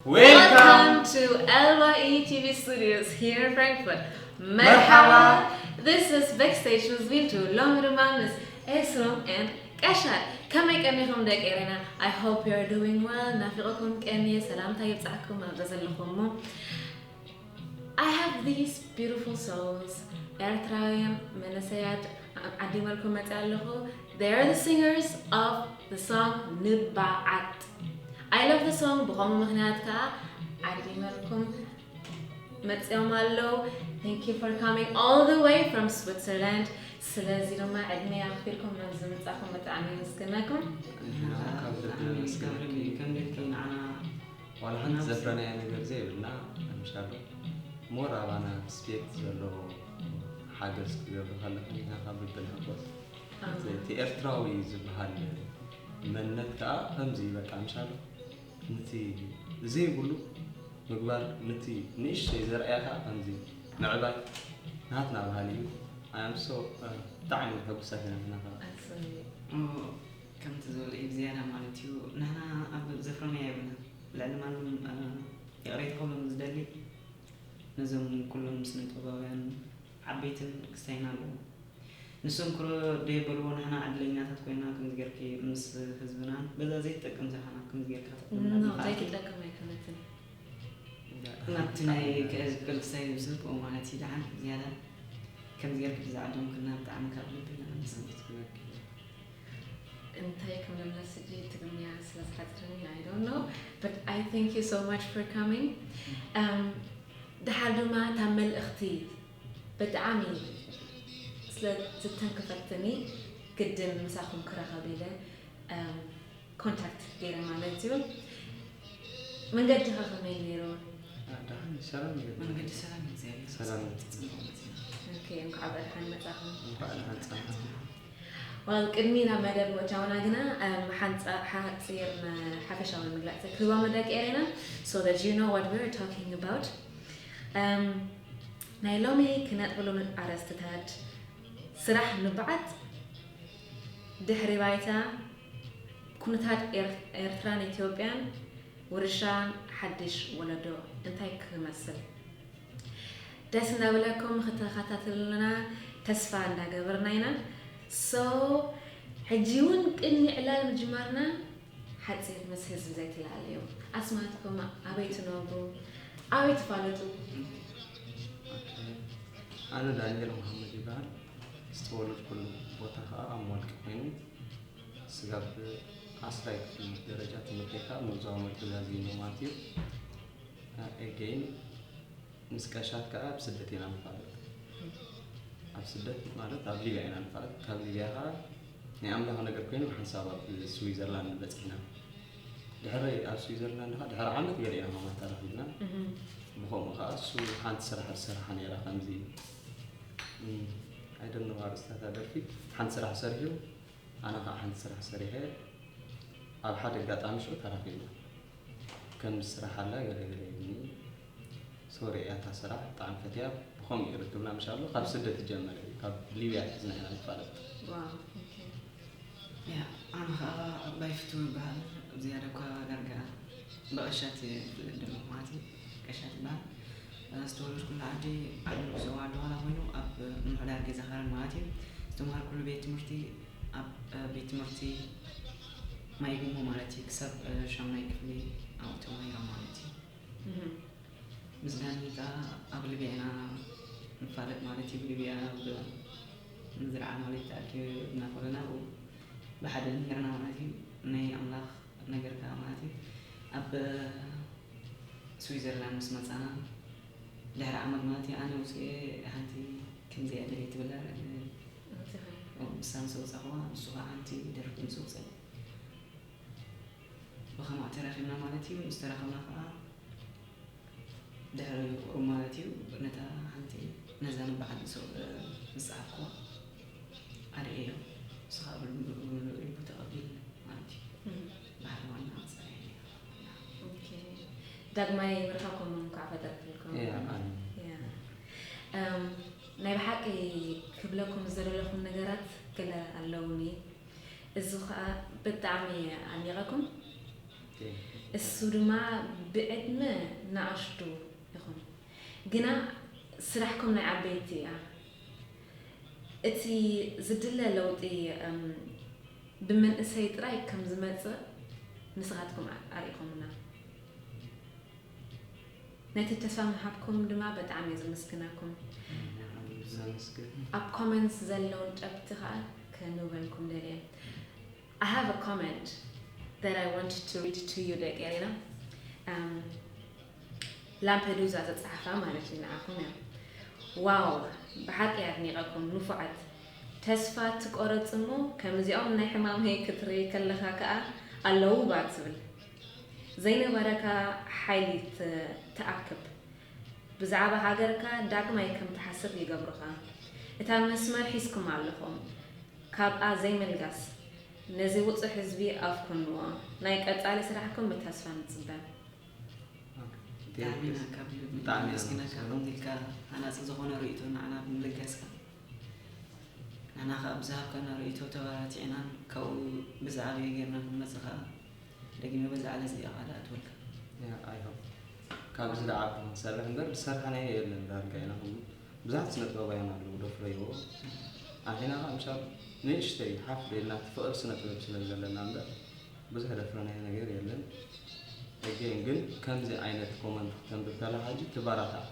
Welcome to L Y E T V Studios here in Frankfurt. መርሓባ። This is Backstage ምስ ቪንቱ። ሎሚ ድማ ምስ ኤስሮም and ቀሻ። ከመይ ቀኒኹም ደቂ ኤረና? I hope you're doing well። ናፊቐኩም ቀንየ፣ ሰላምታ ይብጻሕኩም ኣብዛ ዘለኹሞ። I have these beautiful souls. ኤርትራውያን መንእሰያት ዓዲመልኩም መጽእ ኣለኹ። They are the singers of the song ንባዓት። I love the song። ብኸምኡ ምኽንያት ከዓ ዓዲመልኩም መጽኦም ኣለዉ። Thank you for coming all the way from Switzerland. ስለዚ ድማ ዕድመ ኣኽቢርኩም ናብ ዝምጻኹም ብጣዕሚ የመስግነኩም። ንሕና እውን ካብ ልቢ ነመስግነኪ። ከምደልኪ ንዓና ዋላ ሓንቲ ዘፍረናያ ነገር ዘይብልና ምሻሎ ሞር ኣባና ሪስፔክት ዘለዎ ሓገዝ ክገብሩ ከለኹ ንሕና ካብ ልቢ ንሕጎስ። እቲ ኤርትራዊ ዝበሃል መንነት ከዓ ከምዚ በቃ ምሻሎ ነቲ ዘይብሉ ምግባር፣ ነቲ ንእሽተይ ዘርኣያ ከዓ ከምዚ ምዕባይ ናትና ባህሊ እዩ። I am so ብጣዕሚ ሕጉሳት ኢና ንሕና ከዓ። ከምቲ ዝበለ እዩ ብዝያዳ ማለት እዩ። ንሕና ኣብ ዘፍረናዮ የብልና። ልዕሊ ማንም ይቕሬታ ክብሎም ዝደሊ ነዞም ኩሎም ስነ ጥበባውያን ዓበይትን ክስታይን ኣለዉ። ንሶም ክሮ ደይበልዎ ንሕና ዕድለኛታት ኮይና ከምዚ ጌርኪ ምስ ህዝብናን በዛ ዘይትጠቅም ዘኻና ከምዚ ጌርካ ክትጥቅምና No፣ ምኽኣልኪ ዘይትጠቅም ኣይኮነትን። ናብቲ ናይ ከ- ክልተ ሳይ ዝብኡ ማለት እዩ። ደሓን ዝያዳ ከምዚ ጌርኪ ብዛዕዶም ክልና ብጣዕሚ ካብ ልቢ ኢና ነመስግን። እንታይ ከም ንምለስ ሕጂ ትግርኛ ስለ ዝሓፅረኒ I don't know, but I thank you so much for coming. Um, ደሓር ድማ እታ መልእኽቲ ብጣዕሚ ስለ ዝተንከፈትኒ ግድን ምሳኹም ክራኸብ ኢለ ኮንታክት ገይረ ማለት እዩ። መንገድኻ ከመይ ነይሩ? ደሓን ሰላም እዩ። መንገዲ ሰላም እግዚኣብሔር ሰላም። ይመስገን። ጽቡቕ መጺና። ኦኬ፣ እንኳዕ ብደሓን መጻኹም። እንኳዕ ደሓን ጸናሕኩም። ዋል ቅድሚ ናብ መደብ ምእታውና ግና ሓንጻ ሓጺር ሓፈሻዊ መግለጺ ክህቦም ደቂ ኤሬና so that you know what we're talking about. ናይ ሎሚ ክነጥብሉ ኣርእስትታት ስራሕ ንብዓት ድሕሪ ባይታ ኩነታት ኤርትራን ኢትዮጵያን ውርሻን ሓድሽ ወለዶ እንታይ ክመስል ደስ እንዳበለኩም ክትከታተሉና ተስፋ እንዳገበርና ኢና። So ሕጂ እውን ቅድሚ ዕላል ምጅማርና ሓፂር ምስ ህዝቢ ዘይትላለዩ ኣስማትኩም ኣበይ ትነብሩ ኣበይ ትፋለጡ? ኣነ ዳንኤል መሓመድ ይበሃል። ዝተወለድኩሉ ቦታ ከዓ ኣብ ሞልቂ ኮይኑ ስጋብ ዓስራይ ክፍሊ ደረጃ ትምህርተይ ከዓ መብዛሕትኡ ሞልቂ ዛዚም ማለት እዩ። ኤጌን ምስ ቀሻት ከዓ ኣብ ስደት ኢና ንፋለጥ። ኣብ ስደት ማለት ኣብ ሊብያ ኢና ንፋለጥ። ካብ ሊብያ ከዓ ናይ ኣምላኽ ነገር ኮይኑ ብሓንሳብ ኣብ ስዊዘርላንድ በፂሕና። ድሕሪ ኣብ ስዊዘርላንድ ከዓ ድሕሪ ዓመት ገለ ኢና ማማ ተራኺብና። ብኸምኡ ከዓ እሱ ሓንቲ ስራሕ ዝሰርሓ ነይራ ከምዚ ኣይደኖ ኣርእስታታ ደርፊ ሓንቲ ስራሕ ሰሪሑ ኣነ ከዓ ሓንቲ ስራሕ ሰሪሐ ኣብ ሓደ ኣጋጣሚ ሽዑ ተራኺብና። ከም ስራሕ ኣላ ገለ ገለ ይብኒ ሶሪ እያ እታ ስራሕ ብጣዕሚ ፈትያ ብኸምኡ እዩ ርክብና ምሻሉ ካብ ስደት ይጀመረ እዩ ካብ ሊብያ ሒዝና ኢና ንፋለጥ። ኣነ ከዓ ኣባይ ፍትው ይበሃል። ዝያዳ እኳ ዳርጋ ብቐሻት እየ ዝፍለጥ ዘለኹ ማለት እዩ። ቀሻት ይበሃል። ዝተወለድኩላ ዓዲ ዓዲ ዞባ ዓዲ ኋላ ኮይኑ ኣብ ምምሕዳር ገዛ ከረን ማለት እዩ። ዝተምሃርኩሉ ቤት ትምህርቲ ኣብ ቤት ትምህርቲ ማይ ግሞ ማለት እዩ ክሳብ ሻምናይ ክፍሊ ኣብኡ ተማሂረ ማለት እዩ። ምስ ዳኒ ከዓ ኣብ ሊብያ ኢና ንፋለጥ ማለት እዩ። ሊብያ ኣብ ምዝርዓ ማለት ተኣኪብና ከለና ኣብኡ ብሓደ ነይርና ማለት እዩ። ናይ ኣምላኽ ነገር ከዓ ማለት እዩ ኣብ ስዊዘርላንድ ምስ መፃና ድሕሪ ዓመት ማለት እዩ ኣነ ውፅኤ ሓንቲ ከምዚኣ ደልየ ትብል ኣረ ንሳ ምስ ኣውፃእኽዋ ንሱ ከዓ ሓንቲ ደርፊ ምስ ኣውፅአ ብኸምኣ ተራኺብና ማለት እዩ። ምስ ተራኸብና ከዓ ድሕሪ ቁሩብ ማለት እዩ ነታ ሓንቲ ነዛ ንባዓል ዝፀሓፍክዋ ኣርእየዮ። ንስኻ ብምልኡ ተቐቢልኒ ማለት እዩ። ባሕሪ ዋና ኣፀሪኒ። ዳግማይ ምርኻብኩም እንኳዕ ፈጠርክልኩም። ናይ ብሓቂ ክብለኩም ዝደለኹም ነገራት ገለ ኣለውኒ። እዚ ከዓ ብጣዕሚ ኣድኒቐኩም። እሱ ድማ ብዕድመ ንኣሽቱ ኢኹም፣ ግና ስራሕኩም ናይ ዓበይቲ እያ። እቲ ዝድለ ለውጢ፣ እም፣ ብመንእሰይ ጥራይ ከም ዝመጽእ ንስኻትኩም ኣ-፣ ኣርኢኹምና። ነቲ ተስፋ ምሃብኩም ድማ በጣዕሚ እየ ዘመስግነኩም። ዘመስግን። ኣብ ኮመንትስ ዘለውን ጨብቲ ከኣ ከንብበልኩም ደልየ። I have a comment that I want to read to you ደቂ ኤሪና። እም፣ ላምፔዱዛ ዘጸሓፋ ማለት እዩ ንዓኹም እያ። ዋው፣ ብሓቂ ኣድኒቐኩም ንፉዓት። ተስፋ ትቆረጽ እሞ ከምዚኦም ናይ ሕማመይ ክትርኢ ከለኻ ከኣ ኣለዉ ባ ትብል። ዘይነበረካ ሓይሊ ት-፣ ትኣክብ። ብዛዕባ ሃገርካ ዳግማይ ከም ትሓስብ ይገብሩኻ። እታ መስመር ሒዝኩማ ኣለኹም። ካብኣ ዘይምልጋስ። ነዚ ውጹዕ ህዝቢ ኣፍኩንዎ። ናይ ቀጻሊ ስራሕኩም ብተስፋ ንጽበ። ኦኬ። ብጣዕሚ ኢና ካብ ልቢ ብጣዕሚ ኢና ነመስግነካ ነመስግኖ። ከምዚ ኢልካ ሃናጺ ዝኾነ ርእይቶ ንዓና ብምልጋስካ። ንሕና ከኣ ብዝሃብካና ርእይቶ ተባራቲዕናን ካብኡ ብዝዓበየ ጌርና ክንመጽእ ከኣ ደጊመ በዚ ዓለ እዚኣ ከኣ ድኣትወልካ። ያ፣ I hope። ካብ ዝለዓልኩ ክንሰርሕ እምበር ዝሰርሓናዮ የለን ዳርጋ ኢና ኩሉ። ብዙሓት ስነ ጥበባውያን ኣለዉ ደፍረይዎ። ኣንሕና ከኣ ምሻል ንእሽተይ ሓፍ ኢልና እቲ ፍቕሪ ስነ ጥበብ ስለ ዘለና እምበር ብዙሕ ደፍረናዮ ነገር የለን። Again ግን ከምዚ ዓይነት ኮመንት ከተንብብ ከለኻ ሕጂ ትበራታዕ።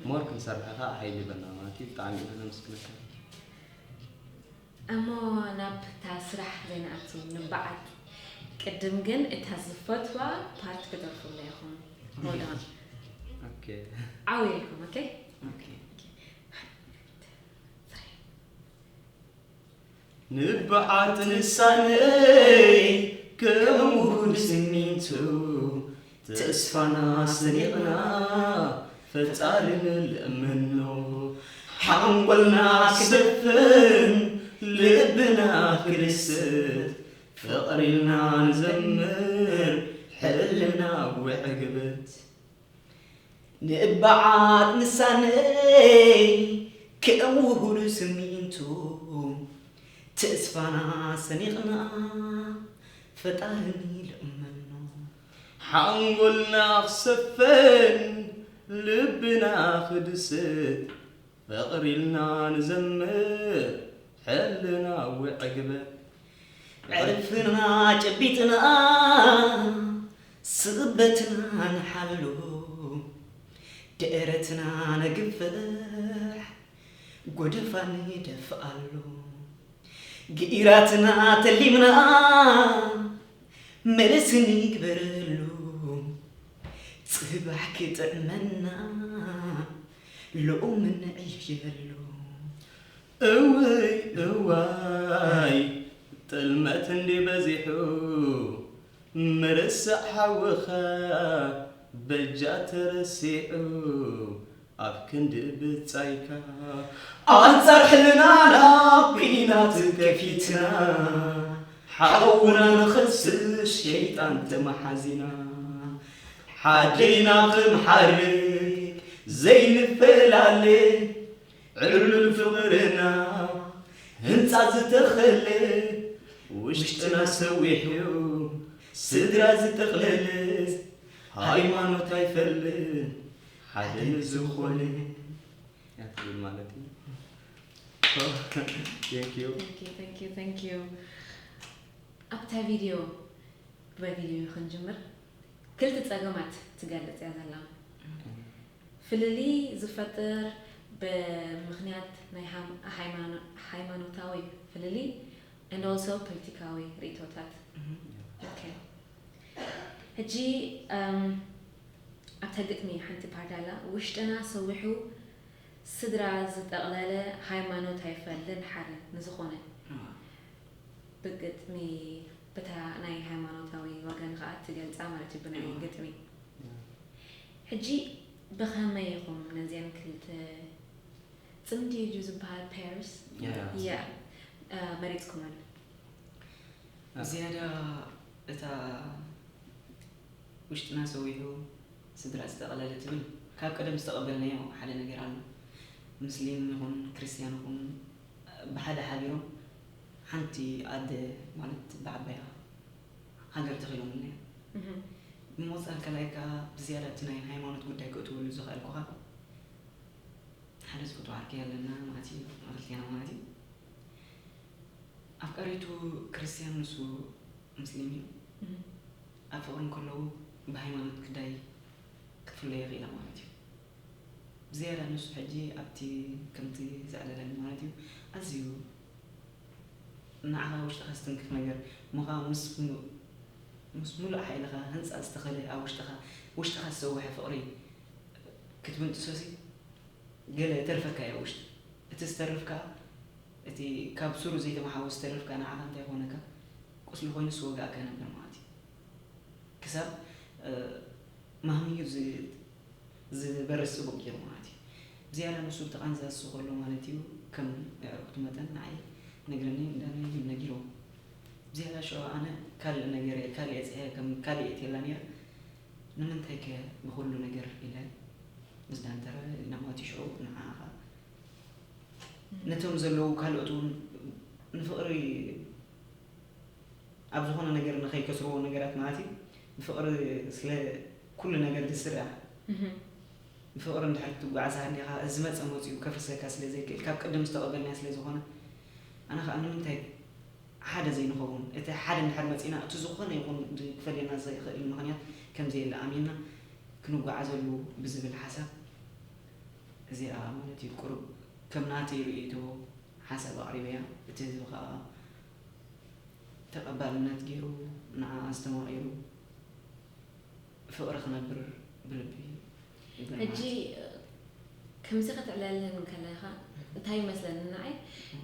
ሞር ክንሰርሕ ከኣ ሓይሊ ይበና ማለት እዩ። ብጣዕሚ ኢና ነመስግነካ። እሞ ናብታ ስራሕ ዘይንኣቱ ንበዓት። ቅድም ግን እታ ዝፈትዋ ፓርት ክደርፉልና ኢኹም። Hold on። ኦኬ። ዓው ኢልኩም፣ ኦኬ? ኦኬ። ንበዓት ንሳነይ ከም ውሁድ ስሚንቶ ተስፋና ሰኒቕና ፈጣሪ ንልእመኖ። ሓንጎልና ክደፍን ልብና ክድስት ፍቕሪ ኢልና ንዘምር ሕልናዊ ዕግበት። ንእበዓት ንሳነይ ከም ውሁድ ስሚንቶ ተስፋና ሰኒቕና ፈጣሪ ንልእመኖ። ሓንጎልና ክሰፈን ልብና ክድስት ፍቕሪ ኢልና ንዘምር ሕልናዊ ዕግበት። ዕርፍና ጨቢጥና ስቕበትና ንሓሉ ደረትና ነግፍሕ ጎደፋ ንደፍኣሉ። ግኢራትና ተሊምና መልሲ ንግበረሉ። ጽባሕ ክጥዕመና ሎሚ ንዕየሉ። እውይ እዋይ ጥልመት እንዲ በዚሑ ምርሳዕ ሓውኻ በጃ ተረሲዑ ኣብ ክንዲ ብጻይካ ኣንጻር ሕልናና ኲናት ከፊትና ሓውና ንኸስስ ሸይጣን ተመሓዚና ሓደይና ክንሓርቅ ዘይንፈላለ ዕሉል ፍቕርና ህንጻ ዝተኸለ ውሽጥና ሰዊሑ ስድራ ዝጠቕለለ ሃይማኖት ኣይፈልን ሓደ ንዝኾነ እያ ትብል ማለት እዩ። Thank you። Thank you, thank you, thank you። ኣብታ ቪድዮ፣ ብቪድዮ ክንጅምር፣ ክልተ ጸገማት ትገልጽ እያ ዘላ። ፍልልይ ዝፈጥር ብምኽንያት ናይ ሃም-፣ ሃይማኖ-፣ ሃይማኖታዊ ፍልልይ and also ፖለቲካዊ ርእይቶታት። ኦኬ። ሕጂ፣ እም፣ ኣብታ ግጥሚ ሓንቲ ፓርት ኣላ፣ ውሽጥና ሰዊሑ ስድራ ዝጠቕለለ ሃይማኖት ኣይፈልን ሓደ ንዝኾነ። ብግጥሚ፣ በታ ናይ ሃይማኖታዊ ወገን ኸኣ ትገልጻ ማለት እዩ ብናይ ግጥሚ። ሕጂ ብኸመይ ኢኹም ነዚአን ክልተ ጽምዲ እዩ ዝበሃል፣ ፔርስ? ያ። ያ፣ እ፣ መሪጽኩመን? ያ። ዝያዳ እታ ውሽጥና ሰዊሑ ስድራ ዝጠቕለለ ትብል ካብ ቀደም ዝተቐበልናዮ ሓደ ነገር ኣሎ። ሙስሊም ይኹን ክርስትያን ይኹን ብሓደ ሓቢሮም ሓንቲ ኣደ ማለት ብዓባያ ሃገር ተኺሎምልና እዮም። እህ። ብመወፃኢ ካልኣይ ከዓ ብዝያዳ እቲ ናይ ሃይማኖት ጉዳይ ከእትወሉ ዝኽኣልኩኻ ሓደ ዝፈትዎ ዓርከይ ኣለና ማለት እዩ፣ ኣብ ክልቴና ማለት እዩ። ኣፍቃሪቱ ክርስትያን ንሱ ሙስሊም እዩ። ኣብ ፍቕሪ እንከለዉ ብሃይማኖት ጉዳይ ክትፍለዮ ይኽእላ ማለት እዩ። ብዝያዳ ንሱ ሕጂ ኣብቲ ከምቲ ዘዕለለኒ ማለት እዩ ኣዝዩ ንዓኻ ውሽጥኻ ዝትንክፍ ነገር እሞ ኸዓ ምስ ምስ ሙሉእ ሓይልኻ ህንፃ ዝተኸለ ኣብ ውሽጥኻ ውሽጥኻ ዝሰወሐ ፍቕሪ ክትብንጥሶሲ ገለ ተርፈካ እያ ውሽጢ እቲ ዝተርፍ ከዓ እቲ ካብ ሱሩ ዘይተመሓወ ዝተርፍ ከዓ ንዓኻ እንታይ ይኾነካ ቁስሊ ኮይኑ ዝወግኣካ ነበር ማለት እዩ ክሳብ ማህምዩ ዝበርስ ፅቡቅ ገይሩ ማለት እዩ። ብዝያዳ ንሱ ብተቓንዛ ዝስኸሎ ማለት እዩ ከም ኣዕሩኽቱ መጠን ንዓይ ነግረኒ እንዳነ እዩ ነጊርዎ። ብዝያዳ ሽዑ ኣነ ካልእ ነገር እየ ካልእ እየ ፅሕየ ከም ካልእ እየ ትየላ ነይረ። ንምንታይ ከ ብኩሉ ነገር ኢለ ምስ ዳንተረ ኢልና ማለት እዩ ሽዑ ንዓኻ ነቶም ዘለዉ ካልኦት እውን ንፍቕሪ ኣብ ዝኾነ ነገር ንኸይከስርዎ ነገራት ማለት እዩ ብፍቕሪ ስለ ኩሉ ነገር ዝስራሕ ብፍቕሪ እንድሕር ክትጓዓዝ ሃሊኻ እዚ መፀ መፂኡ ከፍርሰካ ስለ ዘይክእል ካብ ቅድም ዝተቐበልናዮ ስለ ዝኾነ ኣነ ከዓ ንምንታይ ሓደ ዘይንኸውን እቲ ሓደ እንድሕር መፂና እቲ ዝኾነ ይኹን ክፈልየና ዘይኽእል ምኽንያት ከምዘየለ ኣሚንና ክንጓዓዘሉ ብዝብል ሓሳብ እዚኣ ማለት እዩ ቁሩብ ከም ናተይ ርእይቶ ሓሳብ ኣቕሪበያ እቲ ህዝቢ ከዓ ተቐባልነት ገይሩ ንዓ ኣስተማቒሩ ፍቕሪ ክነብር ብልቢ ይብለና ሕጂ ማለት እዩ። ከምዚ ክትዕለልን ከለኻ እንታይ ይመስለኒ ንዓይ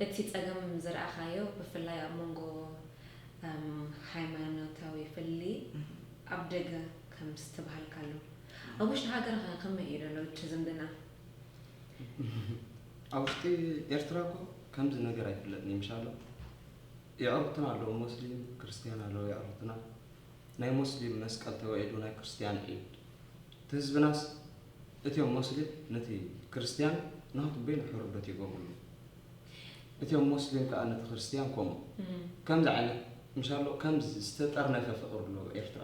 እቲ ጸገም ዝረኣኻዮ ብፍላይ ኣብ መንጎ እም፣ ሃይማኖታዊ ፍልልይ እህ፣ ኣብ ደገ ከም ዝተባሃልካ ኣሎ ኣብ ውሽጢ ሃገር ከ ከመይ እዩ ዘሎ እቲ ዝምድና ኣብ ውሽጢ ኤርትራ እኮ ከምዚ ነገር ኣይፍለጥን እዩ ምሻሎ የዕሩኽትና ኣለዉ ሞስሊም ክርስትያን ኣለዉ የዕሩኽትና ናይ ሞስሊም መስቀል ተባኢሉ ናይ ክርስትያን ዒድ እቲ ህዝብናስ እቲኦም ሞስሊም ነቲ ክርስትያን ናቱ በይኑ ሕሩበት ይገብርሉ እቲኦም ሞስሊም ከዓ ነቲ ክርስትያን ከምኡ ከምዚ ዓይነት ምሻሎ ከምዚ ዝተጠርነፈ ፍቅሪ ኣሎ ኤርትራ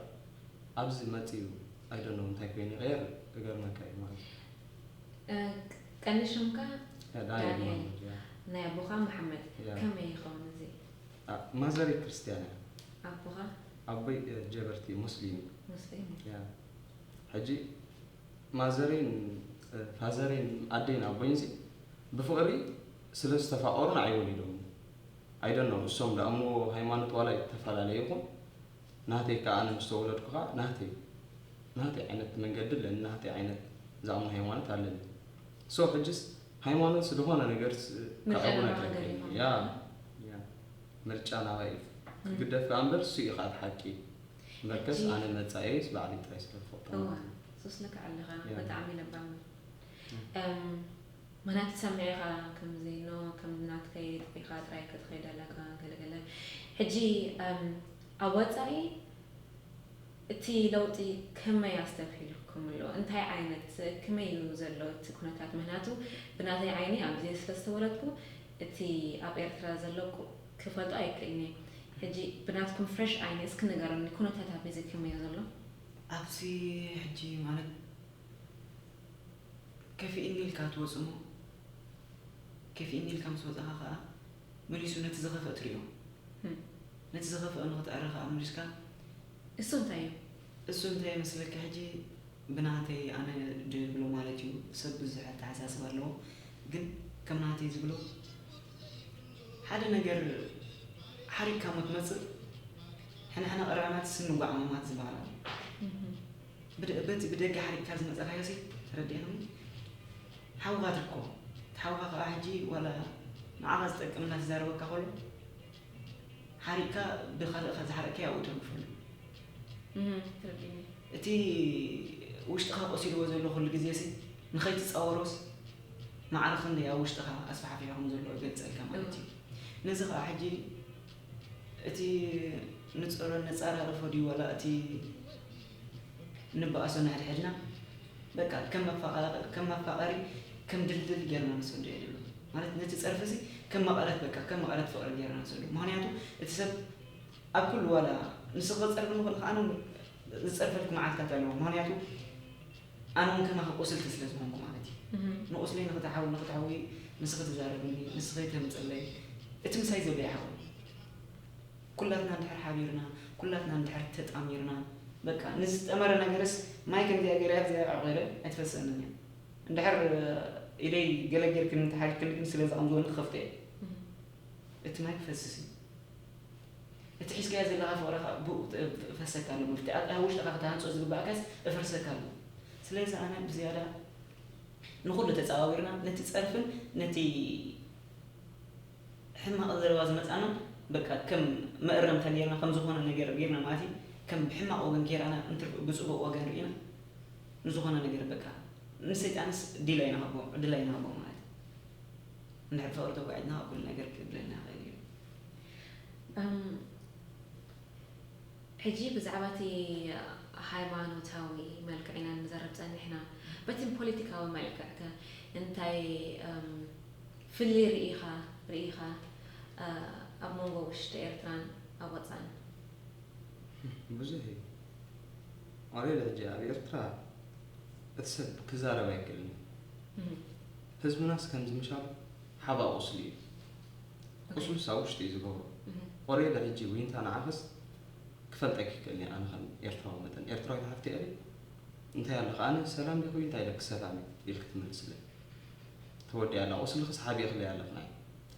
ኣብዚ መፅዩ ኣይደኖ እንታይ ኮይኑ ይቀየር እገርመካ እዩ ማለት እዩ ቀንዲ ሽምካ ዳንኤል ዳንኤል ማለት እዩ ናይ ኣቦኻ መሓመድ ያ። ከመይ ይኸውን እዚ ኣ- ማዘረይ ክርስትያን እያ ኣቦኻ ኣቦይ እ፣ ጀበርቲ ሙስሊም እዩ ሙስሊም እዩ ያ ሕጂ ማዘረይን እ፣ ፋዘረይን ኣደይን ኣቦይን ሲ ብፍቕሪ ስለ ዝተፋቐሩ ንዓይ ወሊዶም ኣይደኖ እሶም ደኣ እሞ ሃይማኖት ዋላ ይተፈላለየ ይኹን ናተይ ከዓ ኣነ ምስ ተወለድኩ ከዓ ናተይ ናተይ ዓይነት መንገዲ ኣለኒ ናተይ ዓይነት ዝኣምኖ ሃይማኖት ኣለኒ so ሕጅስ ሃይማኖት ዝኾነ ነገር ከዕውነካ ይኽእል ያ ያ ምርጫ ናባይ እዩ ክግደፍ ከዓ እምበር እሱ እዩ ከዓ ሓቂ እምበርከስ ኣነ መፃኤስ ባዕለይ ጥራይ ስለ ዝፈልጦ እዋ ሶስልካ ኣለኻ ያ። ብጣዕሚ ለባም ያ። እም፣ ምክንያቱ ሰሚዕኻ ከምዚ ኖ ከም ናትከይ ጥቂኻ ጥራይ ክትኸይድ ኣለካ ገለገለ ሕጂ እም፣ ኣብ ወፃኢ እቲ ለውጢ ከመይ ኣስተብሂልኩም ኣሎ እንታይ ዓይነት ከመይ እዩ ዘሎ እቲ ኩነታት ምክንያቱ ብናተይ ዓይኒ ኣብዚ ስለ ዝተወለድኩ እቲ ኣብ ኤርትራ ዘሎ ቁ- ክፈልጦ ኣይክእልን እየ ሕጂ ብናትኩም ፍሬሽ ዓይኒ እስኪ ንገረኒ ኩነታት ኣብ እዚ ከመይ እዩ ዘሎ ኣብዚ ሕጂ ማለት ከፊእኒ ኢልካ ትወፅሞ ከፊእኒ ኢልካ ምስ ወፃኻ ከዓ መሊሱ ነቲ ዝኸፍአ ትሪኦ እም። ነቲ ዝኸፍአ ንክትዕረ ከዓ መሊስካ እሱ እንታይ እዩ እሱ እንታይ ይመስለካ ሕጂ ብናተይ ኣነ ድብሎ ማለት እዩ ሰብ ብዙሕ ኣተሓሳስብ ኣለዎ ግን ከም ናተይ ዝብሎ ሓደ ነገር ሓሪቅካ ሞ ትመፅእ ሕንሕነ ቅርዕማት ስኒ ጓዕማማት ዝበሃል ኣሎ እም። ብደ- በቲ ብደገ ሓሪቅካ ዝመፀኻዮ ሲ ተረዲእኽኒ ሓውኻ ትርከቦ እቲ ሓውኻ ከዓ ሕጂ ዋላ ንዓኻ ዝጠቅም እናተዛረበካ ከሎ ሓሪቅካ ብካልእኻ ዝሓረቅካዮ ኣብኡ ተርግፈሉ እም፣ ተረዲእኒ እቲ ውሽጥኻ ቆሲልዎ ዘሎ ኩሉ ግዜ ሲ ንኸይትፃወሮስ ማዕረ ክንደይ ኣብ ውሽጥኻ ኣስፋሕፊሑ ከም ዘሎ ይገልፀልካ ማለት እዩ ነዚ ከዓ ሕጂ እቲ ንፀሮ ነፃራርፎ ድዩ ዋላ እቲ ንበኣሶ ንሕድሕድና በቃ ከም መፋቐሪ ከም መፋቐሪ ከም ድልድል ጌርና ንሰዶ እየ ድብሎ ማለት ነቲ ፀርፊ ሲ ከም መቐረት በቃ ከም መቐረት ፍቕሪ ጌርና ንሰዶ ምክንያቱ እቲ ሰብ ኣብ ኩሉ ዋላ ንስኺ ክፀርፊ ንኽእል ከዓ ዝጸርፈልኩ መዓልታት ኣለዎ። ምኽንያቱ ኣነ እውን ከማኺ ቁስልቲ ስለ ዝኾንኩ ማለት እዩ። ንቁስለይ ንኽትሓው ንኽትሓዊ ንስኺ ትዛረብኒ፣ ንስኺ ተምጽለይ፣ እቲ ምሳይ ዘሎ ይሓውኒ። ኩላትና እንድሕር ሓቢርና፣ ኩላትና እንድሕር ተጣሚርና፣ በቃ ንዝጠመረ ነገርስ ማይ ከምዚኣ ገይረ እዚኣ ኣዕቒረ ኣይትፈስሰንን እያ። እንድሕር ኢደይ ገለ ጌርክን እንተሓሪድክኒ ግን ስለዚ ከምዝወኒ ክኸፍቶ እየ። እቲ ማይ ክፈስስ እዩ። እቲ ሒዝካዮ ዘለኻ ፍቕሪ ኸኣ ብኡ ፈሰካ ኣሎ ማለት እዩ። ኣብ ውሽጥኻ ክትሃንጾ ዝግባእካስ እፈርሰካ ኣሎ። ስለዚ ኣነ ብዝያዳ ንኹሉ ተጻዋዊርና ነቲ ጸርፍን ነቲ ሕማቕ ዘረባ ዝመጻና በቃ ከም መእረምታ ጌርና ከም ዝኾነ ነገር ጌርና ማለት እዩ። ከም ብሕማቕ ወገን ጌራና እንትር ብጽቡቕ ወገን ርኢና ንዝኾነ ነገር በቃ ንሰይጣንስ ዲል ኣይንሃቦ ዕድል ኣይንሃቦ ማለት እዩ። እንድሕር ፍቕሪ ተጓዒዝና ኩሉ ነገር ክብለና ይኽእል እዩ። ሕጂ ብዛዕባ እቲ ሃይማኖታዊ መልክዕ ኢና ንዘረብ ጸኒሕና። በቲ ፖለቲካዊ መልክዕ ከ እንታይ ፍልይ ርኢኻ ርኢኻ ኣብ መንጎ ውሽጢ ኤርትራን ኣብ ወጻእን? ብዙሕ እዩ። ኦሬዲ ሕጂ ኣብ ኤርትራ እቲ ሰብ ክዛረብ ኣይክእልን እዩ። ህዝብናስ ከምዚ ምሻሉ ሓባ ቁስሊ እዩ። ቁስሉስ ኣብ ውሽጢ እዩ ዝገብሮ። ኦሬዲ ሕጂ ዊንታ ንዓኽስ ክፈልጠኪ ይክእል እየ ኣነ ከም ኤርትራዊ መጠን። ኤርትራዊት ሓፍቲ እየ እንታይ ኣለኺ ኣነ ሰላም ዲኺ እንታይ ኢለኪ ሰላም እየ ኢልኪ ትመልስለይ። ተወዲኣ ኣላ ቁስልኽስ ሓቢእኽለይ ኣለኺ ናይ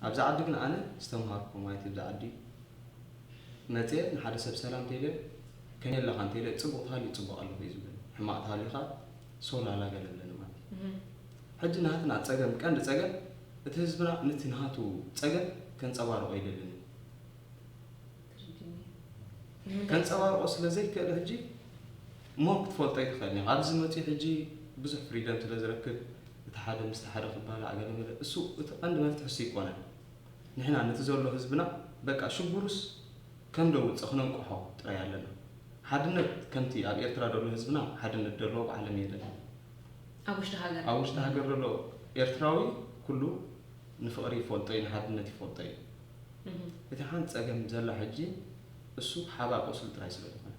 ኣብዚ ዓዲ ግን ኣነ ዝተምሃርኩ ማለት ኣብዚ ዓዲ መፅየ ንሓደ ሰብ ሰላም ተይለ ከመይ ኣለኻ እንተይለ ፅቡቅ ተሃልዩ ፅቡቅ ኣለኹ እዩ ዝብል ሕማቅ ተሃልዩ ከዓ ሶላላ ገለ ኣለኒ ማለት እዩ። ሕጂ ናትና ፀገም ቀንዲ ፀገም እቲ ህዝብና ነቲ ናቱ ፀገም ከንፀባርቆ ኣይደልን እዩ። ከንፀባርቆ ስለ ዘይክእል ሕጂ more ክትፈልጦ ኣይትኽእልን ኢኻ። ኣብዚ መፅዩ ሕጂ ብዙሕ ፍሪደም ስለ ዝረክብ እቲ ሓደ ምስቲ ሓደ ክባላዕ ገለ መለ እሱ እቲ ቀንዲ መፍትሒ እሱ ይኮነን። ንሕና ነቲ ዘሎ ህዝብና በቃ ሽግሩስ ከም ደውፅእ ክነንቅሖ ጥራይ ኣለና። ሓድነት ከምቲ ኣብ ኤርትራ ዘሎ ህዝብና ሓድነት ደሎ ብዓለም የለን። ኣብ ውሽጢ ሃገር ኣብ ውሽጢ ሃገር ዘሎ ኤርትራዊ ኩሉ ንፍቕሪ ይፈልጦ እዩ፣ ንሓድነት ይፈልጦ እዩ። እቲ ሓንቲ ጸገም ዘላ ሕጂ እሱ ሓባ ቁስል ጥራይ ስለ ዝኾነ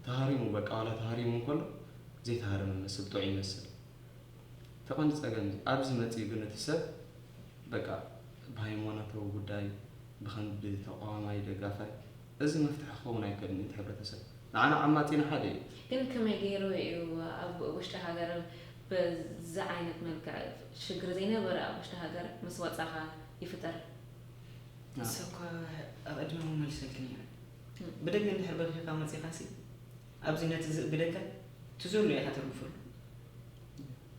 ተሃሪሙ በቃ ዋላ ተሃሪሙ እንከሎ ዘይተሃረመ መስል ጥዑይ ይመስል። እቲ ቀንዲ ጸገም ኣብዚ መጺኡ ግን እቲ ሰብ በቃ ብሃይማኖታዊ ጉዳይ ብኸንዲ ተቃዋማይ ደጋፋይ እዚ መፍትሒ ክኸውን ኣይክእልን እቲ ሕብረተሰብ ንዓና ዓማጺና ሓደ እዩ። ግን ከመይ ገይሩ እዩ ኣብ ውሽጢ ሃገር በዚ ዓይነት መልክዕ ሽግር ዘይነበረ ኣብ ውሽጢ ሃገር ምስ ወጻኻ ይፍጠር? ንሰኳ ኣቐድመ መመልሰልኪ ነይረ። ብደገ እንድሕር በኺኻ መጺኻሲ ኣብዚ ነቲ ዝእግደካ እቲ ዘሎ ኢኻ ተርግፈሉ።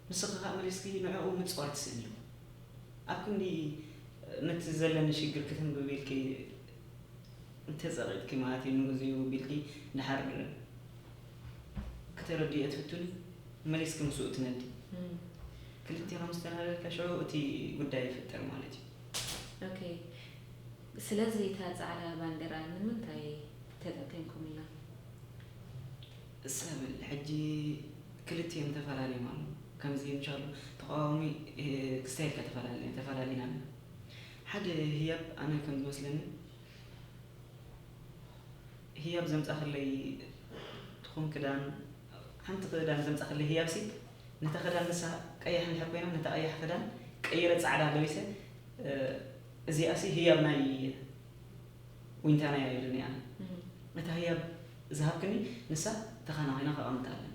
ንስኺ ከኣ መሊስኪ ንዕኡ ምጽዋር ትስእኒ። ኣብ ክንዲ ነቲ ዘለኒ ሽግር ክትንብብ ኢልኪ እንተጸቒጥኪ ማለት እዩ ንግዚኡ ቢልኪ ድሓር ክተረድእዮ ትፍትኒ መሊስኪ ምስኡ ትነዲ ክልቲኻ ምስ ተናደድካ ሽዑ እቲ ጉዳይ ይፍጠር ማለት እዩ። ኦኬ ስለዚ እታ ጻዕዳ ባንዴራ ንምንታይ ተጠቂምኩምላ? ሰብ ሕጂ ክልቲኦም ተፈላለዮም ኣለዉ ከምዚ ምሻሉ ተቃዋሚ ክስታይ ኢልካ ተፈላለ ተፈላለና ኣለና ሓደ ህያብ ኣነ ከም ዝመስለኒ ህያብ ዘምጻኽለይ ትኹን ክዳን ሓንቲ ክዳን ዘምጻኽለይ ህያብሲ ነታ ክዳን ንሳ ቀያሕ እንድሕር ኮይና ነታ ቀያሕ ክዳን ቀይረ ጻዕዳ ለቢሰ እዚኣሲ ህያብ ናይ ዊንታና እያ ኢሉኒ ኣነ እታ ህያብ ዝሃብክኒ ንሳ ተኻናኺና ከቐምጣ ኣለኒ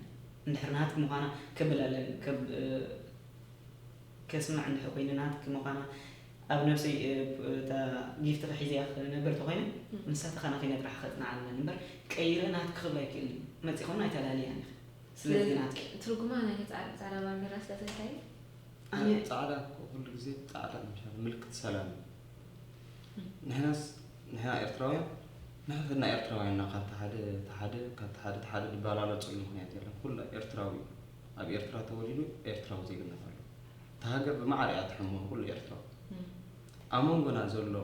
እንድሕር ናሃትኪ ምዃና ከብል ኣለኒ ከብ ከስምዕ እንድሕር ኮይኑ ናትኪ ምዃና ኣብ ነብሰይ እታ ጊፍትኺ ሒዘያ ክነብር ተኾይነ ንሳ ተኻናኺነ ጥራሕ ከጽንዓ ኣለኒ እምበር ቀይረ ናትኪ ክብል ኣይክእልን መጺኹና ኣይተላልያን ኢኺ ስለዚ ናትኪ ትርጉማ ናይ ጻዕዳ ባንዴራ ስለዚ እንታይ ኣነ ጻዕዳ እኮ ኩሉ ግዜ ጻዕዳ ምሻል ምልክት ሰላም እዩ። ንሕናስ ንሕና ኤርትራውያን ንሕድሕድና ኤርትራውያን ኢና ካብቲ ሓደ እቲ ሓደ ካብቲ ሓደ እቲ ሓደ ድበላለጸሉ ምኽንያት የለን። ኩሉ ኤርትራዊ እዩ። ኣብ ኤርትራ ተወሊዱ ኤርትራዊ ዜግነት ኣለዎ። እታ ሃገር ብማዕረ እያ ትሕሞ ንኹሉ ኤርትራዊ። ኣብ መንጎና ዘሎ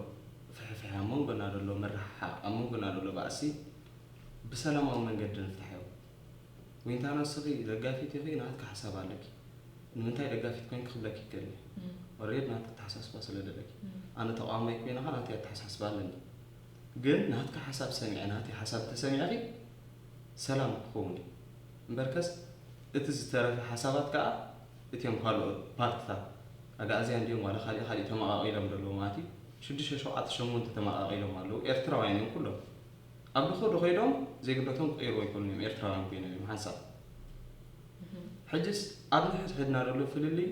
ፍሕፍሕ፣ ኣብ መንጎና ዘሎ ምርሕሓቕ፣ ኣብ መንጎና ዘሎ ባእሲ ብሰላማዊ መንገዲ ንፍትሓዮ። ዊንታ ንስኺ ደጋፊት ኢኺ ናትኪ ሓሳብ ኣለኪ ንምንታይ ደጋፊት ኮይንኪ ክብለኪ ይክእል እየ already ናትኪ ኣተሓሳስባ ስለ ደለኪ ኣነ ተቃዋማይ ኮይነ ከኣ ናተይ ኣተሓሳስባ ኣለኒ ግን ናትኪ ሓሳብ ሰሚዐ ናተይ ሓሳብ ተሰሚዕኺ ሰላም ክኸውን እዩ። እምበርከስ እቲ ዝተረፈ ሓሳባት ከኣ እቲኦም ካልኦት ፓርትታት ኣግኣዝያን ድዮም ዋላ ካሊእ ካሊእ ተመቓቒሎም ዘለዉ ማለት እዩ። ሽዱሽተ ሸውዓተ ሸሞንተ ተመቓቒሎም ኣለዉ። ኤርትራውያን እዮም ኩሎም። ኣብ ድኾ ዶ ከይዶም ዜግነቶም ክቕይሩ ኣይኮኑን እዮም፣ ኤርትራውያን ኮይኖም እዮም ሓንሳብ። ሕጅስ ኣብ ንሕድሕድና ዘሎ ፍልልይ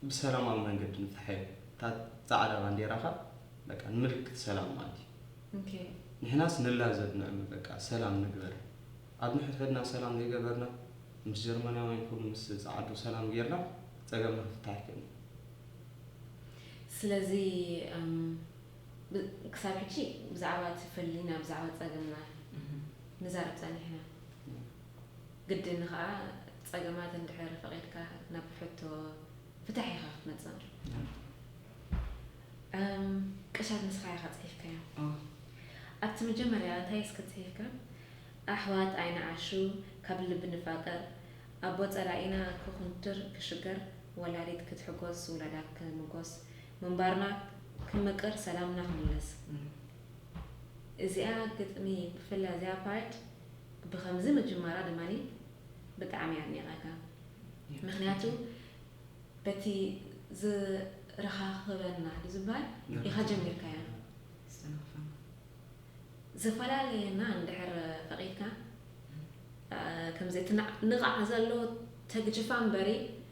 ብሰላማዊ መንገዲ ንፍትሐዮ። እታ ጻዕዳ ባንዴራኻ በቃ ንምልክት ሰላም ማለት እዩ። ኦኬ። ንሕናስ ንላዘብ ንዕምል በቃ ሰላም ንግበር። ኣብ ንሕድሕድና ሰላም ዘይገበርና ምስ ጀርመናውያን ይኹን ምስ ጻዓዱ ሰላም ጌርና ጸገምና ክፍታሕ ኣይክእልን። ስለዚ እም፣ ብ- ክሳብ ሕጂ ብዛዕባ እቲ ፍልልይና ብዛዕባ ጸገምና ንዛረብ ጸኒሕና። ግድን ከዓ ጸገማት እንድሕር ፈቒድካ ናብ ሕቶ ፍታሕ ኢኻ ክትመጽእ። እም፣ ቅሻት ንስኻ ኢኻ ጽሒፍካዮ። ኦ፣ ኣብቲ መጀመርያ እንታይ እስከ ጽሒፍካ? ኣሕዋት ኣይንዓሹ፣ ካብ ልቢ ንፋቀር፣ ኣቦ ጸላኢና ክኹንትር ክሽገር፣ ወላዲት ክትሕጎስ ውላዳ ክምጎስ፣ ምንባርና ክምቅር ሰላምና ክምለስ። እም፣ እዚኣ ግጥሚ ብፍላይ እዚኣ ፓርት ብኸምዚ ምጅማራ ድማ ብጣዕሚ ኣድኒቐካ። ምኽንያቱ በቲ ዝረኻኽበና ድዩ ዝበሃል ኢኻ ጀሚርካያ። ዝተነኽፈና። ዘፈላለየና እንድሕር ፈቒድካ እ፣ ከምዚ እቲ ንዕ- ንቓዕ ዘሎ ተግጅፋ እምበሪ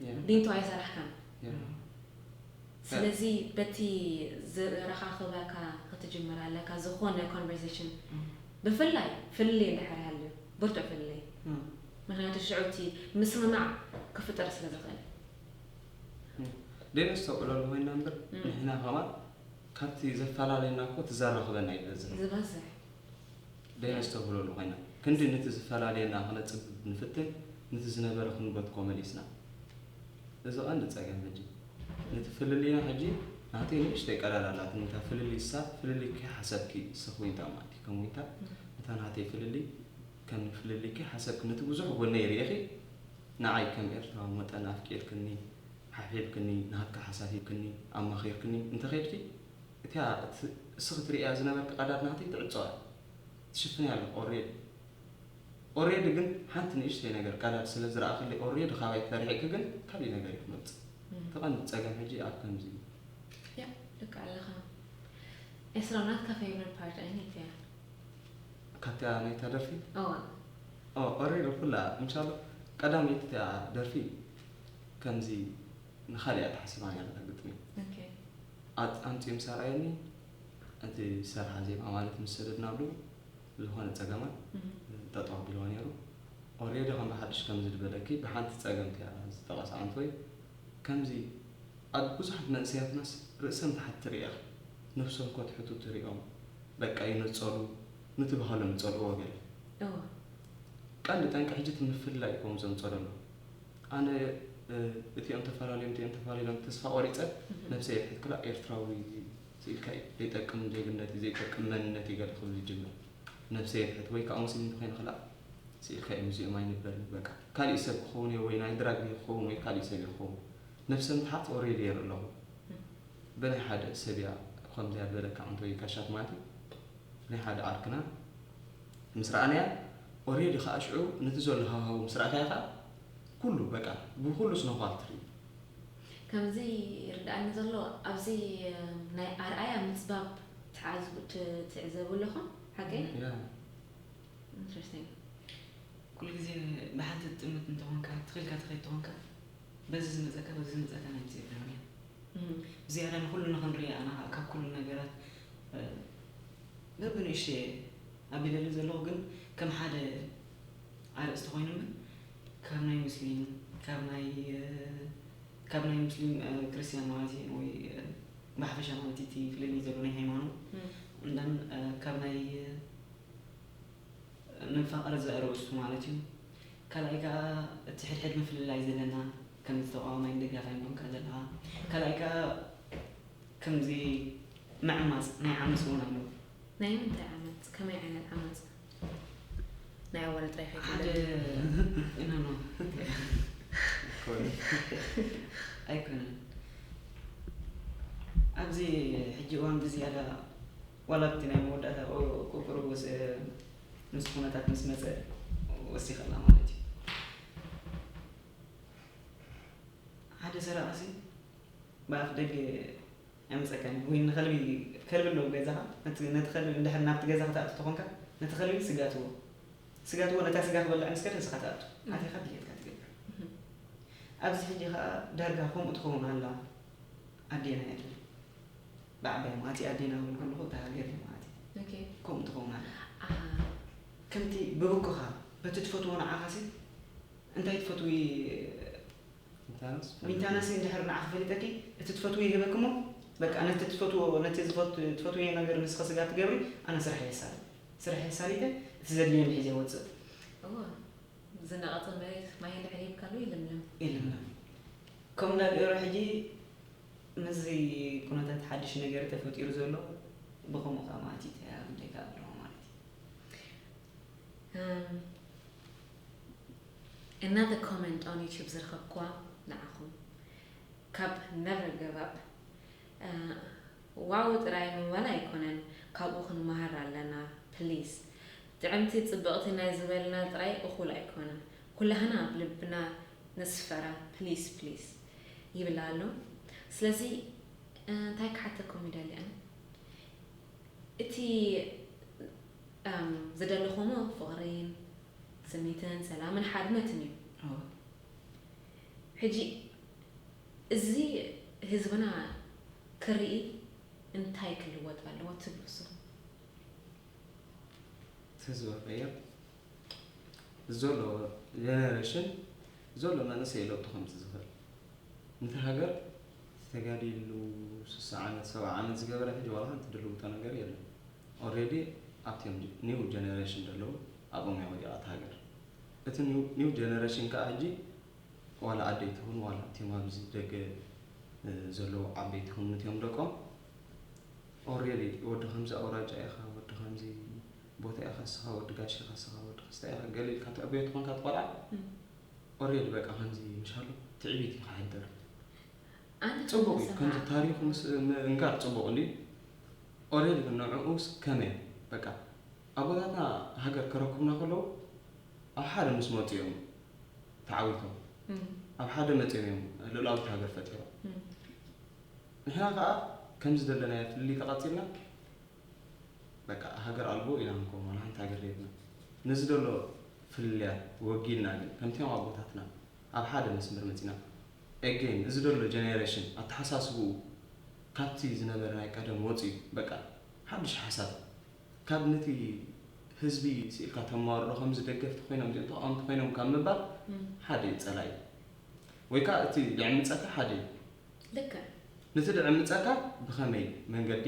ያ፣ ቢንቶ ኣይሰራሕካን። ያ። ስለዚ በቲ ዝረኻኽበካ ክትጅምር ኣለካ ዝኾነ ኮንቨርሴሽን እም፣ ብፍላይ ፍልልይ እንድሕር ይሃልዩ ብርቱዕ ፍልልይ እም፣ ምክንያቱ ሽዑ እቲ ምስምማዕ ክፍጠር ስለ ዝኽእል ደይነስተውዕለሉ ኮይና እምበር እም። ንሕና ከማን ካብቲ ዘፈላለየና እኮ ትዘራኽበና ይበዝሕ። ዝበዝሕ ደይነስተውዕለሉ ኮይና ክንዲ ነቲ ዝፈላለየና ክነጽብብ ንፍትን ነቲ ዝነበረ ክንበትኮ መሊስና። እዚ ቀንዲ ጸገም ሕጂ ነቲ ፍልልይና ሕጂ ናተይ ንእሽተይ ቀዳድ ኣላትኒ እታ ፍልልይ እሳ ፍልልይ ከይሓሰብኪ ስኽ ዊንታ ማለት እዩ ከም ዊንታ እታ ናተይ ፍልልይ ከም ፍልልይ ከይሓሰብኪ ነቲ ብዙሕ ጎነይ ርኢኺ ንዓይ ከም ኤርትራዊ መጠን ኣፍቂርክኒ ሓብሒብክኒ ናትካ ሓሳብ ሂብክኒ ኣማኺርክኒ እንተኸድኪ እቲኣ እቲ እስኺ ትርእያ ዝነበርኪ ቀዳድ ናተይ ትዕጾ እያ ትሽፍንያ ኣለኺ ኦሬዲ ኦሬዲ ግን ሓንቲ ንእሽተይ ነገር ቀዳድ ስለ ዝረኣኽለይ ኦሬዲ ካባይ ተርሒቕኪ ግን ካሊእ ነገር እዩ ክመጽእ እቲ ቀንዲ ጸገም ሕጂ ኣብ ከምዚ እዩ ያ ልክ ኣለኻ ኤስራ ናትካ ፌቨሪት ፓርት ኣይነት እያ ካብታ ናይታ ደርፊ እዋ ኦ ኦሬዲ ኩላ እንሻሎ ቀዳመይቲ እቲኣ ደርፊ ከምዚ ንኻሊኣ ተሓሲባ ነራ ግጥሚ ኦኬ ኣምፂኡ ምስ ኣርኣየኒ እቲ ዝሰርሓ ዜማ ማለት ምስ ሰደድናሉ ዝኾነ ፀገማት እህ፣ ጠጠው ኣቢልዋ ነይሩ ኦሬዲ ከም ብሓድሽ ከምዚ ዝበለኪ ብሓንቲ ፀገም እቲኣ ዝጠቐሳ ዓንተወይ ከምዚ ኣብ ብዙሓት መንእሰያትናስ ርእሰም ታሕቲ ትርእያ ነብሶም ኮትሕቱ ትሪኦም በቃ ይነፀሉ ንቲ ባህሎም ይፀልእዎ ገለ እዋ ቀንዲ ጠንቂ ሕጂ እቲ ምፍልላይ እዩ ከምኡ ዘምፅኦ ዘሎ ኣነ እ፣ እቲኦም ተፈላለዮም እቲኦም ተፈላለዮም ተስፋ ቆሪፀ እህ፣ ነብሰይ የድሕት ክላ ኤርትራዊ ስኢልካ እዩ ዘይጠቅም ዜግነት እዩ ዘይጠቅም መንነት እዩ ገለ ክብል ይጅምር ነብሰይ የድሕት ወይ ከዓ ሙስሊም እንተኮይነ ክላ ስኢልካ እዮም እዚኦም ኣይንበርን በቃ ካሊእ ሰብ ክኸውን እየ ወይ ናይ ድራግ ክኸውን ወይ ካሊእ ሰብ ይኸውን ነብሰ ምትሓት ኦሬዲ የርኢ ኣለኹ ብናይ ሓደ ሰብ እያ ከምዚያ ዝበለካ ዓንቶ ይካሻት ማለት እዩ ናይ ሓደ ዓርክና ምስ ረኣናያ ኦሬዲ ከዓ ሽዑ ነቲ ዘሎ ሃዋህው ምስ ረኣካያ ከዓ ኩሉ በቃ ብኩሉ ስነኳል ትርኢ ከምዚ ይርድኣኒ ዘሎ ኣብዚ ናይ ኣርኣያ ምፅባብ ትዓዝ- ት- ትዕዘቡ ኣለኹም ሓቀይ ያ ኢንትረስቲንግ ኩሉ ግዜ ብሓንቲ ትጥምት እንተኾንካ ትኽልካ ትኸይድ ተኾንካ በዚ ዝመፀካ በዚ ዝመፀካ ናይ ምፅእ ብርሃን እያ እህ፣ ብዝያዳ ንኩሉ ንክንሪኦ ኣና ካብ ኩሉ ነገራት እ፣ በብንእሽተ ኣቢለሉ ዘለኹ ግን ከም ሓደ ኣርእስቲ ኮይኑ እምበር ካብ ናይ ሙስሊም ካብ ናይ እ፣ ካብ ናይ ሙስሊም እ፣ ክርስትያን ማለት እዩ ወይ እ፣ ብሓፈሻ ማለት እቲ ፍልልይ ዘሎ ናይ ሃይማኖት እህ፣ እንዳን እ፣ ካብ ናይ እ፣ ምፍቓር ዘእርእስቱ ማለት እዩ ካልኣይ ከዓ እቲ ሕድሕድ ምፍልላይ ዘለና ከም ተቃዋማይ ደጋፋይ ኮንካ ዘለካ ካልኣይ ከዓ ከምዚ ምዕማፅ ናይ ዓመፅ እውን ኣሎ ናይ ምንታይ ዓመፅ ከመይ ዓይነት ዓመፅ ናይ ኣዋል ጥራይ ሓደ ከይትብል ኖ ኖ ኣይኮነን ኣብዚ ሕጂ እዋን ብዝያዳ ዋላ ኣብቲ ናይ መወዳእታ ቁ- ቁ- ቁሩብ ወስ ምስ ኩነታት ምስ መጸ ወሲኸላ ማለት እዩ። ሓደ ሰራቒ ሲ ብኣፍ ደገ ኣይመጸካን እዩ። ወይ ንኸልቢ፣ ከልቢ ኣለዎ ገዛኻ፣ ነቲ፣ ነቲ ከልቢ እንድሕር ናብቲ ገዛኻ ትኣቱ ተኾንካ፣ ነቲ ከልቢ ስጋትዎ። ስጋትዎ ነታ ስጋ ክበልዕ ምስ ከደ ንስኻ ትኣቱ። ኣቲኻ ድሌትካ ትገብር። ኣብዚ ሕጂ ኸኣ ዳርጋ ከምኡ ትኸውን ኣላ። ኣዴና የለን። ብዓባይ ማለት እዩ ኣዴና ክብል ከለኹ እታ ሃገር እየ ማለት እዩ። ኦኬ። ከምኡ ትኸውን ኣላ። ኣሃ። ከምቲ ብብኮኻ፣ በቲ ትፈትዎ ንዓኻሲ፣ እንታይ ትፈትዊ? ዊንታናስ? ዊንታናሲ እንድሕር ንዓኺ ፈሊጠኪ፣ እቲ ትፈትዊ ይህበኪ እሞ፣ በቃ ነቲ ትፈትዎ፣ ነቲ ዝፈት-፣ ትፈትውዮ ነገር ንስኺ ስጋብ ትገብሪ፣ ኣነ ስራሕ እየ ሳልጥ። ስራሕ እየ ሳሊጠ፣ እቲ ዘድልየኒ ሒዘ ይወጽእ። እወ፣ ዝነቐጸ መሬት ማይ እንድሕር ሂብካሉ ይልምልም። ይልምልም። ከምኡ እንዳገበረ ሕጂ ምስዚ ኩነታት ሓድሽ ነገር ተፈጢሩ ዘሎ ብኸምኡ ከዓ ማለት እዩ ተያያዙ እንታይ ከኣ ኣለዎ ማለት እዩ። Um, another comment on YouTube ዝረኸብኩዋ ንዓኹም ካብ ነቨር ገባብ ዋው ጥራይ ምባል ኣይኮነን፣ ካብኡ ክንመሃር ኣለና። ፕሊዝ ጥዕምቲ ጽብቕቲ ናይ ዝበልና ጥራይ እኹል ኣይኮነን፣ ኩላህና ኣብ ልብና ነስፈራ ፕሊዝ ፕሊዝ ይብል ኣሎ። ስለዚ እንታይ ክሓተኩም ይደሊ ኣነ፣ እቲ ዝደለኹሞ ፍቕሪን ስኒትን ሰላምን ሓድነትን እዩ። ሕጂ እዚ ህዝብና ክርኢ እንታይ ክልወጥ ኣለዎ ትብሉ ንስኹም? ህዝቢ ክቕየር ዘሎ ጀነሬሽን ዘሎ መንእሰይ ለውጢ ከምፅእ ዝኽእል፣ ነቲ ሃገር ተጋዲሉ ስሳ ዓመት ሰብዓ ዓመት ዝገበረ ሕጂ ዋላ ሓንቲ ድልውጦ ነገር የለን። ኦሬዲ ኣብቲም ኒው ጀነሬሽን ዘለዉ ኣብኦም እያ ወዲቓ እታ ሃገር። እቲ ኒው ጀነሬሽን ከዓ ሕጂ ዋላ ኣደይ ትኹን ዋላ እቲም ኣብዚ ደገ ዘለዉ ዓበይቲ ይኹን ምትዮም ደቆም ኦሬዲ ወዲ ከምዚ ኣውራጃ ኢኻ፣ ወዲ ከምዚ ቦታ ኢኻ፣ ስኻ ወዲ ጋሽ ኢኻ፣ ስኻ ወዲ ክስታይ ኢኻ ገለ ኢልካ ትዕበዮ ትኾንካ ትቆልዓ ኦሬዲ በቃ ከምዚ ምሻሎ ትዕቢት እዩ ክሕድር። ኣንተ ጽቡቕ እዩ ተሰማዕ- ከምዚ ታሪኹ ምስ ምእንጋር ጽቡቕ እንዲ ኦሬዲ ግን ንዕኡስ ከመይ በቃ ኣቦታትና ሃገር ከረኩብና ከለዉ ኣብ ሓደ ምስ መፁ እዮም ተዓዊቶም እም፣ ኣብ ሓደ መፅኦም እዮም ልኡላዊት ሃገር ፈጢሮም እም፣ ንሕና ከዓ ከምዚ ዘለናዮ ፍልልይ ተቐፂልና በቃ ሃገር ኣልቦ ኢና ንከውን ዋላ ሓንቲ ሃገር የብልና ነዚ ዘሎ ፍልልያት ወጊድና ግን ከምቲኦም ኣቦታትና ኣብ ሓደ መስመር መፂና again እዚ ዘሎ ጀነሬሽን ኣተሓሳስብኡ ካብቲ ዝነበረ ናይ ቀደም ወፂኡ በቃ ሓዱሽ ሓሳብ ካብ ነቲ ህዝቢ ስኢልካ ተማርሮ ከምዚ ደገፍቲ ኮይኖም እዚኦም ተቃወምቲ ኮይኖም ካብ ምባል ሓደ እዩ ፀላኢ ወይ ከዓ እቲ ድዕምፀካ ሓደ እዩ ልክዕ ነቲ ድዕምፀካ ብኸመይ መንገዲ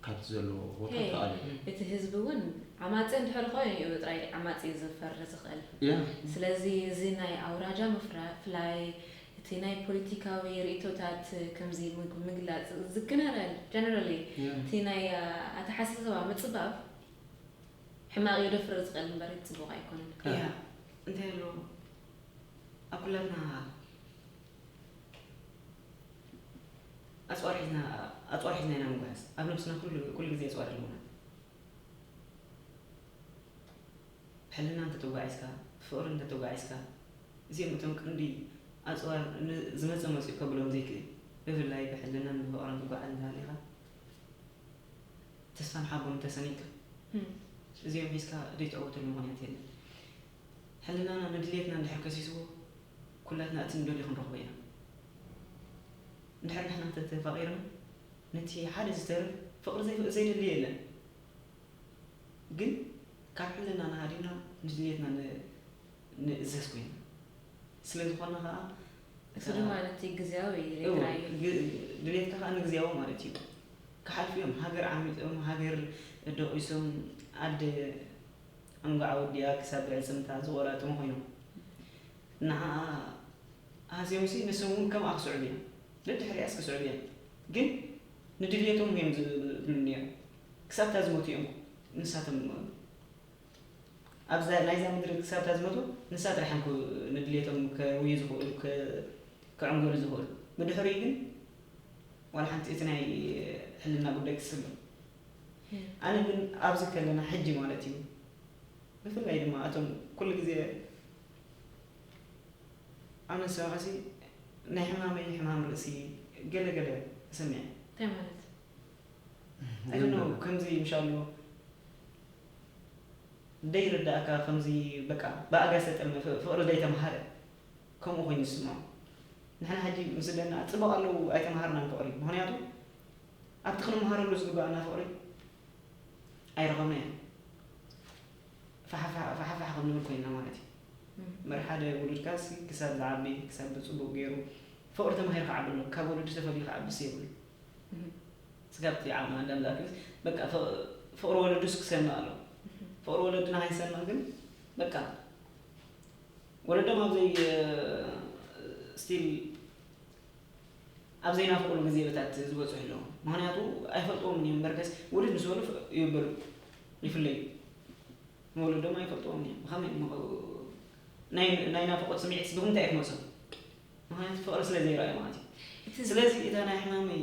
ካብቲ ዘለዎ ቦታ ሄይ። ተኣሉ እቲ ህዝቢ እውን ዓማፂ እንድሕር ኮይኑ እዩ ጥራይ ዓማፂ ዝፈሪ ዝኽእል ያ ስለዚ እዚ ናይ ኣውራጃ ምፍልላይ እቲ ናይ ፖለቲካዊ ርእቶታት ከምዚ ምግላፅ general generally ያ እቲ ናይ ኣተሓሳስባ ምፅባብ ሕማቕ እዩ ደፍር ዝቐል እምበር ፅቡቕ ኣይኮነን ያ። ያ እንታይ ኣሎ ኣብ ኩላትና ኣፅዋር ሒዝና ኣፅዋር ሒዝና ኢና ንጓዓዝ ኣብ ነብስና ኩሉ ግዜ ኣፅዋር ኣለና ብሕልና እንተተጓዒዝካ ብፍቕሪ እንተተጓዒዝካ እዚኦም እቶም ቀንዲ ኣፅዋር ዝመፀ መፅኡ ከብሎም ዘይክእል ብፍላይ ብሕልናን ብፍቕርን ትጓዓዝ እንተሃሊኻ ተስፋን ሓቦን እንተሰኒካ እዚኦም ሒዝካ ዘይትዕወተሉ ምኽንያት የለን ሕልናና ንድልየትና እንድሕር ከሲስዎ ኩላትና እቲ ንደልዮ ክንረኽቦ ኢና እንድሕር ንሕና ተተፋቒርና ነቲ ሓደ ዝተርፍ ፍቕሪ ዘይደሊ የለን ግን ካብ ሕልናና ሃዲምና ንድልየትና ንእዘዝ ኮይና ስለ ዝኾና ከዓ እቲ ድማ ነቲ ግዝያዊ ድሌትና እዩ ድሌትካ ከዓ ንግዝያዊ ማለት እዩ ክሓልፉ እዮም ሃገር ዓሚፆም ሃገር ደቂሶም ዓዲ ኣንጓዓ ወዲኣ ክሳብ ብዕፅምታ ዝቆራጥሙ ኮይኖም ንዓ ሃስዮምሲ ንሶም እውን ከምኣ ክስዕቡ እዮም ደድሕሪኣስ ክስዕቡ እዮም ግን ንድልየቶም እዮም ዝብሉ ነይሮም ክሳብታ ዝሞቱ እዮም ንሳቶም ኣብዚ ናይዛ ምድሪ ክሳብታ ዝመቱ ንሳ ጥራሕ ንድልየቶም ከርውዩ ዝኽእሉ ከዕንገሉ ዝኽእሉ ብድሕሪኡ ግን ዋላ ሓንቲ እቲ ናይ ሕልና ጉዳይ ክስሎ ኣነ ግን ኣብዚ ከለና ሕጂ ማለት እዩ ብፍላይ ድማ እቶም ኩሉ ግዜ ኣነ ንስኻሲ ናይ ሕማመይ ሕማም ርእሲ ገለ ገለ እሰምዕ። እንታይ ማለት? I don't know፣ ከምዚ ምሻሉ ደይርዳእካ፣ ከምዚ በቃ ብኣጋ ዝተጠልመ ፍ- ፍቕሪ ዘይተምሃረ ከምኡ ኮይኑ ዝስምዖ። ንሕና ሕጂ ምስ ደና ጽቡቕ ኣለዉ ኣይተምሃርናን ፍቕሪ፣ ምኽንያቱ ኣብቲ ክንምሃረሉ ዝግባኣና ፍቕሪ ኣይረኸብናዮ። ፋሓፋሕ ከም ንብል ኮይንና ማለት እዩ። እምበር ሓደ ውሉድካሲ ክሳብ ዝዓቢ፣ ክሳብ ብጽቡቕ ገይሩ ፍቕሪ ተማሂሩ ክዓቢ ኣሎ። ካብ ወለዲ ተፈልዩ ክዓብስ የብሉ። ስጋብ እቲ ዓቕሚ ኣዳም ዝኣክልስ በቃ ፍቕ- ፍቕሪ ወለዱስ ክሰምዕ ኣሎ። ፍቕሪ ወለድና ከይሰምዕ ግን በቃ ወለዶም ኣብ ዘይ ስቲል ኣብ ዘይናፍቕሉ ግዜ በታት ዝበፅሑ ኣለዉ። ምኽንያቱ ኣይፈልጥዎምን እዮም። በርከስ ውሉድ ምስ በሉ ፍ- ይበሉ ይፍለዩ። ንወለዶም ኣይፈልጥዎምን እዮም። ብኸመይ እሞ ናይ ናይ ናፍቖት ስምዒት ብምንታይ እየ ክመፅኦም? ምኽንያቱ ፍቕሪ ስለ ዘይረኣዩ ማለት እዩ። እቲ ስለዚ እታ ናይ ሕማመይ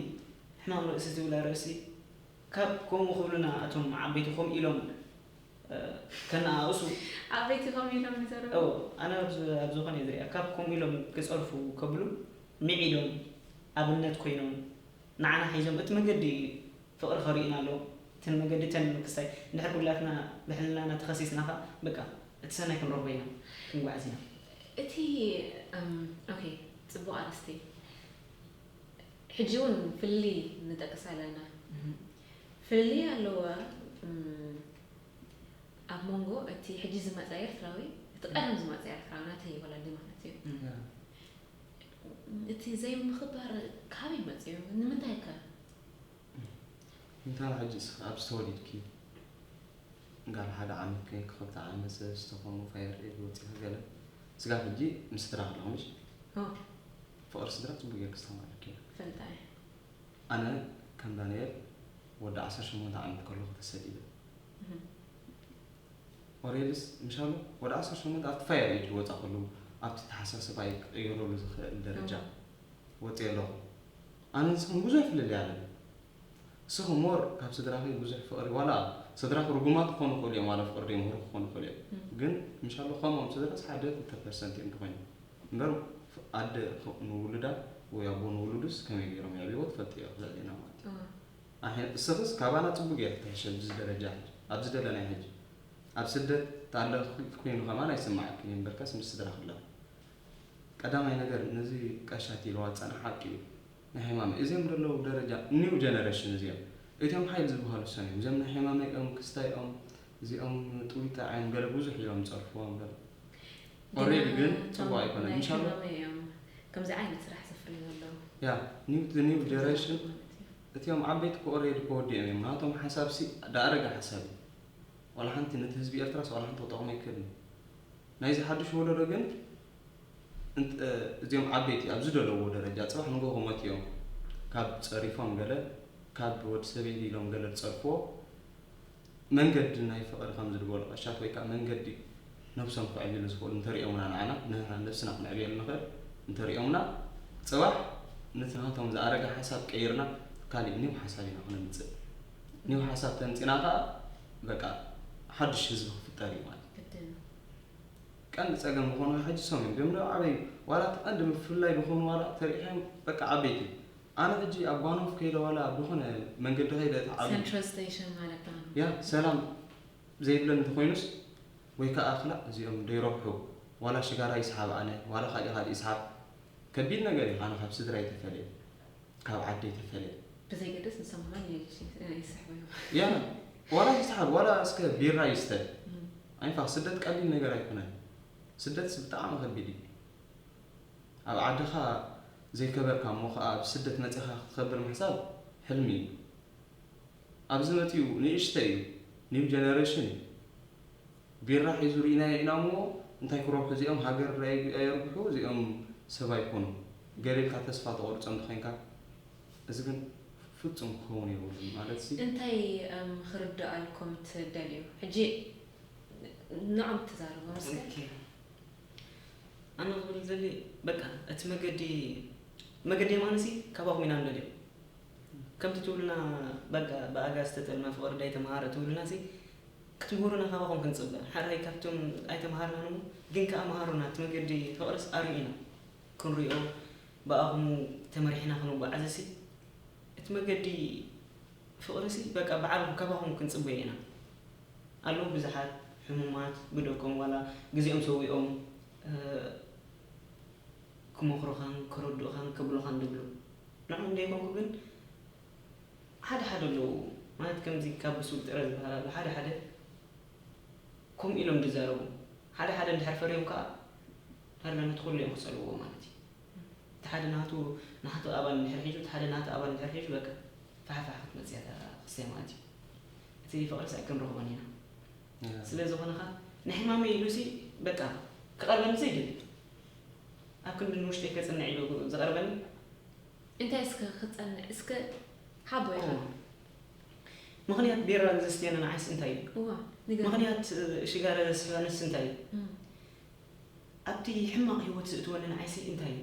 ሕማም ርእሲ ትብላ ርእሲ ካብ ከምኡ ክብሉና እቶም ዓበይቲ ከምኡ ኢሎም እ፣ ከነኣእሱ ዓበይቲ ከምኡ ኢሎም ይዛረቡ። ኦ ኣነ ኣብ ዝ- ኣብ ዝኾነ እየ ዝሪኣ ካብ ከምኡ ኢሎም ክፀርፉ ከብሉ ምዒዶም ኣብነት ኮይኖም ንዓና ሒዞም እቲ መገዲ ፍቕሪ ከርእዩና ኣለዎም። እተን መገዲ እተን ክስታይ እንድሕር ኩላትና ብሕልናና ተኸሲስና ኸ በቃ እቲ ሰናይ ክንረኽቦ ኢና ክንጓዓዝ ኢና። እቲ እም፣ ኦኬ፣ ጽቡቕ ኣርእስቲ። ሕጂ እውን ፍልልይ ንጠቅስ ኣለና። ፍልልይ ኣለዋ። እም፣ ኣብ መንጎ እቲ ሕጂ ዝመጸ ኤርትራዊ፣ እቲ ቀደም ዝመጸ ኤርትራዊ ናተይ ወለዲ ማለት እዩ። እቲ ዘይምኽባር ካበይ መጽኡ? ንምንታይ ከ? እንታ ሕጂ እስኺ ኣብዚ ተወሊድኪ ጋል ሓደ ዓመት ኮይንኪ ክልተ ዓመት ሰለስተ ከምኡ ፋየር ኤድ ወፂኺ ገለ ስጋብ ሕጂ ምስ ስድራ ኣለኹ ምሽ ኦ፣ ፍቕሪ ስድራ ፅቡቅ ጌርኪ ዝተማረኪ ፈልጣ እየ። ኣነ ከም ዳንኤል ወዲ ዓሰርተ ሸሞንተ ዓመት ከለኹ ተሰዲደ እህ፣ ኦሬልስ ምሻሎ ወዲ ዓሰርተ ሸሞንተ ኣብቲ ፋየር ኤድ ወፃ ከለዉ ኣብቲ ተሓሳስባይ ክቅይረሉ ዝኽእል ደረጃ ወፂ ኣለኹ ኣነ ንስኹም ብዙሕ ፍልልይ ኣለና እስኹም ሞር ካብ ስድራኺ ብዙሕ ፍቕሪ ዋላ ስድራኺ ርጉማት ክኾኑ ይኽእሉ እዮም ዋላ ፍቕሪ ዘይምህሩ ክኾኑ ይኽእሉ እዮም ግን ምሻሎ ከምኦም ስድራስ ሓደ ክልተ ፐርሰንት እዮም ዝኾይኑ እምበር ኣደ ንውሉዳ ወይ ኣቦ ንውሉዱስ ከመይ ገይሮም የዕብይዎ ትፈልጢ ኢኺ ልዕሌና ማለት እዩ እህ፣ ኣሕ- እስኽስ ካባና ፅቡቅ ጌርኪ ትሕሸ ኣብዚ ደረጃ ሕጂ ኣብዚ ደለናዮ ሕጂ ኣብ ስደት ታለ ኮይኑ ከማን ኣይስማዓክን እዩ እምበርከስ ምስ ስድራ ክላ ቀዳማይ ነገር ነዚ ቀሻት ኢልዋ ዝፀንሓ ሓቂ እዩ ናይ ሃይማኖት እዚኦም ዘለዉ ደረጃ ኒው ጀነሬሽን እዚኦም እቲኦም ሓይል ዝበሃሉ ሰም እዮም እዚኦም ናይ ሃይማኖት እዮም ክስታይ እዮም እዚኦም ጥዊጣ እዮም ገለ ብዙሕ እዮም ዝፀርፍዎም ገለ ኦሬዲ ግን እቶም ፅቡቅ ኣይኮነን ናይ ምሻሎ ሕማመይ እዮም ከምዚ ዓይነት ስራሕ ዘፍርዩ ዘለዉ ያ ኒው ኒው ጀነሬሽን ማለት እዩ። እቲኦም ዓበይቲ ኮ ኦሬዲ ኮወዲኦም እዮም ናቶም ሓሳብ ሲ ዳኣረገ ሓሳብ እዩ ዋላ ሓንቲ ነቲ ህዝቢ ኤርትራስ ዋላ ሓንቲ ክጠቕሞ ይክእል እዩ ናይዚ ሓዱሽ ወለዶ ግን እንት- እዚኦም ዓበይቲ ኣብዚ ዘለዎ ደረጃ ፅባሕ ንጎ ክሞት እዮም ካብ ፀሪፎም ገለ ካብ ወዲ ሰበይቲ ኢሎም ገለ ዝፀርፍዎ መንገዲ ናይ ፍቕሪ ከም ዝድበሉ ቀሻት ወይ ከዓ መንገዲ ነብሶም ከዕብሉ ዝኽእሉ እንተሪኦምና ንዓና ንሕና ነብስና ክንዕብየሉ ንኽእል እንተሪኦምና ፅባሕ ነቲ ናቶም ዝኣረገ ሓሳብ ቀይርና ካሊእ ኒው ሓሳብ ኢና ክነምፅእ ኒው ሓሳብ ተምፂና ከዓ በቃ ሓዱሽ ህዝቢ ክፍጠር እዩ ማለት እዩ ግድን ቀንዲ ፀገም ዝኾኑ ሕጂ ሰም እዮም ጀምሮ ዓበይ ዋላ እቲ ቀንዲ ምፍልላይ ዝኾኑ ዋላ ተሪሖም በቃ ዓበይቲ ኣነ ሕጂ ኣብ ባኖፍ ከይደ ዋላ ኣብ ዝኾነ መንገዲ ከይደ እቲ ዓብዪ central station ማለት ነው። ያ ሰላም ዘይብለኒ እንተኮይኑስ ወይ ከዓ ክላእ እዚኦም ደይረብሑ ዋላ ሽጋራ ይስሓብ ኣነ ዋላ ካሊእ ካሊእ ይስሓብ ከቢድ ነገር እዩ ኣነ ካብ ስድራ ይተፈለየ ካብ ዓደ ይተፈለየ ብዘይገድስ ንሶም ከማን ይስሕቡ እዮም። ያ ዋላ ይስሓብ ዋላ እስከ ቢራ ይስተ እም፣ ኣይንፋ ስደት ቀሊል ነገር ኣይኮነን ስደትስ ብጣዕሚ ከቢድ እዩ ኣብ ዓድኻ ዘይከበርካ እሞ ከዓ ኣብ ስደት መፂኻ ክትከብር ምሕሳብ ሕልሚ እዩ ኣብዚ መፂኡ ንእሽተ እዩ ኒው ጀነሬሽን እዩ ቢራ ሒዙ ርኢናዮ ኢና እሞ እንታይ ክረብሑ እዚኦም ሃገር ኣየርብሑ እዚኦም ሰብ ኣይኮኑ ገለ ኢልካ ተስፋ ተቆርፆ እንተኮይንካ እዚ ግን ፍፁም ክኸውን የብሉን ማለት ሲ እንታይ እም፣ ክርድኣልኩም ትደልዩ ሕጂ ንዖም ትዛረቦም እስከ ኦኬ። ኣነ ክብል ዘሊ በቃ እቲ መገዲ መገዲ የማንሲ ካባኹም ኢና ንደልዮ ከምቲ ትብሉና በቃ ብኣጋ ዝተጠልመ ፍቕሪ ዳይ ተምሃረ ትብሉና ሲ ክትምህሩና ካባኹም ክንጽበ። ሓራይ ካብቶም ኣይተምሃርናን እሞ፣ ግን ከኣ መሃሩና። እቲ መገዲ ፍቕርስ ኣርእዩና። ክንሪኦ፣ ብኣኹም ተመሪሕና ክንጓዓዝሲ፣ እቲ መገዲ ፍቕርሲ በቃ ባዕልኹም ካባኹም ክንጽበዮ ኢና። ኣለዉ ብዙሓት ሕሙማት ብደቆም ዋላ ግዜኦም ሰዊኦም፣ እ፣ ክመኽሩኻን ከረድኡኻን ከብሉኻን ድብሉ። ንዕኡ እንደ ይኮንኩ ግን ሓደ ሓደ ኣለዉ፣ ማለት ከምዚ ካብ ብሱል ጥረ ዝበሃል ኣሎ፣ ሓደ ሓደ ከምኡ ኢሎም ዝዛረቡ፣ ሓደ ሓደ እንድሕር ፈርዮም ከኣ ዳርጋ ነቲ ኩሉ እዮም ክጸልውዎ ማለት እዩ። እቲ ሓደ ናቱ፣ ናቱ ኣባል እንድሕር ሒዙ፣ እቲ ሓደ ናቱ ኣባል እንድሕር ሒዙ፣ በቃ ፋሕፋሕ ክትመጽእ እያ እታ ክስታይ ማለት እዩ። እቲ ፍቕርስ ኣይክንረኽቦን ኢና። እያ። ስለ ዝኾነ ኸኣ ንሕማመይ ኢሉሲ በቃ ክቐርበኒ ዘይደሊ። ኣብ ክንዲ ንውሽጠይ ከጽንዕ ኢሉ ዝቐርበኒ። እንታይ እስከ ክጸንዕ እስከ ሓቦ ኢኻ? እዎ። ምኽንያት ቢራ ዘስትየኒ ንዓይስ እንታይ እዩ? እዋ፣ ንገር። ምኽንያት፣ እ፣ ሽጋራ ዘስሕበንስ እንታይ እዩ? እም። ኣብቲ ሕማቕ ህይወት ዘእትወኒ ንዓይሲ እንታይ እዩ?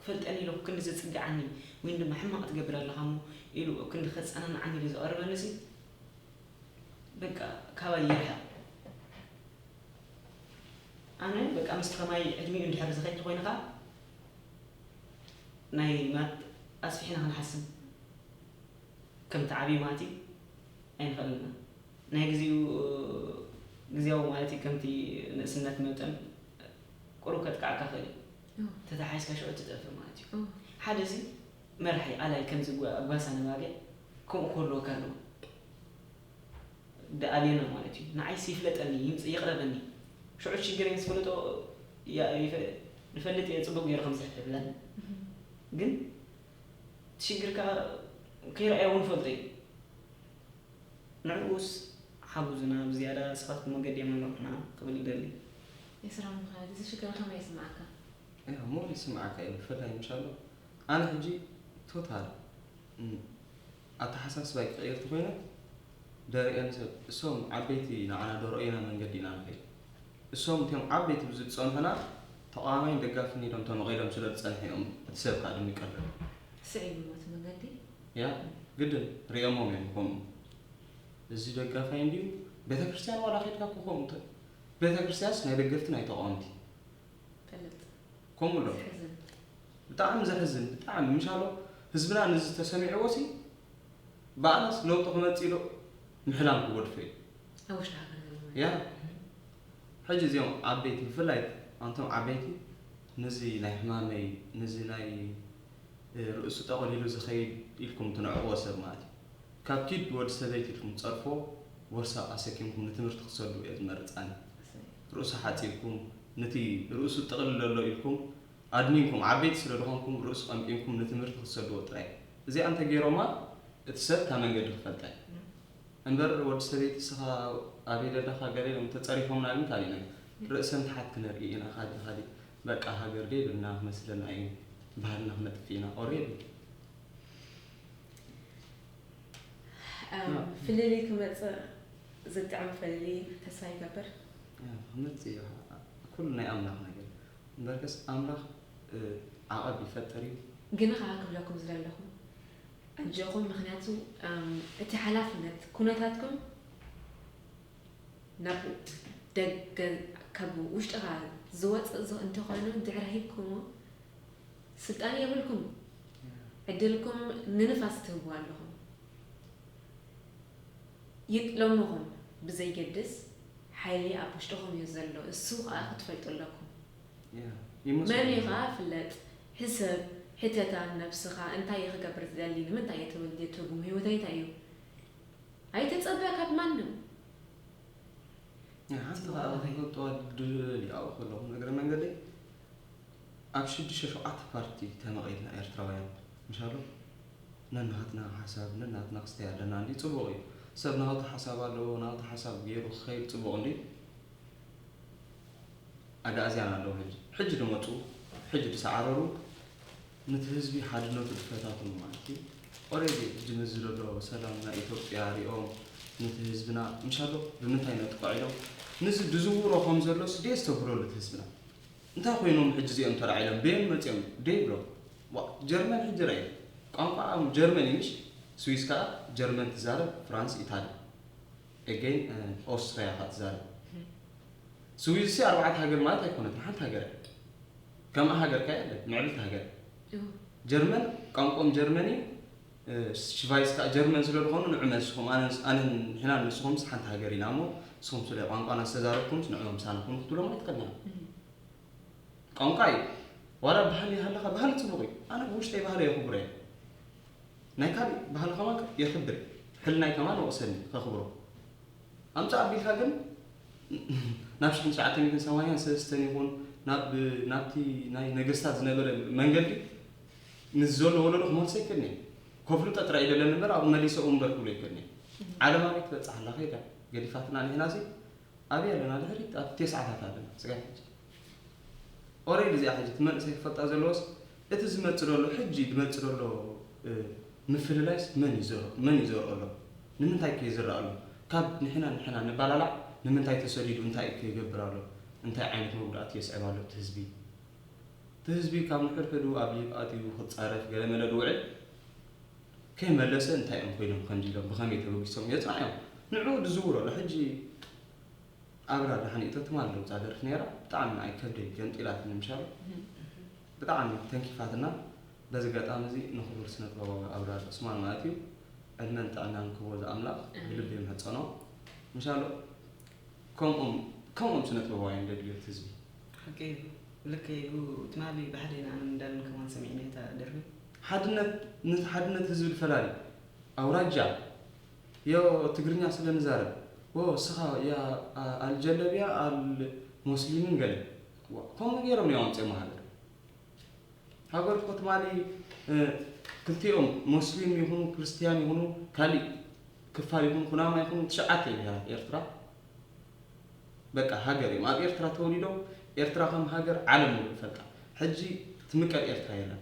ክፈልጠኒ ኢሉ ክንዲ ዘጽግዓኒ ወይም ድማ ሕማቕ ትገብር ኣለኻ እሞ ኢሉ ኣብ ክንዲ ከጸናንዓኒ ኢሉ ዝቐርበኒሲ በቃ ካባይ ይርሓቕ። ኣነ በቃ ምስቲ ከማይ ዕድሚኡ እንድሕር ዝኸይድ ተኾይኑ ኸኣ ናይ ማት ኣስፊሕና ክንሓስብ ከምቲ ዓብዪ ማቲ ኣይንኽእልን ኢና። ናይ ግዜኡ ግዜያዊ ማለት እዩ፣ ከምቲ ንእስነት መጠን ቁሩብ ከጥቅዓካ ይኽእል እዩ። እዎ። ተተሓሒዝካ ሽዑ ትጠፍእ ማለት እዩ። እዎ። ሓደ እዚ መራሒ ኣላይ ከምዚ ጓ-፣ ጓሳ ነባጊዕ ከምኡ ክህልወካ ኣለዎ። ደኣልየና ማለት እዩ። ንዓይስ ይፍለጠኒ፣ ይምጽእ፣ ይቕረበኒ። ሽዑ ሽግረይ ምስ ፈለጦ ያ-፣ ይፈ-፣ ንፈልጥ እየ ጽቡቕ ገይሩ ከም ዝሕብለኒ። እህ። ግን እቲ ሽግር ከኣ ከይረኣዮ እውን እፈልጦ እዩ። ንዕኡስ ሓጉዙና፣ ብዝያዳ ንስኻትኩም መገዲ የመምርሑና ክብል ይደሊ። ኤስራም፣ እዚ ሽግር ከመይ ይስምዓካ? እያ፣ እሞ ይስምዓካ እዩ፣ ብፍላይ ምሻሎ። ኣነ ሕጂ ቶታል፣ እም፣ ኣተሓሳስባይ ክቕይር ተኾይነ፣ ደሪአን ሰብ፣ እሶም ዓበይቲ ንዓና ዶ ረእዩና መንገዲ ኢና ንኸይድ። እሶም እቶም ዓበይቲ ብዝጸንሑና፣ ተቓዋማይን ደጋፍን ኢሎም ተመቒሎም ስለ ዝጸንሑ እዮም፣ እቲ ሰብ ከኣ ድም ይቀርብ። ስዒቡ እቲ መንገዲ? ያ፣ ግድን፣ ሪኦሞም እዮም ከምኡ። እዚ ደጋፋይ እንድዩ፣ ቤተክርስትያን ዋላ ኸይድካ እኮ ከምኡ ተ-፣ ቤተክርስትያንስ ናይ ደገፍቲ ናይ ተቓወምቲ። ፈልጥ። ከምኡ ኣሎ። ዘሕዝን። ብጣዕሚ ዘሕዝን፣ ብጣዕሚ። ምሻሎ ህዝብና ነዚ ተሰሚዕዎ ሲ፣ ብኣናስ ለውጢ ክመጽእ ኢሉ ምሕላም ክገድፎ እዩ። ኣብ ውሽጢ ሃገር ዘሎ ማለት ያ። እዩ። ሕጂ እዚኦም ዓበይቲ፣ ብፍላይ ኣንቶም ዓበይቲ ነዚ ናይ ሕማመይ፣ ነዚ ናይ፣ እ፣ ርእሱ ጠቕሊሉ ዝኸይድ ኢልኩም ትንዕቕዎ ሰብ ማለት እዩ። ካብ ኪድ ወዲ ሰበይቲ ኢልኩም ትጸርፎ ቦርሳ ኣሰኪምኩም ንትምህርቲ ክትሰዱ እየ ዝመርጽ ኣነ። ርእሱ ሓጺብኩም፣ ነቲ ርእሱ ጥቕልል ኣሎ ኢልኩም ኣድኒንኩም፣ ዓበይቲ ስለ ዝኾንኩም ርእሱ ቀምቂምኩም ንትምህርቲ ክትሰድዎ ጥራይ። እዚኣ እንተ ገይሮማ፣ እቲ ሰብ እታ መንገዲ ክፈልጣ እዩ። እምበር ወዲ ሰበይቲ እስኻ ኣበይ ደለኻ ገለ ኢሎም ተጸሪፎምና ኢሉ እንታሊና ርእሰን ትሓት ክነርኢ ኢና። ካዲ ካዲ በቃ ሃገር ደይብልና ክመስለና እዩ። ባህልና ክነጥፍ ኢና። ኦሬዲ። ኣም፣ ያ። ፍልልይ ክመጽእ ዝጥዕም ፍልልይ ተስፋ ይገብር። ያ፣ ክመጽእ እዩ። ኩሉ ናይ ኣምላኽ ነገር። እምበርከስ ኣምላኽ፣ እ፣ ዓቐብ ይፈጥር እዩ። ግን ኸኣ ክብለኩም ዝደለኹ፣ ኣጆኹም፣ ምኽንያቱ፣ ኣም፣ እቲ ሓላፍነት ኩነታትኩም ናብ ደገ፣ ካብ ውሽጥኻ ዝወጽእ ዝ-፣ እንተኾይኑ፣ ድሕሪ ሂብኩሞ፣ ስልጣን የብልኩም። ያ። ዕድልኩም ንንፋስ ትህብዎ ኣለኹም። ይጥለምኹም ብዘይገድስ፣ ሓይሊ ኣብ ውሽጥኹም እዩ ዘሎ። እሱ ኸኣ ክትፈልጡ ኣለኩም። ያ፣ ይመስሉ። መን እዩ ኸኣ ፍለጥ፣ ሕሰብ፣ ሕተታ ንነብስኻ፣ እንታይ እየ ክገብር ዝደሊ፣ ንምንታይ እየ ተወሊደ፣ ትርጉም ህይወተይ እንታይ እዩ? ኣይትጸበ ካብ ማንም። ያ፣ ሓንቲ ኸኣ ክፈልጥዋ ድልየ ኣብኡ ከለኹ፣ እግረ መንገደይ፣ ኣብ ሽዱሽተ ሸውዓተ ፓርቲ ተመቒልና ኤርትራውያን፣ ምሻሎ? ነናትና ሓሳብ፣ ነናትና ክስታይ ኣለና እንዲ ጽቡቕ እዩ። ሰብ ናቱ ሓሳብ ኣለዎ፣ ናቱ ሓሳብ ገይሩ ክኸይድ ጽቡቕ እንዲ። ኣግኣዝያን ኣለዉ ሕጂ። ሕጂ ድመጹ፣ ሕጂ ድሰዓረሩ፣ ነቲ ህዝቢ ሓድነቱ ድፈታትኑ ማለት እዩ። ኦሬዲ ሕጂ ነዚ ዘሎ ሰላም ናይ ኢትዮጵያ ሪኦም፣ ነቲ ህዝብና፣ ምሻሎ ብምንታይ ነጥቅዖ ኢሎም፣ ነዚ ድዝውሮ ከም ዘሎስ ደየስተብህለሉ እቲ ህዝብና። እንታይ ኮይኖም ሕጂ እዚኦም ተላዒሎም? በየን መጺኦም? ደይብሎም። ዋ፣ ጀርመን ሕጂ ርኣዩ። ቋንቋኦም ጀርመን እዩ፣ ምሽ? ስዊስ ከኣ ጀርመን ትዛረብ፣ ፍራንስ፣ ኢታሊ። ኤገይን ኦስትሪያ ኢኻ ትዛረብ። ስዊዝ ሲ ኣርባዕተ ሃገር ማለት ኣይኮነትን፣ ሓንቲ ሃገር እያ። ከምኣ ሃገር ከ የለ፣ ምዕብልቲ ሃገር። ጀርመን ቋንቋኦም ጀርመን እዩ። ሽቫይስ ከዓ ጀርመን ስለ ዝኾኑ ንዑ መስኹም ኣነን ንሕናን ንስኹምስ ሓንቲ ሃገር ኢና እሞ ንስኹም ስለ ቋንቋና ዝተዛረብኩምስ ንዕኦም ምሳና ኩኑ ክትብሎም ኣይትኽእልን። ቋንቋ እዩ። ዋላ ባህሊ ሃለኻ፣ ባህሊ ፅቡቕ እዩ። ኣነ ብውሽጠይ ባህሊ የኽብሮ እየ። ናይ ካልእ ባህሊ ከማን የኽብር እየ። ሕልናይ ከማን ወቕሰኒ ከኽብሮ። ኣምፃእ ኣቢልካ ግን ናብ ሽሕን ትሽዓተ ሚእትን ሰማንያን ሰለስተን ይኹን ናብ ናብቲ ናይ ነገስታት ዝነበረ መንገዲ ምስ ዘሎ ወለዶ ክመልሶ ይክእልኒ። ከፍልጦ ጥራይ ይደለኒ እምበር ኣብኡ መሊሰ እምበር ክብሎ ይክእልኒ። ዓለም ኣበይ ትበፅሕ ኣላ ከይዳ ገዲፋትና ንሕና ሲ ኣበይ ኣለና ድሕሪት ኣብቲ ተስዓታት ኣለና ስጋብ ሕጂ። ኦሬዲ እዚኣ ሕጂ እቲ መንእሰይ ክፈልጣ ዘለዎስ እቲ ዝመፅእ ዘሎ ሕጂ ዝመፅእ ዘሎ ምፍልላይስ መን እዩ ዘርኦ ኣሎ? ንምንታይ ከ ይዝረእ ኣሎ? ካብ ንሕና ንሕና ንባላላዕ ንምንታይ ተሰዲዱ እንታይ ከ ይገብር ኣሎ? እንታይ ዓይነት መጉዳእቲ የስዕብ ኣሎ እቲ ህዝቢ? እቲ ህዝቢ ካብ ንሕድሕዱ ኣብ ሊብ ኣትዩ ክፃረፍ ገለመለ ዝውዕል ከይመለሰ እንታይ እዮም ኮይኖም ከምዚ ኢሎም ብኸመይ ተበጊሶም እዮም የፅንዓ እዮም ንዕኡ ድዝውሮ ኣሎ ሕጂ ኣብራ ደሓን ይእቶ ትማል ደው እዛ ደርፊ ነይራ ብጣዕሚ ንዓይ ከብደይ ገንጢላትኒ ምሻሉ ብጣዕሚ ተንኪፋትና በዚ ኣጋጣሚ እዚ ንክቡር ስነ ጥበባዊ ኣብራር ዑስማን ማለት እዩ ዕድመን ጥዕናን ክቦ ዝኣምላኽ ብልቢ ይምሕጸኖ ምሻሉ ከምኦም ከምኦም ስነ ጥበባውያን ደድልዮ እቲ ህዝቢ ሓቂ እዩ ልክ እዩ ትማሊ ብሓደ ኢና ኣነ እንዳለን ከማን ሰሚዕና እታ ደርፊ ሓድነት ነቲ ሓድነት ህዝቢ ዝፈላሊ ኣውራጃ ዮ ትግርኛ ስለ ንዛረብ ዎ እስኻ ያ ኣልጀለብያ ኣል ሞስሊምን ገለ ከምኡ ገይሮም እዮም ኣምፅኦም ሃገር ሃገር እኮ ትማሊ ክልቲኦም ሞስሊም ይኹኑ ክርስትያን ይኹኑ ካሊእ ክፋል ይኹኑ ኩናማ ይኹኑ ትሽዓተ ብሄራት ኤርትራ በቃ ሃገር እዮም ኣብ ኤርትራ ተወሊዶም ኤርትራ ከም ሃገር ዓለም ሙሉእ ይፈልጣ ሕጂ ትምቀል ኤርትራ የለን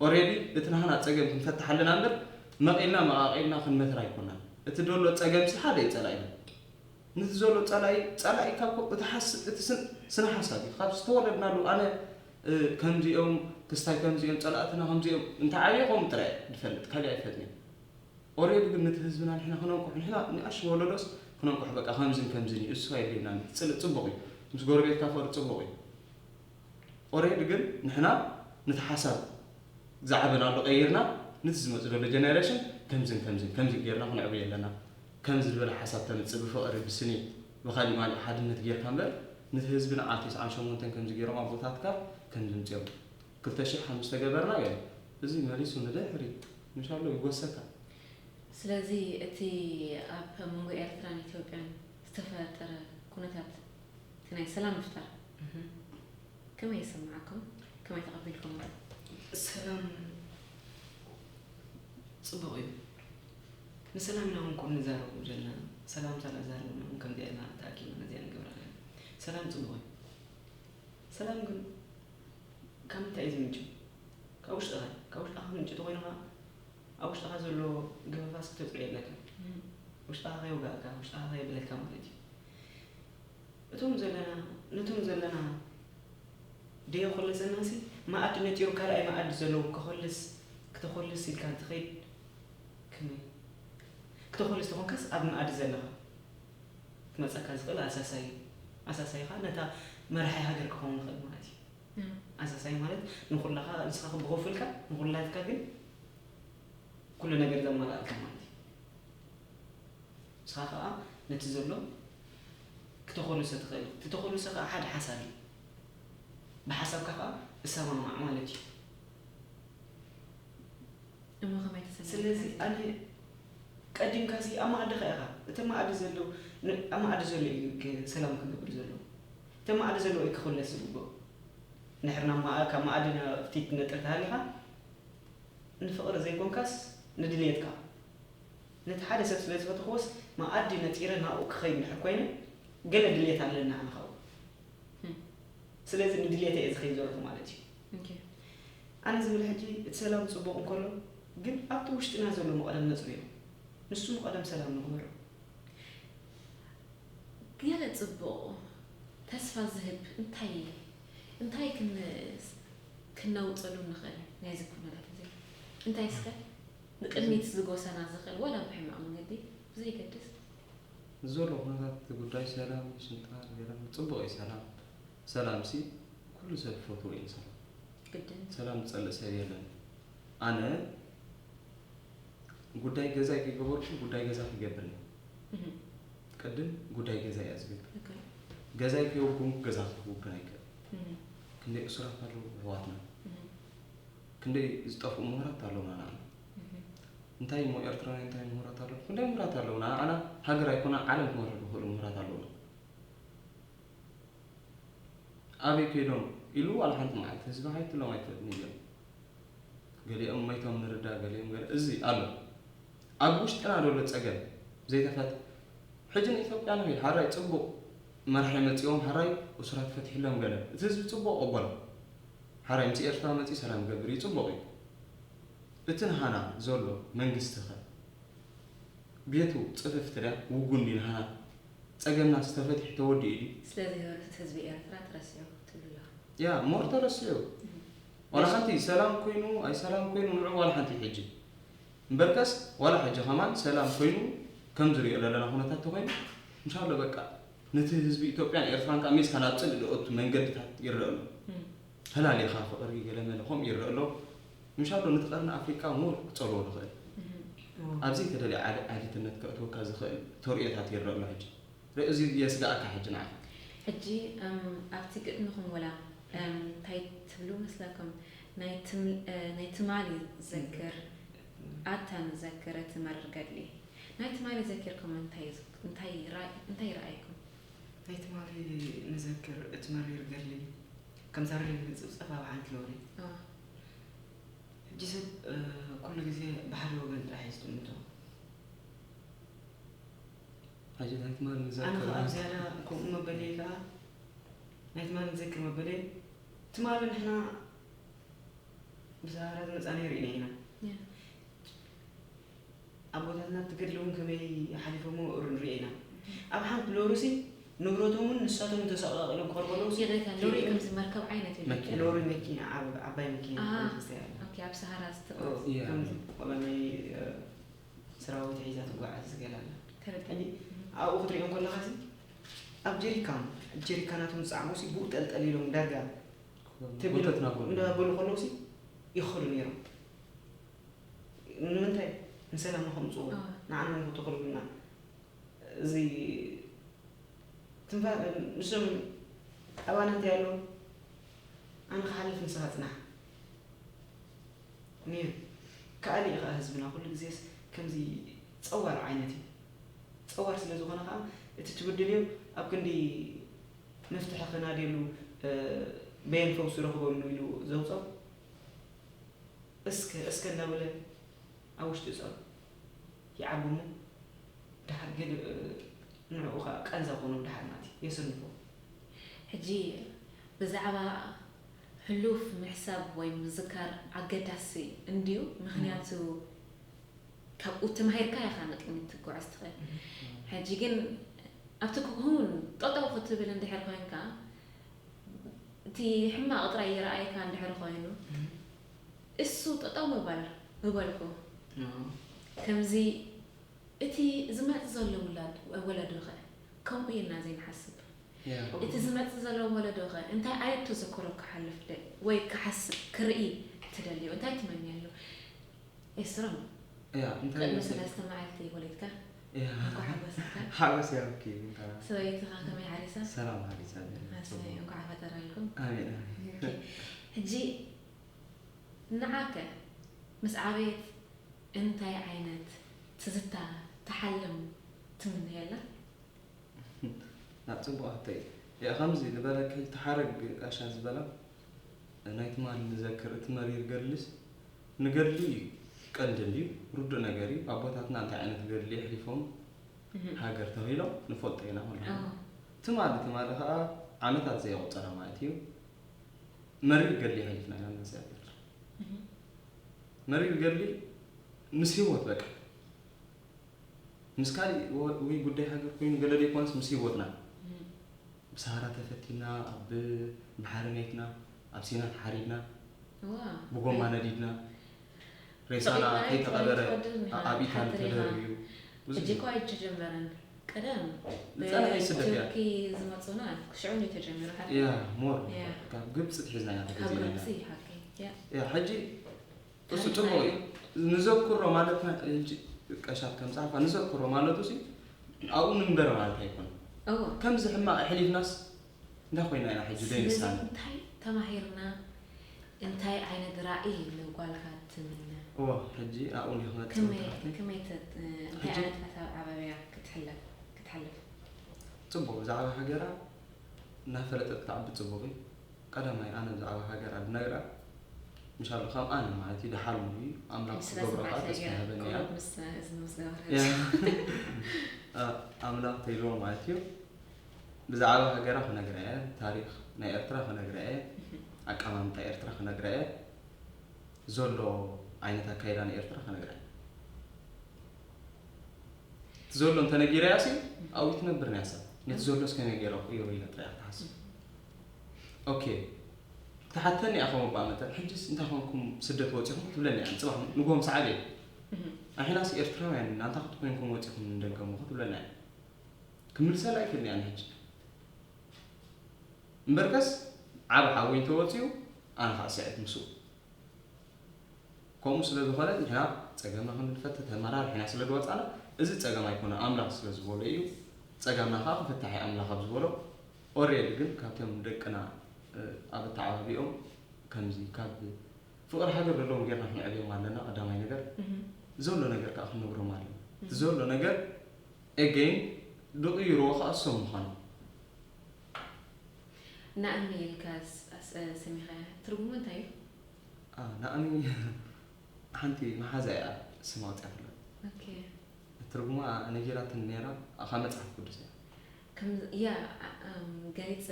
already እቲ ናህና ፀገም ክንፈትሕ ኣለና እምበር መቒልና መቓቒልና ክንመትር ኣይኮናን እቲ ደሎ ፀገምሲ ሓደ እዩ ፀላኢና ነቲ ዘሎ ጸላኢ ጸላኢካ እኮ እቲ ሓስ እቲ ስን ስነ ሓሳብ እዩ ካብ ዝተወለድናሉ ኣነ እ፣ ከምዚኦም ክስታይ ከምዚኦም ጸላእትና ከምዚኦም እንተ ዓብየ ከምኡ ጥራይ እየ ዝፈልጥ ካሊእ ኣይፈልጥን እየ already ግን ነቲ ህዝብና ንሕና ክነንቁሕ ንሕና ንኣሽ ወለዶስ ክነንቁሕ በቃ ከምዝን ከምዝን እዩ እሱ ኣይድልየናን እዩ ጽልእ ጽቡቕ እዩ ምስ ጎረቤትካ ፍቕሪ ጽቡቕ እዩ already ግን ንሕና ነቲ ሓሳብ ዝዓበናሉ ቀይርና ነቲ ዝመጽእ ዘሎ generation ከምዝን ከምዝን ከምዚ ጌርና ክነዕብዮ ኣለና ከምዚ ዝበለ ሓሳብ ተምጽእ ብፍቕሪ ብስኒት ብኻሊእ ማሊእ ሓድነት ጌርካ እምበር ነቲ ህዝቢ ንዓ ተስዓን ሸሞንተን ከምዚ ጌሮም ኣቦታትካ ከምዚ ምጽኦም ክልተ ሽሕ ሓሙሽተ ገበርና ገለ እዚ መሊሱ ንድሕሪት ምሻሎ ይጎሰካ። ስለዚ እቲ ኣብ መንጎ ኤርትራን ኢትዮጵያን ዝተፈጠረ ኩነታት እቲ ናይ ሰላም ምፍጣር ከመይ ይስምዓኩም? ከመይ ተቐቢልኩሞ? ሰላም ፅቡቕ እዩ። ንሰላም ኢና እውን ቁም ንዛረቡ ዘለና። ሰላም ሳላ ዛረብና እውን ከምዚኣ ኢና ተኣኪብና ነዚኣ ንገብራ ኣለና። ሰላም ፅቡቕ እዩ። ሰላም ግን ካብ ምንታይ እዩ ዝምንጭው? ካብ ውሽጥኻ እዩ። ካብ ውሽጥኻ ክምንጭው ተኾይኑ ኸዓ ኣብ ውሽጥኻ ዘሎ ገፈፋስ ክተፅርዮ ኣለካ። ውሽጥኻ ከየውጋእካ፣ ውሽጥኻ ከየብለካ ማለት እዩ። እቶም ዘለና ነቶም ዘለና ደየኾለሰናሲ መኣዲ ነጢሩ ካልኣይ መኣዲ ዘለዎም ከኾልስ ክተኾልስ ኢልካ እንትኸይድ ከመይ? ክተኾልስ ተኾንካስ ኣብ መኣዲ ዘለኻ ክመፀካ ዝኽእል ኣሳሳይ እዩ። ኣሳሳይ ኸዓ ነታ መራሒ ሃገር ክኸውን ይኽእል ማለት እዩ። ኣሳሳይ ማለት ንኹላኻ ንስኻ ብኸፍልካ ንኹላትካ ግን ኩሉ ነገር ዘማልኣልካ ማለት እዩ። ንስኻ ከዓ ነቲ ዘሎ ክተኾልሶ ትኽእል። እቲ ተኾልሶ ከዓ ሓደ ሓሳብ እዩ። ብሓሳብካ ከዓ እሰማማዕ ማለት እዩ። እሞ ከመይ ተሰሚዕካ? ስለዚ ኣነ ቀዲምካሲ ኣብ መኣድኻ ኢኻ። እቲ መኣዲ ዘሎ ኣብ መኣዲ ዘሎ እዩ ሰላም ክገብር ዘለዎ። እቲ መኣዲ ዘለዎ እዩ ክኽለስ ዝግብኦ። እንድሕር ናብ መኣ- ካብ መኣዲ ናብ ፊት ነጥር ተሃሊኻ ንፍቕሪ ዘይኮንካስ ንድልየትካ ነቲ ሓደ ሰብ ስለ ዝፈተኽዎስ መኣዲ ነፂረ ናብኡ ክኸይድ እንድሕር ኮይነ ገለ ድልየት ኣለኒ ኣነ ካብኡ ስለዚ ንድልየተይ እየ ዝኸይድ ዘለኹ ማለት እዩ ኣነ ዝብል ሕጂ እቲ ሰላም ፅቡቕ እንከሎ ግን ኣብቲ ውሽጥና ዘሎ መቐደም ነፅርዮ ንሱ መቐደም ሰላም ንግበሮ ገለ ፅቡቕ ተስፋ ዝህብ እንታይ እንታይ ክነውፀሉ ንኽእል ናይዚ ኩነታት እዚ እንታይ እስከ ንቅድሚት ዝጎሰና ዝኽእል ወላ ብሕማቕ መንገዲ ብዘይገድስ ዘሎ ኩነታት ጉዳይ ሰላም፣ ሽንጣር፣ ገለ ጽቡቕ እዩ ሰላም። ሰላምሲ ኩሉ ሰብ ይፈትዎ እዩ ሰላም። ግድን። ሰላም ዝጸልእ ሰብ የለን። ኣነ ጉዳይ ገዛይ ከይገበርኩ ጉዳይ ገዛ ክገብር እየ። እህ። ቅድም ጉዳይ ገዛይ እያ ዝገብር። ኦኬ። ገዛይ ከይወገንኩ ገዛ ክውግን ኣይክእል። እህ። ክንደይ እሱራት ኣለዉ ኣሕዋትና። እህ። ክንደይ ዝጠፍኡ ምሁራት ኣለዉና ንዓና። እህ። እንታይ እሞ ኤርትራውያን እንታይ ምሁራት ኣለዉ? ክንደይ ምሁራት ኣለዉና። ንዓና ሃገር ኣይኮና ዓለም ክመርሑ ዝኽእሉ ምሁራት ኣለዉና። ኣበይ ከይዶም ኢሉ ዋላ ሓንቲ መዓልቲ ህዝቢ ሓይትሎም ኣይፈልጥን እዮም። ገሊኦም መይቶም ንርዳ፣ ገሊኦም ገለ፣ እዚ ኣሎ። ኣብ ውሽጥና ዘሎ ጸገም ዘይተፈት-፣ ሕጂ ንኢትዮጵያ ንኺድ፣ ሓራይ ጽቡቕ መራሒ መጺኦም፣ ሓራይ እሱራት ፈትሒሎም ገለ። እቲ ህዝቢ ጽቡቕ ቀበሎ። ሓራይ ምስ ኤርትራ መጺኡ ሰላም ይገብር እዩ፣ ጽቡቕ እዩ። እቲ ንሃና ዘሎ መንግስቲ ኸ? ቤቱ ጽፍፍቲ ድያ? ውጉን ድዩ ንሃና? ጸገምናስ ተፈቲሑ ተወዲኡ ድዩ? ስለዚ ህብረት ህዝቢ ኤርትራ ተረሲዑ ትብሉ ኣለኹም? ያ፣ ሞር ተረሲዑ። እም። ዋላ ሓንቲ ሰላም ኮይኑ፣ ኣይ ሰላም ኮይኑ ንዑ ዋላ ሓንቲ ሕጂ። እምበርከስ ዋላ ሕጂ ከማን ሰላም ኮይኑ ከም ዝሪኦ ዘለና ኩነታት ተኮይኑ፣ እንሻሎ በቃ ነቲ ህዝቢ ኢትዮጵያን ኤርትራን ከኣ ሜስካ ናብ ጽልኢ ዝእቱ መንገድታት ይረአ ኣሎ። እም። ፈላሊኻ ፍቕሪ ገለ መለ ከምኡ ይረአ ኣሎ። እንሻሎ ነቲ ቀርኒ ኣፍሪቃ ሞር ክጸልዎ ንኽእል። እም። ኣብዚ ተደልየ ዓሊ-፣ ዓሊትነት ከእትወካ ዝኽእል ተርእዮታት ይረአ ኣሎ ሕጂ። ርእዚ የስግኣካ ሕጂ ንዓኻ። ሕጂ፣ እም፣ ኣብቲ ግጥምኹም ወላ፣ እም፣ እንታይ ትብሉ መስለኩም? ናይ ትም-፣ እ፣ ናይ ትማሊ ዘክር፣ ኣታ ንዘክር እቲ መርር ገድሊ። ናይ ትማሊ ዘኪርኩም እንታይ ዝ-፣ እንታይ ራ-፣ እንታይ ረኣይኩም? ናይ ትማሊ ንዘክር እቲ መሪር ገድሊ። ከም ሳርዲን ዝጽፍጸፍ ኣብ ሓንቲ ሎሪ። ኣዎ። ሕጂ ሰብ፣ እ፣ ኩሉ ግዜ ብሓደ ወገን ጥራሕ እዩ ዝጥምቶ። ሕጂ ናይ ትማሊ ኣነ ንዘክር ኸዓ ኣብ ዝያዳ ከምኡ መበለይ ከኣ ናይ ትማሊ ንዘክር መበለይ ትማሊ ንሕና ብሰሃራ ዝመጻናዮ ርኢና ኢና። ያ። ኣቦታትና እቲ ገድሊ እውን ከመይ ሓሊፎሞ ንርኢ ኢና። ኣብ ሓንቲ ሎሪሲ ንብረቶም እውን ንሳቶም እውን ተሰቓቒሎም ክቐርቡ ኣለዉ ሲ-፣ ይቕሬታ፣ ሎሪ ትርእዮም። ከምዚ መርከብ ዓይነት እዩ መኪና። ልክዕ? ሎሪ መኪና፣ ዓብ-፣ ዓባይ መኪና ኣሃ። ከምዚ ዝተባህለ። ኦኬ፣ ኣብ ሰሃራ ኦ፣ ዝትጓዝ። ያ። ከምዚ፣ ወላ ናይ፣ እ፣ ሰራዊት ሒዛ ትጓዓዝ ገለ ኣላ። ተረዲእ። ሕጂ እም። ኣብኡ ክትሪኦም ከለኻ ሲ፣ ኣብ ጀሪካን፣ ጀሪካናቶም ዝጸዓኑ ሲ፣ ብኡ ጠልጠል ኢሎም ዳርጋ ትብል ጎተትና ጎተትና። እንዳበሉ ከለዉ ሲ፣ ይኸዱ ነይሮም። ንምንታይ? ንሰላም ንኸምጽኡ፣ ኣዎ። ንዓና ንኽተኽሉልና። እዚ ትንፋ-፣ ንሶም ኣባና እንታይ ኣለዎም? ኣነ ክሓልፍ ንስኻ ጽናሕ። ነይሩ። ከኣሊ እዩ ከኣ ህዝብና ኩሉ ግዜስ ከምዚ ጸዋር ዓይነት እዩ። ጸዋር ስለ ዝኾነ ከኣ እቲ ትብድልዮ ኣብ ክንዲ መፍትሒ ክናድየሉ፣ እ፣ በየን ፈውሲ ረኽበሉ ኢሉ ዘውጾ እስከ፣ እስከ እናበለ ኣብ ውሽጢ ጸሩ ይዓቢ እሞ፣ ድሓር ገለ፣ እ፣ ንዕኡ ኸኣ ቃንዛ ኮኖም ድሓር ማለት እዩ፣ የሰንፎ። ሕጂ ብዛዕባ ሕሉፍ ምሕሳብ ወይ ምዝካር ኣገዳሲ እንድዩ፣ ምኽንያቱ ካብኡ ተማሂርካ ኢኻ ንቕድሚት ትጓዓዝ ትኽእል። እም። ሕጂ ግን ኣብቲ ክውን ጠጠው ክትብል እንድሕር ኮይንካ፣ እቲ ሕማቕ ጥራይ ይረኣየካ እንድሕር ኮይኑ፣ እም። እሱ ጠጠው ምባል ምበልኩ። ኣዎ። ከምዚ እቲ ዝመጽእ ዘሎ ውላድ፣ ወለዶ ኸ ከምኡ ኢልና ዘይንሓስብ? ያ። እቲ ዝመጽእ ዘሎ ወለዶ ኸ እንታይ ዓይነት ተዘክሮ ክሓልፍ ደ-፣ ወይ ክሓስብ፣ ክርኢ ትደልዩ? እንታይ ትመንየሉ? ኤስሮም፣ ያ፣ እንታይ ቅድሚ ይመስል? ሰለስተ መዓልቲ ወሊድካ? ያ። እንኳዕ ሓጎሰካ። ሓጎስ ያብኪ፣ እንኳዕ። ሰበይትኻ ከመይ ሓሪሳ? ሰላም ሓሪሳ፣ ኣሰይ፣ ጽቡቕ። እንኳዕ ፈጠረልኩም። ኣሜን፣ ኣሜን። ኦኬ። ሕጂ ንዓከ ምስ ዓበየት እንታይ ዓይነት ትዝታ ትሓልም ትምነየላ? ናብ ጽቡቕ ሕቶይ። ያ፣ ከምዚ ዝበለኪ፣ እቲ ሓረግ ጋሻ ዝበላ፣ ናይ ትማሊ ንዘክር፣ እቲ መሪር ገድልስ፣ ንገድሊ እዩ ቀንዲ እንድዩ፣ ርዱእ ነገር እዩ። ኣቦታትና እንታይ ዓይነት ገድሊ የሕሊፎም እህ። ሃገር ተባሂሎም ንፈልጦ ኢና ኩልና። ኣዎ። ትማሊ፣ ትማሊ ከኣ ዓመታት ዘየቑጸረ ማለት እዩ። መሪር ገድሊ የሕሊፍና ኢና ንመንእሰያት ኤርትራ። እህ። መሪር ገድሊ ምስ ህይወት በቃ። ምስ ካልእ ወ-፣ ወይ ጉዳይ ሃገር ኮይኑ ገለ ዘይኮነስ ምስ ህይወትና። እም። ብሰሃራ ተፈቲና፣ ኣብ ባሕሪ መይትና፣ ኣብ ሲና ተሓሪድና፣ ዋ። ብጎማ ነዲድና፣ ሬሳና ተቐቢርና ከይተቐበረ ኣይትፈልጥን ኢኻ፣ ኣብ ኢታሊ ትሓድር ኢኻ። ተደርብዩ። ብዙሕ ሕጂ እዩ። እኮ ኣይተጀመረን። ቀደም ዝጸንሐ ይስደት እያ። ብቱርኪ ዝመጹና ክሽዑ እዩ ተጀሚሩ ሓቂ ያ ሞር ያ ካብ ግብፂ ትሒዝና ኢና ካብ ተገዚእና ኢና። ግብፂ ሓቂ ያ ያ ሕጂ እሱ ታሪኽና ጽቡቕ እዩ። እዩ። ንዘክሮ ማለትና ሕጂ ቀሻት ከም ጸሓፋ ንዘክሮ ማለቱ ሲ ኣብኡ ንንበር ማለት ኣይኮነ። እዎ ከምዚ ሕማቕ ኣሕሊፍናስ እንታይ ኮይና ኢና ሕጂ ስለዚ ደይንሳነ። እንታይ ተማሂርና እንታይ ዓይነት ራእይ ንጓልካ ትምነ እዎ ሕጂ ኣብኡ ንክመጽእ ከመይ ትራሕቲ ከመይ ተ- እንታይ ሕጂ ዓይነት ኣተዓባብያ ክትሕለፍ ክትሓልፍ ጽቡቕ ብዛዕባ ሃገራ እናፈለጠት ክትዓቢ ጽቡቕ እዩ። ቀዳማይ ኣነ ብዛዕባ ሃገራ ዝነግራ ምሻሉ ከም ኣነ ማለት እዩ ደሓልሙ እዩ ኣምላኽ ምስላ ክገብሮ ስምዓት ከዓ ናይ ተስፋ ገይረ ሃበኒ እያ። ቁሩብ ምስ እዝኒ ምስ ገበረ ያ። ኣ- ኣምላኽ ተይልዎ ማለት እዩ። ብዛዕባ ሃገራ ክነግራ እየ፣ ታሪኽ ናይ ኤርትራ ክነግራ እየ፣ ኣቀማምጣ ኤርትራ ክነግራ እየ፣ ዘሎ ዓይነት ኣካይዳ ናይ ኤርትራ ክነግራ እየ። እቲ ዘሎ እንተነጊረያ ሲ ኣብኡ ትነብር ናይ ሰብ ነቲ ዘሎ እስከ ነገር እዮ ኢላ ጥራይ ክትሓስብ። ኦኬ ክትሓተኒ እያ ከምኡ ብኣ መጠን ሕጅስ እንታይ ኮንኩም ስደት ወፂኹም ትብለኒ እያ ንፅባሕ ንጎም ሰዓብ እየ ኣሒናስ ኤርትራውያን ናንታ ክትኮይንኩም ወፂኹም ንደገሙ ክትብለና እያ ክምልሰላ ኣይክእልን እያ ንሕጂ እምበርከስ ዓብ ሓወይ እንተወፅኡ ኣነ ከዓ ስዕት ምስኡ ከምኡ ስለ ዝኾነ ንሕና ፀገምና ከም ንፈተ ተመራርሒና ስለ ዝወፃና እዚ ፀገም ኣይኮነ ኣምላኽ ስለ ዝበሎ እዩ ፀገምና ከዓ ክፍታሕ እዩ ኣምላኽ ኣብ ዝበሎ ኦሬድ ግን ካብቶም ደቅና ኣብ ኣተዓባቢኦም ከምዚ ካብ ፍቕሪ ሃገር ዘለዎም ጌርና ክንዕብዮም ኣለና ቀዳማይ ነገር ዘሎ ነገር ከዓ ክንነግሮም ኣለና እቲ ዘሎ ነገር ኤጌን ድቕይርዎ ከዓ እሶም ምዃኖም ናእሚ ኢልካ ሰሚኸ ትርጉሙ እንታይ እዩ? ናእሚ ሓንቲ መሓዛ እያ ስማ ኣውፅያትላ ኦኬ ትርጉማ ነጊራትን ነይራ ካብ መፅሓፍ ቅዱስ እያ ከም ያ እም፣ ገሊፅ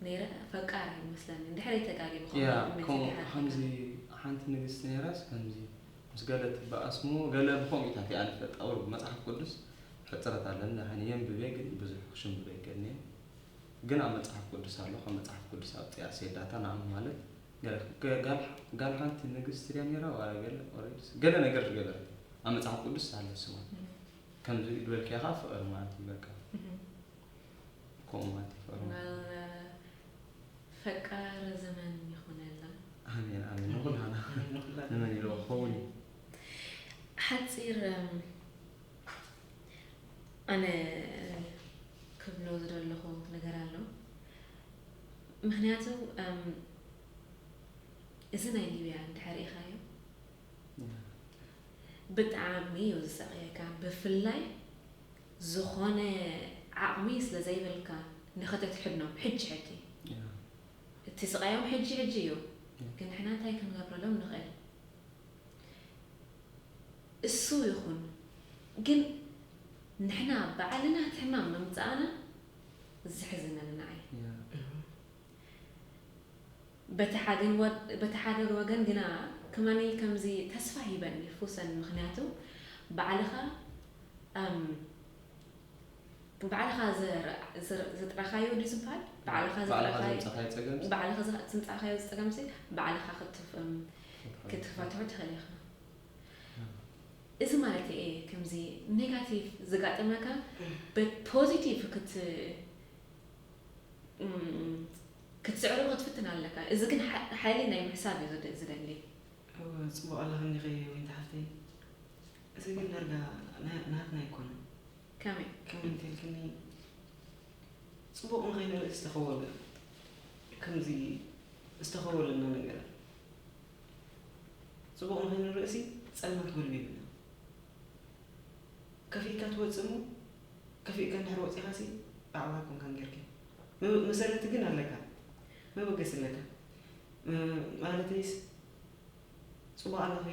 ነይረ ፈቃር ይመስለኒ ድሕሪ ተጋጊ ያ ብኸምኡ ከምኡ መፂእ ከምዚ ሓንቲ ንግስቲ ነይራስ ከምዚ ምስ ገለ ትበኣስሞ ገለ ብኸምኡታት እያ ንፈልጣ ቁሩብ መፅሓፍ ቅዱስ ሕፅረት ኣለኒ ሓኒ የንብቤ ግን ብዙሕ ክሽንብበ ይገድኒ ግን ኣብ መፅሓፍ ቅዱስ ኣሎ ካብ መፅሓፍ ቅዱስ ኣውፅያ ኣስየዳታ ንኣም ማለት ገለ ገ- ጋል ጋል ሓንቲ ንግስቲ ድያ ነይራ ዋላ ገለ ኦሬድስ ገለ ነገር ዝገበረት ኣብ መፅሓፍ ቅዱስ ኣሎ ስማ ከምዚ ዝበልክያ ከዓ ፍቕሪ ማለት እዩ በቃ ከምኡ ማለት እዩ ፍቕሪ ማለት ፈቃር ዘመን ይኹነልና ኣሜን ኣሜን ንኩላና ኣሜን ንኹላትና። ንመን ኢልዎ ክኸውን እዩ ሓፂር እም፣ ኣነ ክብሎ ዝደለኹ ነገር ኣሎ ምክንያቱ እም፣ እዚ ናይ ሊብያ እንድሕር ኢኻዮ ብጣዕሚ እዩ ዝሰቕየካ ብፍላይ ዝኾነ ዓቕሚ ስለ ዘይብልካ ንኸተትሕድኖም ሕጂ ሕጂ እቲ ስቓዮም ሕጂ ሕጂ እዩ ግን ንሕና እንታይ ክንገብረሎም ንኽእል እሱ ይኹን ግን ንሕና ባዕልና እቲ ሕማም ምምፃእና ዝሕዝነኒ ንዓይ በቲ ሓደ ወገን ግና ከማኒ ከምዚ ተስፋ ሂበኒ ፍውሰኒ ምክንያቱ ባዕልኻ ባዕልኻ ዘጥረኻዮ ድዩ ዝበሃል ባዕልኻ ዘጥረኻዮ ባዕልኻ ዘምፀኻዮ ፀገም ባዕልኻ ዘምፀኻዮ ፀገምሲ ባዕልኻ ክትፈትሖ ትኽእል ኢኻ እዚ ማለት እየ ከምዚ ኔጋቲቭ ዝጋጠመካ በት ፖዚቲቭ ክት ክትስዕሮ ክትፍትን ኣለካ እዚ ግን ሓይሊ ናይ ምሕሳብ እዩ ዝደሊ ጽቡቕ ኣለኻ እንዲኺ ወይንቲ ሓፍተይ እዚ ግን ዳርጋ ናትና ኣይኮነን ከመይ ከመይ እንተልክኒ ጽቡቕ ንኸይንርኢ ዝተኸወሉ ከምዚ ዝተኸወለና ነገር ጽቡቕ ንኸይንርእሲ ጸልማት ጎልቢብና ከፊእካ ትወጽእ እሞ ከፊእካ እንድሕር ወጺኻሲ ባዕልኻ ኮንካን ጌርኪ መሰረቲ ግን ኣለካ መበገሲ ኣለካ ማለተይስ ጽቡቕ ኣለኺ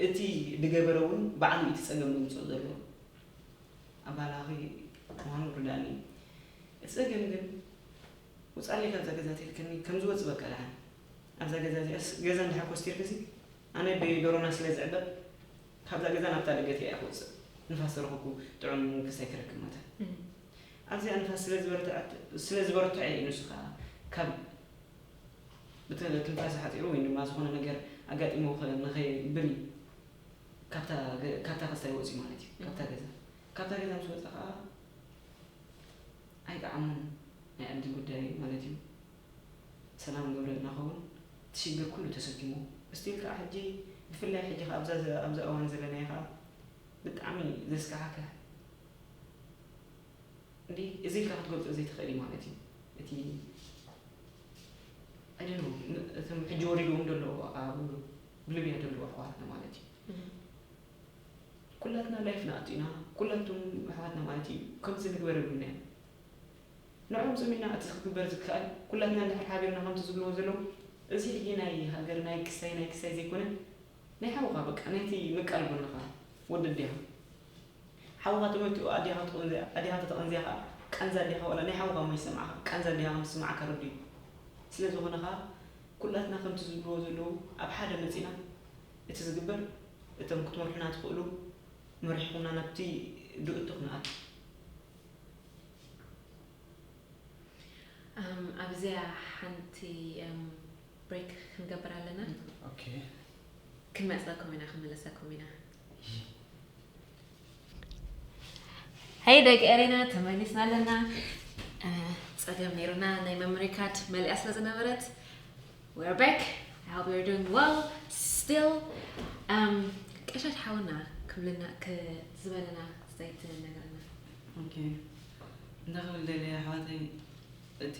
እቲ ዝገበረ እውን ባዕሉ እቲ ጸገም ዘምፅኦ ዘሎ ኣባላኺ ምዃኑ ርዳእኒ እዩ እቲ ጸገም ግን ውፃለይ ካብዛ ገዛ ተልክኒ ከም ዝወፅ በቃ ደሓን ኣብዛ ገዛ እዚኣስ ገዛ እንድሓ ኮስቲርክሲ ኣነ ብዶሮና ስለ ዝዕበብ ካብዛ ገዛ ናብታ ደገት እያ ክወፅእ ንፋስ ተረኽብኩ ጥዑም ክስታይ ክረክብ መተ ኣብዚኣ ንፋስ ስለ ዝበረትዐት ስለ ዝበረትዐ እዩ ንሱ ከዓ ካብ ብተ- ትንፋስ ሓፂሩ ወይ ድማ ዝኾነ ነገር ኣጋጢሞ ከ- ንኸይብል እዩ ካብታ ገ- ካብታ ክስታይ ወፅዩ ማለት እዩ ካብታ ገዛ ካብታ ገዛ ምስ ወፀ ከዓ ኣይጠዓሞም ናይ ዓዲ ጉዳይ ማለት እዩ። ሰላም ገብረ እናኸውን እቲ ሽግር ኩሉ ተሰኪሙ ስቲል ከዓ ሕጂ ብፍላይ ሕጂ ከዓ ኣብዛ ኣብዛ እዋን ዘለናዮ ከዓ ብጣዕሚ ዘስካሕክሕ እንዲ እዚ ኢልካ ክትገልፆ ዘይትኽእል እዩ ማለት እዩ። እቲ ኣይደነ እቶም ሕጂ ወሪዶም ዘለዉ ኣብ ብልብያ ዘለዉ ኣሕዋትና ማለት እዩ። ኩላትና ላይፍና ኣጥና ኩላቱም ኣሕዋትና ማለት እዩ። ከምዚ ንግበር ብልና ንዕኦም ጽሚና እቲ ክግበር ዝከኣል ኩላትና እንድሕር ሓቢርና ከምቲ ዝብልዎ ዘለዉ እዚ ሕጂ ናይ ሃገር ናይ ክሳይ ናይ ክሳይ ዘይኮነ ናይ ሓውኻ በቃ ናይቲ ምቃል ጎንኻ ወዲ ኣዲኻ ሓውኻ ተመቲኡ ኣዲኻ ተቐንዚያ ኣዲኻ ተተቐንዚያ ኸዓ ቃንዛ ኣዲኻ ወላ ናይ ሓውኻ እሞ ይሰምዓኻ ቃንዛ ኣዲኻ ከም ዝስምዓካ ረዱ እዩ። ስለ ዝኾነ ኸዓ ኩላትና ከምቲ ዝብልዎ ዘለዉ ኣብ ሓደ መጺና እቲ ዝግበር እቶም ክትመርሑና ትኽእሉ መሪሕኹምና ናብቲ ድእቱ ክንኣቱ። ኣብዚኣ ሓንቲ ብሬክ ክንገብር ኣለና። ክንመፀኩም ኢና ክንመለሰኩም ኢና። ሀይ ደቂ ኤሬና ተመሊስና ኣለና። ፀገም ነይሩና ናይ መምሪካድ መሊኣ ስለ ዝነበረት We're back. I hope you're doing well still. Um, ቀሻት ሓውና ክብልና ዝበለና ዘይትነግረና። ኦኬ እንታይ ክብል ደልየ ኣሕዋተይ እቲ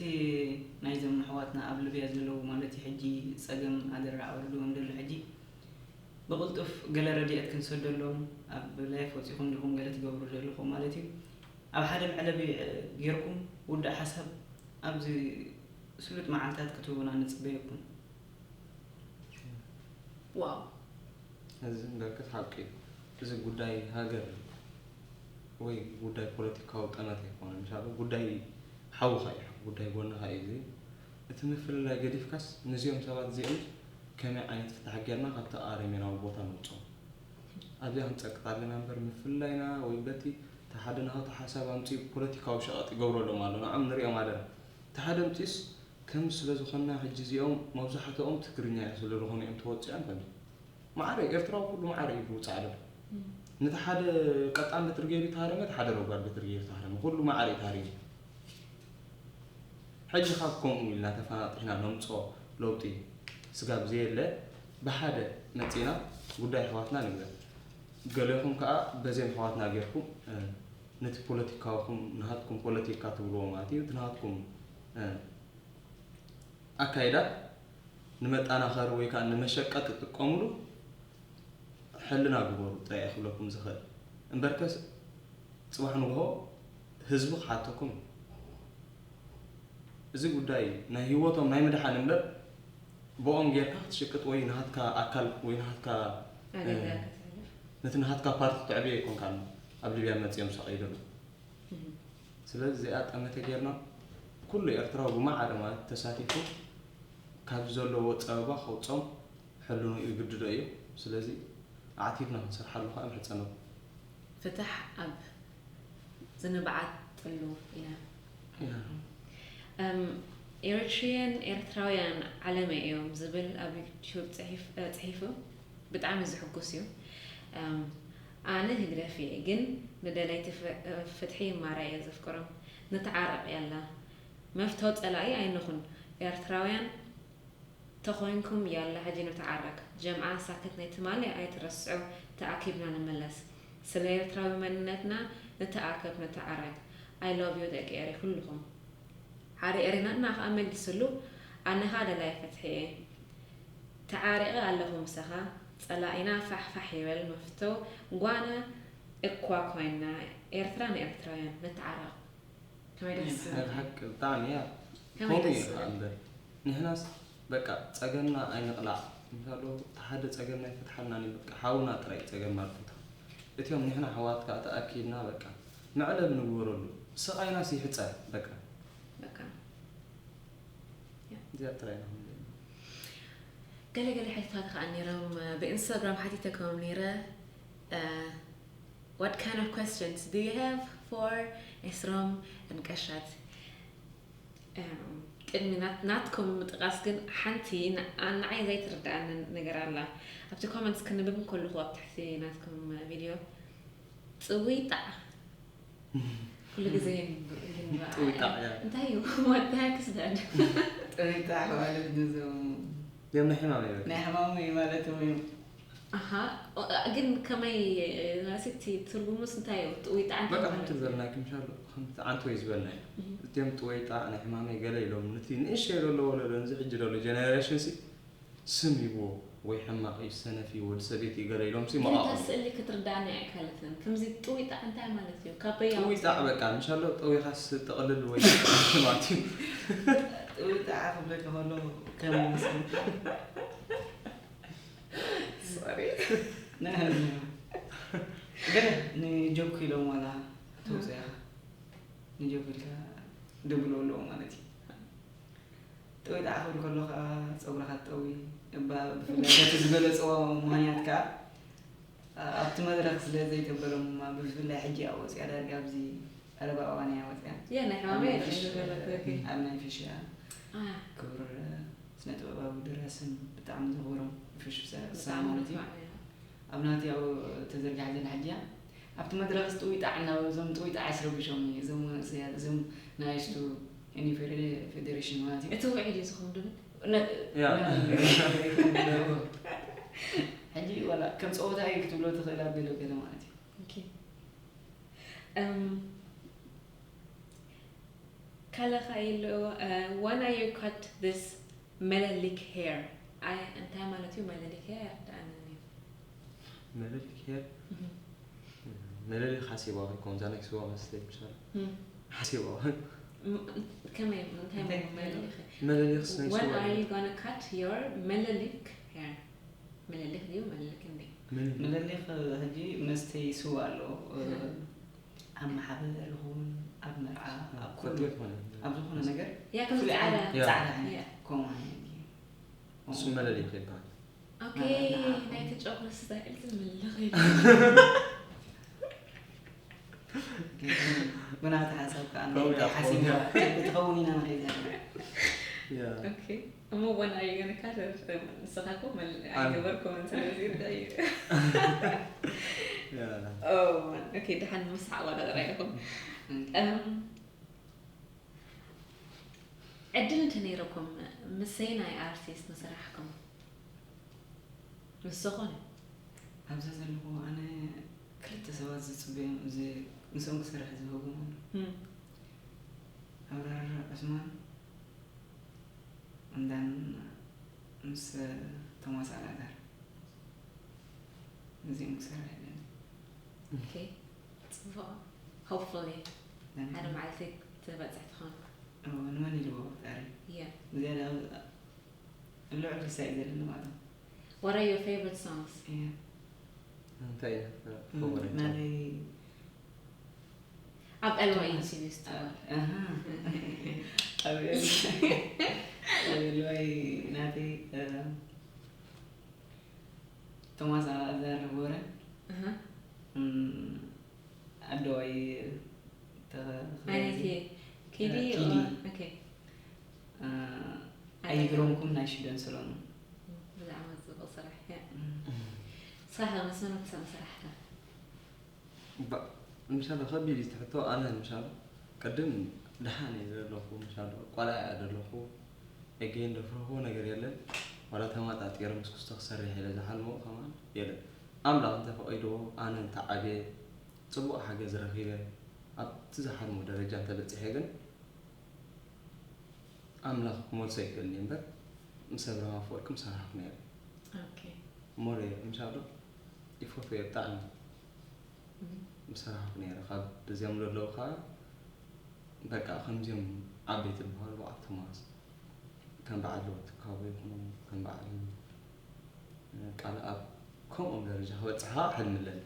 ናይዞም ኣሕዋትና ኣብ ልብያ ዘለዉ ማለት ሕጂ ጸገም ኣደራ ኣውርድዎም ደሎ ሕጂ ብቕልጡፍ ገለ ረድኤት ክንሰደሎም ኣብ ላይፍ ወጺኹም ዲኹም ገለ ትገብሩ ዘለኹም ማለት እዩ ኣብ ሓደ መዕለቢ ጌርኩም ውዳእ ሓሳብ ኣብዚ ስሉጥ መዓልታት ክትህቡና ንጽበየኩም። ዋው እዚ በርግጥ ሓቂ እዩ። እዚ ጉዳይ ሃገር ወይ ጉዳይ ፖለቲካዊ ጠመተ ኣይኮነን። ምሻሉ ጉዳይ ሓውኻ እዩ፣ ጉዳይ ጎንኻ እዩ። እዚ እቲ ምፍልላይ ገዲፍካስ ነዚኦም ሰባት እዚኦም ከመይ ዓይነት ፍታሕ ጌርና ካብቲ ኣረሜናዊ ቦታ ነውፅኦም? ኣብዚኣ ክንፀቅጥ ኣለና እምበር ምፍልላይና ወይ በቲ እቲ ሓደ ናቱ ሓሳብ ኣምፅኡ ፖለቲካዊ ሸቐጥ ይገብረሎም ኣሎ። ንዖም ንሪኦም ኣለና። እቲ ሓደ ኣምፅኡስ ከም ስለ ዝኾንና ሕጂ እዚኦም መብዛሕትኦም ትግርኛ እዮም ስለ ዝኾኑ እዮም ተወፂኦም ከምዚ ማዕረ እዩ ኤርትራዊ ኩሉ ማዕረ እዩ ብውፃእ ኣሎ ነቲ ሓደ ቀጣን በትሪ ገይሩ ይተሃረመ እቲ ሓደ ረጓድ በትሪ ገይሩ ይተሃረመ ኩሉ ማዕረ እዩ ተሃሪሙ ሕጂ ካብ ከምኡ ኢልና ተፈናጢሕና ነምፅኦ ለውጢ ስጋብ ዘየለ ብሓደ መፂና ጉዳይ ኣሕዋትና ንግበር ገሌኹም ከዓ በዘም ኣሕዋትና ገይርኩም ነቲ ፖለቲካውኩም ናሃትኩም ፖለቲካ ትብልዎ ማለት እዩ እቲ ናሃትኩም ኣካይዳ ንመጣናኸሪ ወይ ከዓ ንመሸቀጢ ትጥቀምሉ ሕልና ግበሩ ጥራይ እየ ክብለኩም ዝኽእል እምበርከስ ፅባሕ ንግሆ ህዝቢ ክሓተኩም እዩ እዚ ጉዳይ ናይ ህይወቶም ናይ ምድሓን እምበር ብኦም ጌርካ ክትሽቅጥ ወይ ናሃትካ ኣካል ወይ ናሃትካ ነቲ ናሃትካ ፓርቲ ክተዕብዮ ኣይኮንካን ኣብ ሊብያ መፅኦም ዝሰቐዩ ዘለዉ ስለዚ እዚኣ ጠመተ ጌርና ኩሉ ኤርትራዊ ብማዕረ ማለት ተሳቲፉ ካብዚ ዘለዎ ፀበባ ከውፅኦም ሕልንኡ ይግድዶ እዩ። ስለዚ ኣዕቲብና ክንሰርሓሉ ከዓ ይምሕፀነኩም። ፍትሕ ኣብ ዝንብዓጠሉ ኢና። Eritrean ኤርትራውያን ዓለመይ እዮም ዝብል ኣብ ዩቱብ ፅሒፉ ብጣዕሚ ዝሕጉስ እዩ። ኣነ ህግደፍ እየ ግን ንደለይቲ ፍትሒ ማራ እየ ዘፍቅሮም። ንተዓረቕ ያላ መፍቶ ጸላኢ ኣይንኹን ኤርትራውያን ተኾይንኩም ያላ ሕጂ ንተዓረቅ ጀምዓ ሳክት ናይ ትማሊ ኣይትረስዑ ተኣኪብና ንመለስ ስለ ኤርትራዊ መንነትና ንተኣከብ ንተዓረቅ I love you ደቂ ኤሪ ኩልኹም ሓደ ኤሪ ናትና ከኣ መሊስሉ ኣነ ከኣ ደላይ ፍትሒ እየ ተዓሪቀ ኣለኹ ምሳኻ ጸላኢና ፋሕ ፋሕ ይበል መፍቶ ጓና እኳ ኮይና ኤርትራ ንኤርትራውያን ንተዓረቅ ከመይ ደስ ዝብል ሓቂ ብጣዕሚ እያ ከምኡ እዩ ከዓ እምበር ንሕናስ በቃ ፀገምና ኣይንቕላዕ እንተሎ እቲ ሓደ ፀገምና ይፈትሓልና በቃ ሓውና ጥራይ ፀገምና ንፈትሖ እቲኦም ንሕና ኣሕዋትካ ተኣኪብና በቃ መዕለቢ ንግበረሉ ስቓይናስ ይሕፀር በቃ በቃ እዚኣ ጥራይ ኢና ክንብል ገለ ገለ ሕቶታት ከዓ ነይሮም ብኢንስታግራም ሓቲተክዎም ነይረ What kind of questions do you have for ኤስሮም and ቀሻት? ቅድሚ ናትኩም ምጥቃስ ግን ሓንቲ ንዓይ ዘይትርድኣኒ ነገር ኣላ ኣብቲ ኮመንትስ ክንብብ ከለኹ ኣብ ትሕቲ ናትኩም ቪድዮ ፅውይ ጣዕ ኩሉ ግዜ ጥዊጣዕ እያ። እንታይ እዩ? What the heck is that? ጥዊጣዕ ማለት ንዞም እዮም ናይ ሕማም እዩ። ናይ ሕማሙ እዩ ማለት እዩ። ኣሃ፣ ግን ከመይ ማለት እቲ ትርጉሙስ እንታይ እዩ? ጥዊጣዕ እንታይ በቃ ማለት ከምቲ እዩ? ዝበልናኪ ምሻሎ ከምቲ ዓንቶ እዩ ዝበልናዮ። እህ። እቲኦም ጥወይጣዕ ናይ ሕማመይ ገለ ኢሎም ነቲ ንእሽተይ ዘሎ ወለዶ እዚ ሕጂ ዘሎ ጀነሬሽን ሲ ስም ይብዎ ወይ ሕማቕ እዩ ሰነፍ እዩ ወዲ ሰቤት እዩ ገለ ኢሎም ሲ ግን መቓቐሉ። እታ ስእሊ ክትርዳእኒ ኣይካለትን። ከምዚ ጥዊጣዕ እንታይ ማለት እዩ? ካበይ ጥዊጣዕ በቃ ምሻሎ ጠዊኻስ ጥቕልል ወይ ማለት እዩ። ጥዊጣዕ ክብለካ ከሎ ከም ይመስል ሶሪ። ንሕና ገለ ንጆክ ኢሎም ዋላ ተውፅያ ንጆክ ኢልካ ደብሎ ኣለዎ ማለት እዩ። ጥዊጣዕ ክብል ከሎ ከዓ ፀጉርኻ ትጠዊ እባ ብፍላይ በቲ ዝበለፅዎ ምኽንያት ከዓ ኣብቲ መድረክ ስለ ዘይተበሎም ብፍላይ ሕጂ ኣብ ወፅያ ዳርጋ ኣብዚ ቀረባ እዋን እያ ወፅያ ያ ናይ ሕማመይ እየ ዝገለጸ። ኣብ ናይ ፊሽ እያ ኣህ፣ ክቡር ስነ ጥበባዊ ደራስን ብጣዕሚ ዘኽብሮም ፊሽ ብጣዕሚ ሳሞንቲ ንፉዕ እያ። ኣብ ናቲ ኣብ ተዘርጊሓ ዘላ ሕጂ እያ ኣብቲ መድረክ ጥዊጣዕ እናበሉ እዞም ጥዊጣዕ ኣስረብሾም እዩ እዞም መንእሰያት እዞም ናይስቱ ኒ ፌዴሬሽን ማለት እዩ እቲ ውዒል እዩ ዝኸውን ድብል ነ- ያ። ነ- ሕጂ ዋላ ከም ፀወታ እዩ ክትብሎ ትኽእል ኣብ ገለ ገለ ማለት እዩ ኦኬ። እም፣ ካለኻ ኢሉ፣ uh, when are you cut this መለሊክ hair? ኣይ፣ እንታይ ማለት እዩ መለሊክ hair? ኣይርድኣንን እዩ። መለሊክ ሄር እም፣ መለሊክ ሓሲባ ወይ ከምዛ ናይ ስዋ መስለይ ምሻል እም። ሓሲባ ም-፣ ከመይ፣ እንታይ እንታይ ማለት መለሊክ hair? መለሊክ ስነ When ስዋ are you gonna cut your መለሊክ hair? መለሊክ ድዩ መለሊክ እንዴ? መለሊክ መለሊክ ሕጂ መስተይ ስዋ ኣሎ ኣብ ማሕበር ይኹን ኣብ መርዓ ኣብ ኩሉ ፈትየት ኾነ ኣብ ዝኾነ ነገር ያ ከም ፍሉይ ጻዕዳ ዓይነት ያ። ጻዕዳ ዓይነት ያ። ከምኡ ዓይነት እዩ እሱ መለሊክ ይባሃል። ኦኬ፣ ማለት ነው። ናይ ተጫወት ስታይል ዝመለኽ ኢሉ። ብናታ ሓሳብ ከዓ ከምኡ እንታይ ኢያ ሓሲብዋ ትኸውን። ትኸውን ኢና ንኸይድ ዘለና ያ። ኦኬ፣ እሞ when are you gonna cut it? ንስኻ እኮ መል- ኣነ። ኣይገበርኩምን፣ ስለዚ እንታይ እዩ? ያ። Oh man, ኦኬ፣ ደሓን ምስሓቕ ዋላ ጥራይ ኢኹም። እም፣ ዕድል እንተነይረኩም ምስ ሰይናይ ኣርቲስት ምሰራሕኩም? ምስ ዝኾነ? ኣብዛ ዘለኹ ኣነ ክልተ ሰባት ዝፅበዮም ዝ- ምስኦም ክሰርሕ ዝህዎም ኣሎ እም፣ ኣብራር ዑስማን እንዳን ምስ ቶማስ ኣልኣዛር እዚኦም ክሰርሕ ይደሊ ኦኬ፣ ጽቡቕ። Hopefully ሓደ መዓልቲ ትበጽሕ ትኾን። ንመን ኢልዎ ፈጣሪ Yeah. ዝያዳ ልዑል ክሳይ ዘለኒ ማለት ነው What are your favorite songs? እየ እንታይ እዩ ናተይ ኣብ ዕልዋ እዩ ሲቪ ዝተዋል። ኣሃ። ኣብ ዕልዋይ ናተይ እ፣ ቶማስ ኣልኣዛር ወረ ኣሃ። እም፣ ኣደዋይ ተኸ- ናይቲ ኪዲ ኪዲ። ኦር- ኦኬ። እ፣ ኣይግረምኩም ናይ ሽደን ሰሎሞን ብዛዕባ ጽቡቕ ስራሕ እያ። እም። ንስኻ ከ ምስ መን ክትሰም ስራሕካ? ባ- ምሻሎ ከቢድ እዩ ትሕቶ ኣነ ምሻሎ ቅድም ደሓን እየ ዘለኹ ምሻሎ ቆልዓ እያ ዘለኹ ኤጌን ደፍርኽዎ ነገር የለን ዋላ ተማጣጢረ ምስ ክስቶ ክሰርሕ ኢለ ዝሓልሞ ከማን የለን ኣምላኽ እንተፈቒድዎ ኣነ እንተዓብየ ፅቡቕ ሓገዝ ረኺበ ኣብቲ ዝሓልሞ ደረጃ እንተበፂሐ ግን ኣምላኽ ክመልሶ ይኽእልኒ እምበር ምስ ኣብርሃም ኣፈወርቂ ምሰራሕኩ ነይረ ኦኬ። ሞር ምሻሎ ይፈትዎ እየ ብጣዕሚ እም። ምሰራሕኩ ነይረ ካብ እዚኦም ለለዉ ከዓ በቃ ከምዚኦም ዓበይቲ ዝበሃሉ በዓል ቶማስ ከም በዓል ለወትካቦ ይኹኑ ከም በዓል ቃልኣብ ከምኦም ደረጃ ክበፅሓ ሕልሚ ኣለኒ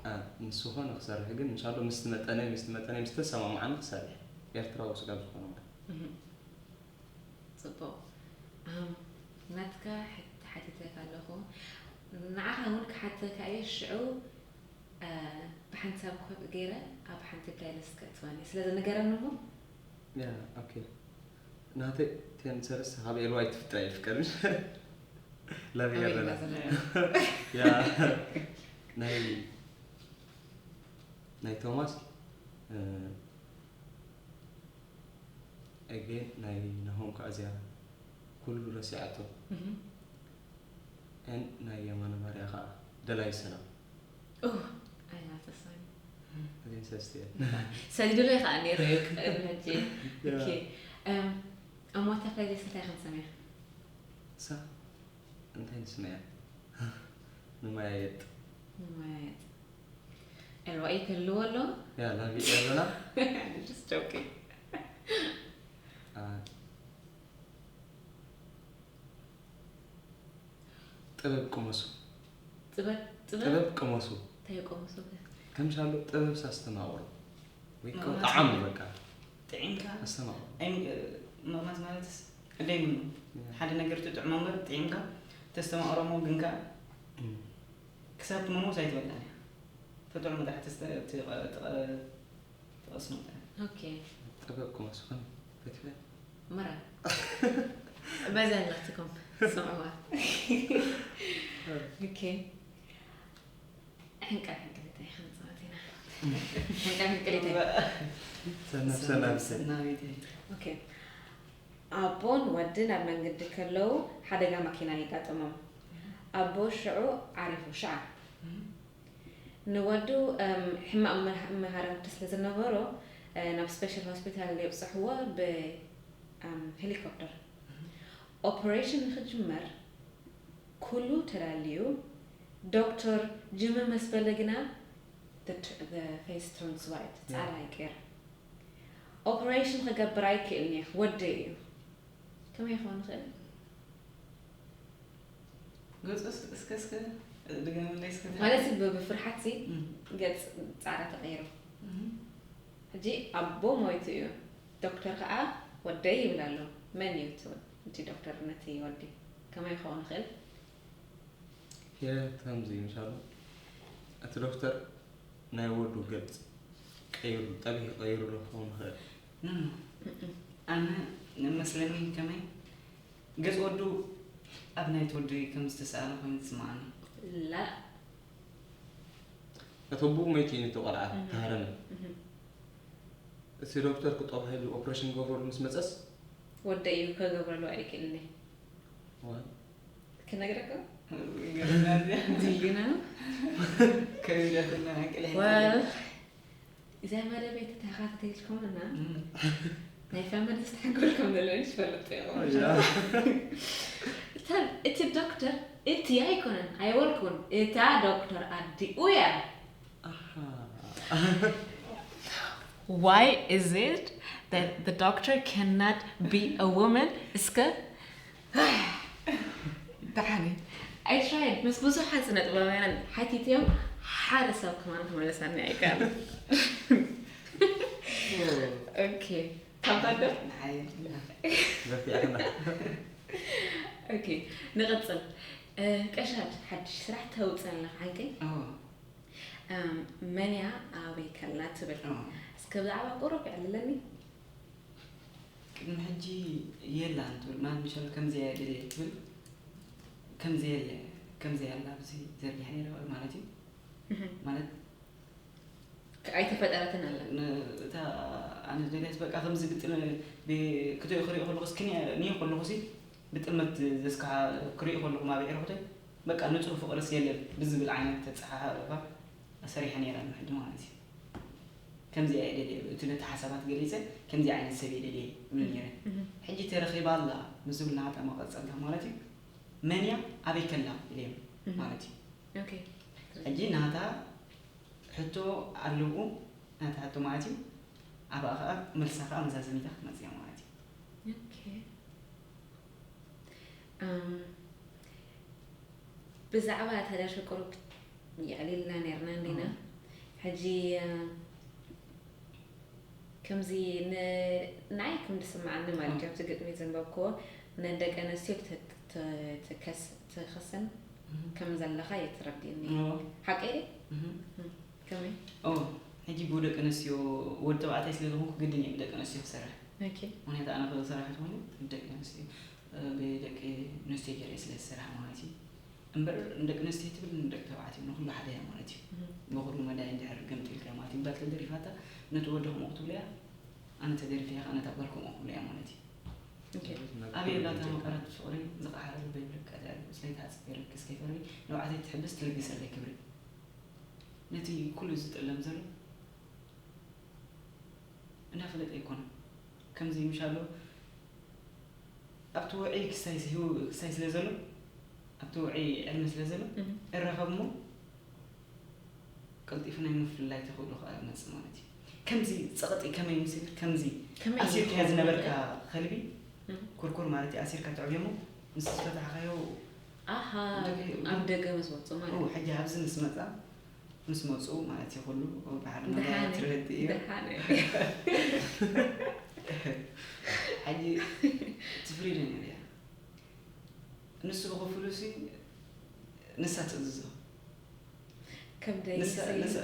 እ፣ ምስ ዝኾነ ክሰርሕ ግን እንሻሎ ምስቲ መጠነይ ምስቲ መጠነይ ምስ ተሰማምዓኒ ክሰርሕ ኤርትራዊ ስጋብ ዝኾነ ማለት እህ። ጽቡቕ። ኣም፣ ናትካ ሕት- ሓቲተካ ኣለኹ። ንዓኻ እውን ክሓተካ እየ። ሽዑ፣ እ፣ ብሓንሳብ ኮጥ ገይረ ኣብ ሓንቲ ፕሌሊስት ከእትወኒ። ስለዚ ንገረኒ እሞ። ያ ኦኬ ናተይ ቴን ሰለስተ ካብ ኤልዋይ ትፍጥራ እየ ፍቀር ላቪ ኣበይ ያለና ኢልካ ዘለያ? ያ ናይ ናይ ቶማስ ኣገን ናይ ናሆም ከዓ እዚኣ ኩሉ ረሲዓቶ። Mhm. And ናይ የማነ ማርያ ከዓ ደላይ ሰላም። Oh, I love the song. እዚን ሰስቲ እየን። ሰዲዱለይ ከዓ ነይሩ እዩ ቅድሚ ሕጂ። Okay. Um, እሞታ playlist እንታይ ከም ሰሚዕ? እሳ እንታይ ንስምያ? ንመያየጥ። ንመያየጥ። ኤልዋኢ ክህልዎ ኣሎ? ያ ላቪ ኣለና። Just joking. ጥበብ ቅመሱ። ጥበብ ጥበብ ጥበብ ቅመሱ። እንታይ ይቆምሱ? ከም ሻሎ ጥበብ ሳስተማቕሮ ወይ ማለት ጣዕሙ በቃ ጥዒምካ ኣስተማቕሮ። ኣይ ምቕማስ ማለትስ ደይምኑ ሓደ ነገር ትጥዕሞ እምበር ጥዒምካ ተስተማቕሮ እሞ ግን ከዓ እም። ክሳብ ትመሞስ ኣይትበላን እያ። ተጥዕሞ ጥራሕ ተቐስኖ Okay. ጥበብ ቅመሱ ከም ፈትፈ መራ በዛ ኣላትኩም ስምዕዋ። Okay. ሕንቀል ሕንቅሊተይ ክንፃወት ኢና። ሕንቀል ሕንቅሊተይ። ሰናብ ሰናብ ሰ ሰናቢተይ Okay. ኣቦን ወድን ኣብ መንገዲ ከለዉ ሓደጋ ማኪና የጋጠሞም። ኣቦ ሽዑ ዓሪፉ ሽዓ ንወዱ ሕማቕ መሃረምቲ ስለ ዝነበሮ ናብ special hospital የብፅሕዎ ብ helicopter። Operation ንክጅመር ኩሉ ተዳልዩ ዶክተር ጅምር ምስ በለ ግና the face turns white ፃዕዳ ይቀይር። Operation ክገብር ኣይክእልን እየ ወደይ እዩ። ከመይ ክኸውን ይኽእል? ገፁ እስከ እስከ ድገምለይ እስከ ማለት ብፍርሓት ሲ ገፅ ፃዕዳ ተቐይሩ። ሕጂ ኣቦ ሞይቱ እዩ። ዶክተር ከዓ ወደይ ይብል ኣሎ። መን እዩ እቲ ዶክተር ነቲ ወዲ? ከመይ ክኸውን ይኽእል? ሂረት ከምዚ ምሻሉ እቲ ዶክተር ናይ ወዱ ገጽ ቀይሩ ጠቢሂ ቀይሩ ዶ ክኸውን ይኽእል? ኣነ መስለኒ ከመይ ገጽ ወዱ ኣብ ናይ ትወዲ ከም ዝተሰኣለ ኮይኑ ዝስምዓኒ። ላ እቲ ኣቦኡ መይቱ እዩ ነቲ ቆልዓ ተሃረመ። እቲ ዶክተር ክጠብሃሉ ኦፕሬሽን ገብረሉ ምስ መጸስ ወደ እዩ ከገብረሉ ኣይክእልኒ። ዋይ ክነግረካ ገርና እዚኣ ድዩና ከቢዳትና ናይ ቅልሕ ዋል እዛ መደበይ ተተኸታተልኩምና ናይ ፋሚሊ ዝተሓገሉ ከም ዘለዉ ዝፈልጡ እዮም። እታ እቲ ዶክተር እቲ ኣይኮነን ኣይወልኩን እታ ዶክተር ኣዲኡ እያ። Why is it that the doctor cannot be a woman? እስከ ደሓኒ I tried ምስ ብዙሓት ስነ ጥበባውያን ሓቲትዮም ሓደ ሰብ ከማን ክመለሳኒ ኣይከኣልን። Okay. ካብ ባዶ ንሓየል ዘፊኣትና Okay. ንቐጽል። ቀሻድ ሓድሽ ስራሕ ተውፅእ ኣለኻ ሓንቀይ? ኦ መን እያ ኣበይ ከላ ትብል? ኦ እስከ ብዛዕባ ቁሩብ የዕልለኒ። ቅድሚ ሕጂ የላን ትብል ማለት ምሸል ከምዚ እየ ደልየ ትብል ከምዚ የለ ከምዚ ያላ ኣብዚ ዘርጊሓ ነይረ ማለት እዩ ማለት ኣይተፈጠረትን ኣላ። እታ ኣነ ደልያስ በቃ ከምዚ ግጥም ክትሪኦ ከለኩ እስኪ ንዮ ከለኩ ሲ ብጥልመት ዘስካ ክሪኦ ከለኩ ማብዒ ረኩተ በቃ ንፁህ ፍቅርስ የለን ብዝብል ዓይነት ተፀሓሓ ሰሪሐ ነይረ ንሕጂ ማለት እዩ። ከምዚ እየ ደልየ እቲ ነቲ ሓሳባት ገሊፀ ከምዚ ዓይነት ሰብ እየ ደልየ ይብል ነይረ። ሕጂ ተረኺባ ኣላ ምስ ዝብል ናታ መቐፀልታ ማለት እዩ። መን እያ ኣበይ ከላ ኢለዮም ማለት እዩ። Okay. ሕጂ ናታ ሕቶ ኣለዉ ናታ ሕቶ ማለት እዩ። ኣብኣ ከዓ መልሳ ከዓ መዛዘሚታ ክትመፅእ እያ ማለት እዩ። Okay. Um, ብዛዕባ እታ ደርፊ ቁሩብ የዕሊልና ነርና እንዲና ሕጂ ከምዚ ንዓይ ከም ዝስምዓኒ ማለት እዩ ኣብቲ ግጥሚ ዘንበብክዎ ንደቂ ኣንስትዮ ትኸስን ከም ዘለኻ እየ ተረዲእኒ። ሓቀይ ድየ? ከመይ? ሕጂ ብደቂ ኣንስትዮ ወዲ ተባዕታይ ስለ ዝኾንኩ ግድን እየ ብደቂ ኣንስትዮ ክሰርሕ። Okay. ምክንያቱ ኣነ ክሰርሕ ተኾይኑ ብደቂ ኣንስትዮ ብደቂ ኣንስትዮ ገይረ ስለ ዝሰርሕ ማለት እዩ። እምበር ንደቂ ኣንስትዮ ትብል ንደቂ ተባዕትዮ ንኹሉ ሓደ እያ ማለት እዩ። ብኹሉ መዳይ እንድሕር ገምጢልካ ማለት እዩ። ጓል ተደሪፋታ ነቲ ወዲ ከምኡ ክትብሎ እያ፣ ኣነ ተደሪፈ እየ ከዓ ነታ ጓል ከምኡ ክብሎ እያ ማለት እዩ። ኣበይ ኣላ እታ መቐረት ፍቕሪ ዝቐሓረ ልበይ ብርቀት እያ፣ ስለይቲ ኣፅቢረኪ እስከይፈሪ ንባዕተይ ትሕብስ ትልግሰለይ ክብሪ። ነቲ ኩሉ ዝጥለም ዘሎ እንዳፈለጠ ኣይኮነን። ከምዚ ምሻሎ ኣብቲ ውዒ ክሳይ ስለ ዘሎ ኣብቲ ውዒ ዕድመ ስለ ዘሎ እረኸብ እሞ ቀልጢፉ ናይ ምፍልላይ ተኽእሎ ከዓ መፅእ ማለት እዩ። ከምዚ ፀቕጢ ከመይ ምስል ከምዚ ኣሲርካያ ዝነበርካ ከልቢ ኩርኩር ማለት እዩ። ኣሲርካ ተዕብዮ እሞ ምስ ዝፈታሕካዮ ኣሃ ኣብ ደገ ምስ ወፅኡ ማለት እዩ። ሕጂ ኣብዚ ምስ መፃ ምስ መፁ ማለት እዩ። ኩሉ ባሕሪ መዳያ ትርህቲ እዩ። ሕጂ ትፍሪደ ነይሩ እያ። ንሱ ብኽፍሉ ሲ ንሳ ትእዝዞ። ከም ደይሲ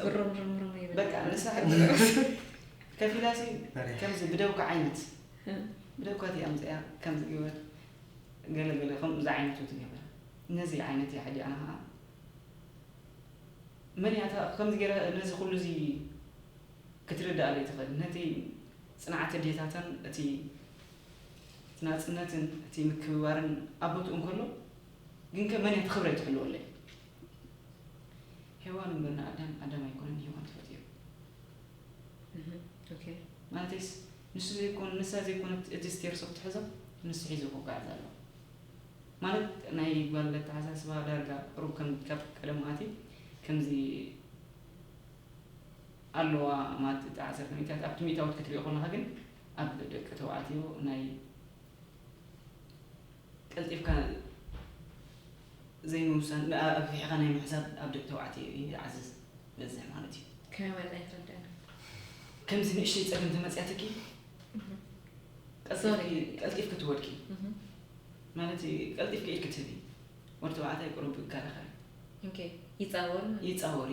ብሩምሩምሩም ይብል። በቃ ንሳ ከፊላ ሲ ከምዚ ብደውካ ዓይነት ብደውካ እቲኣ ኣምፅያ ከምዚ ግበር ገለ ገለ ከምዚ ዓይነቱ ትገብር። ነዚ ዓይነት እያ ሕጂ ኣነ ከዓ መን እያ እታ ከምዚ ገይራ ነዚ ኩሉ እዚ ክትርድኣለይ ትኽእል? ነቲ ጽንዓት ኣዴታተን እቲ እቲ ናጽነትን እቲ ምክብባርን ኣብ ቦትኡ እንከሎ ግን ከ መን እያ እቲ ክብረይ ትሕልወለይ? ሄዋን እምበር ንኣዳም ኣዳም ኣይኮነን ሄዋን ተፈጢሩ። ማለተይስ ንሱ ዘይኮነ ንሳ ዘይኮነት እቲ ስቴርሶ ክትሕዞ ንሱ ሒዙ ክጓዓዝ ኣለዎ። ማለት ናይ ጓል ኣተሓሳስባ ዳርጋ ቁሩብ ከም ካብ ቀደም ኣቲ ከምዚ ኣለዋ ማለት እቲ ዓሰርተ ሚእታት ኣብቲ ሚእታዎት ክትሪኦ ከለኻ ግን ኣብ ደቂ ተባዕትዮ ናይ ቀልጢፍካ ዘይምውሳን ኣግፊሕኻ ናይ ምሕሳብ ኣብ ደቂ ተባዕትዮ እዩ ዝዓዝዝ ዝበዝሕ ማለት እዩ። ከመይ ማለት ኣይተረድኣንን። ከምዚ ንእሽተይ ጸገም ተመጽያትኪ ቀልጢፍኪ ትወድቂ ማለት ቀልጢፍኪ ኢድ ክትህቢ ወዲ ተባዕታይ ቁሩብ ይከራኸር ይፃወር ይፃወር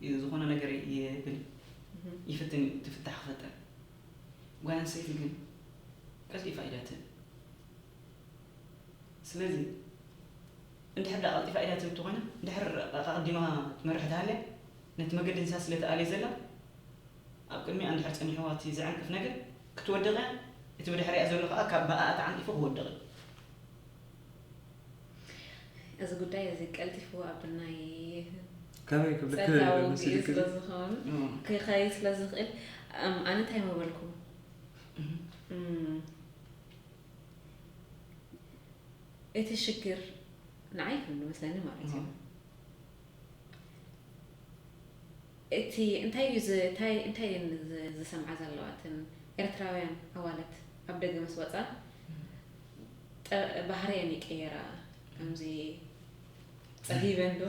እዩ ዝኾነ ነገር የብል ይፍትን ትፍታሕ ክፈጠር ጓል ኣንስተይቲ ግን ቀልጢፋ ኢዳ ትህብ ስለዚ እንድሕር ዳ ቀልጢፋ ኢዳ ትህብ ተኾይና እንድሕር ኣቐዲማ ትመርሕ ተሃልያ ነቲ መገዲ ንሳ ስለ ትኣልዮ ዘላ ኣብ ቅድሚኣ እንድሕር ጸኒሕዋ እቲ ዝዕንቅፍ ነገር ክትወድቕ እያ እቲ ብድሕሪኣ ዘሎ ከዓ ካብ ብኣኣ ተዓንቂፉ ክወድቕ እዩ። እዚ ጉዳይ እዚ ቀልጢፉ ኣብ ናይ ከመይ ክብል ጸታዊ ክልል ግዜ ምስልክ ስለ ዝኸውን ክኸይድ ስለ ዝኽእል እም፣ ኣነ እንታይ ምበልኩ እም፣ እቲ ሽግር ንዓይ ከም ዝመስለኒ ማለት እዩ እቲ እንታይ እዩ እንታይ እንታይ እየን ዝሰምዓ ዘለዋ እተን ኤርትራውያን ኣዋልድ ኣብ ደገ ምስ ወፃ ባህርየን ይቀየራ ከምዚ ፀቢበን ዶ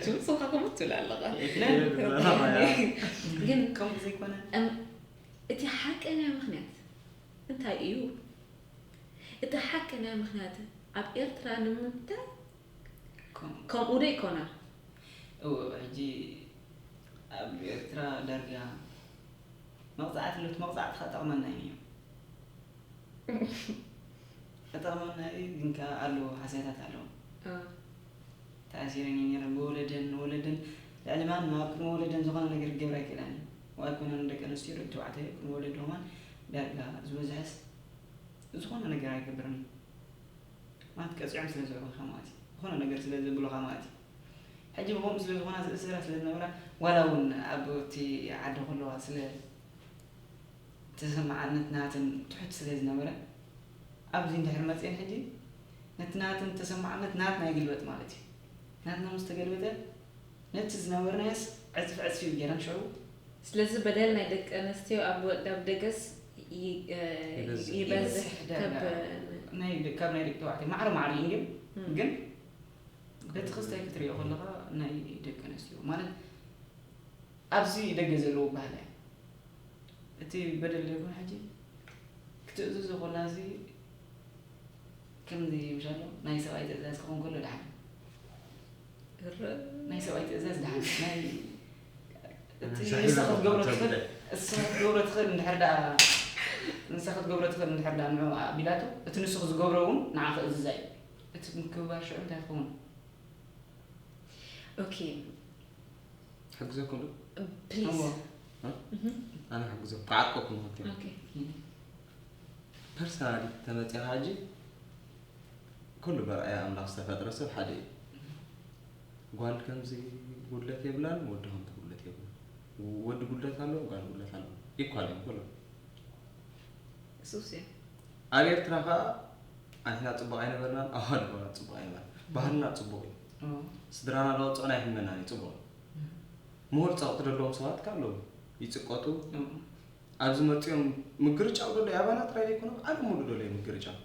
ትምፅኻ ከምኡ ትብል ኣለኻ ግን ከምኡ ዘይኮነ እቲ ሓቀኛ ምክንያት እንታይ እዩ እቲ ሓቀኛ ምክንያት ኣብ ኤርትራ ንምንታይ ከምኡ ዶ ይኮና እወ ሕጂ ኣብ ኤርትራ ዳርጋ መቕፃዕቲ ሎት መቕፃዕቲ ከጠቕመና እዩ ከጠቕመና እዩ ግን ከዓ ኣለዎ ሓስያታት ኣለዎ ተኣሲረን እየ ነይረ ብወለደን ንወለደን ልዕሊ ማንም ኣብ ቅድሚ ወለደን ዝኾነ ነገር ክገብር ኣይክእላን እዩ ኣይኮነን ደቂ ኣንስትዮ ደቂ ተባዕትዮ ቅድሚ ወለዶምን ዳርጋ ዝበዝሐስ ዝኾነ ነገር ኣይገብርን እዩ ማለት ቀፂዖም ስለ ዘዕብኻ ማለት እዩ ዝኾነ ነገር ስለ ዘብሉኻ ማለት እዩ ሕጂ ብኸምኡ ስለ ዝኾና ዝእሰራ ስለ ዝነበራ ዋላ እውን ኣብ እቲ ዓዲ ከለዋ ስለ ተሰማዓነት ናትን ትሑት ስለ ዝነበረ ኣብዚ እንድሕር መፅአን ሕጂ ነቲ ናትን ተሰማዓነት ናትና ይግልበጥ ማለት እዩ ናትና ምስ ተገልበጠ ነቲ ዝነበርናዮስ ዕፅፍ ዕፅፍ እዩ ገይረን ሽዑ ስለዚ በደል ናይ ደቂ ኣንስትዮ ኣብ ወ- ኣብ ደገስ ይ- እ፣ ይበዝሕ። ይበዝሕ ይበዝሕ ካብ ዳርጋ። ናይ ደ- ካብ ናይ ደቂ ተባዕትዮ ማዕረ ማዕረ እዩ እንድዮም ግን በቲ ክስታይ ክትሪኦ ከለካ ናይ ደቂ ኣንስትዮ ማለት ኣብዚ ደገ ዘለዎ ባህሊ እያ እቲ በደል ዶ ይኮን ሕጂ ክትእዝዞ ከላ እዚ ከምዚ ምሻሎ ናይ ሰብኣይ ትእዛዝ ክኾን ከሎ ደሓን ናይ ሰብኣይ ትእዛዝ ደሓን ናይ እቲ ንሳ ክትገብሮ ትኽእል ንሳ ክትገብሮ ትኽእል እንድሕር ደኣ ንሳ ክትገብሮ ትኽእል እንድሕር ደኣ ንዑ ኣቢላቶ እቲ ንሱ ዝገብሮ እውን ንዓ ክእዝዛ እዩ እቲ ምክብባር ሽዑ እንታይ ይኸውን? ኦኬ፣ ሕግዘኩም ዶ? ፕሊዝ። እሞ፣ ኣነ ሕግዘኩም ክዓርቀኩም ኦኬ። ኦኬ። ፐርሰናሊ ተመፂኻ ሕጂ ኩሉ በርኣያ ኣምላኽ ዝተፈጥረ ሰብ ሓደ እዩ። ጓል ከምዚ ጉድለት የብላን፣ ወዲ ከምዚ ጉድለት የብሉን። ወዲ ጉድለት ኣለዎ፣ ጓል ጉድለት ኣለዎ። ኢኳል እዮም ኩሎም። እሱስ እዩ። ኣብ ኤርትራ ከዓ ኣንሕና ፅቡቕ ኣይነበርናን፣ ኣዋልድና ፅቡቕ ኣይነበርና። ባህልና ፅቡቕ እዩ። እሞ፣ ስድራና ለወፅኦን ኣይሕመናን እዩ፣ ፅቡቕ እዩ። ምሁር ፀቕጢ ዘለዎም ሰባት ከዓ ኣለዉ፣ ይፅቀጡ። እሞ፣ ኣብዚ መፂኦም ምግርጫው ደሎ ኣባና ጥራይ ዘይኮነ ዓለም ሙሉ ደሎ ምግርጫው።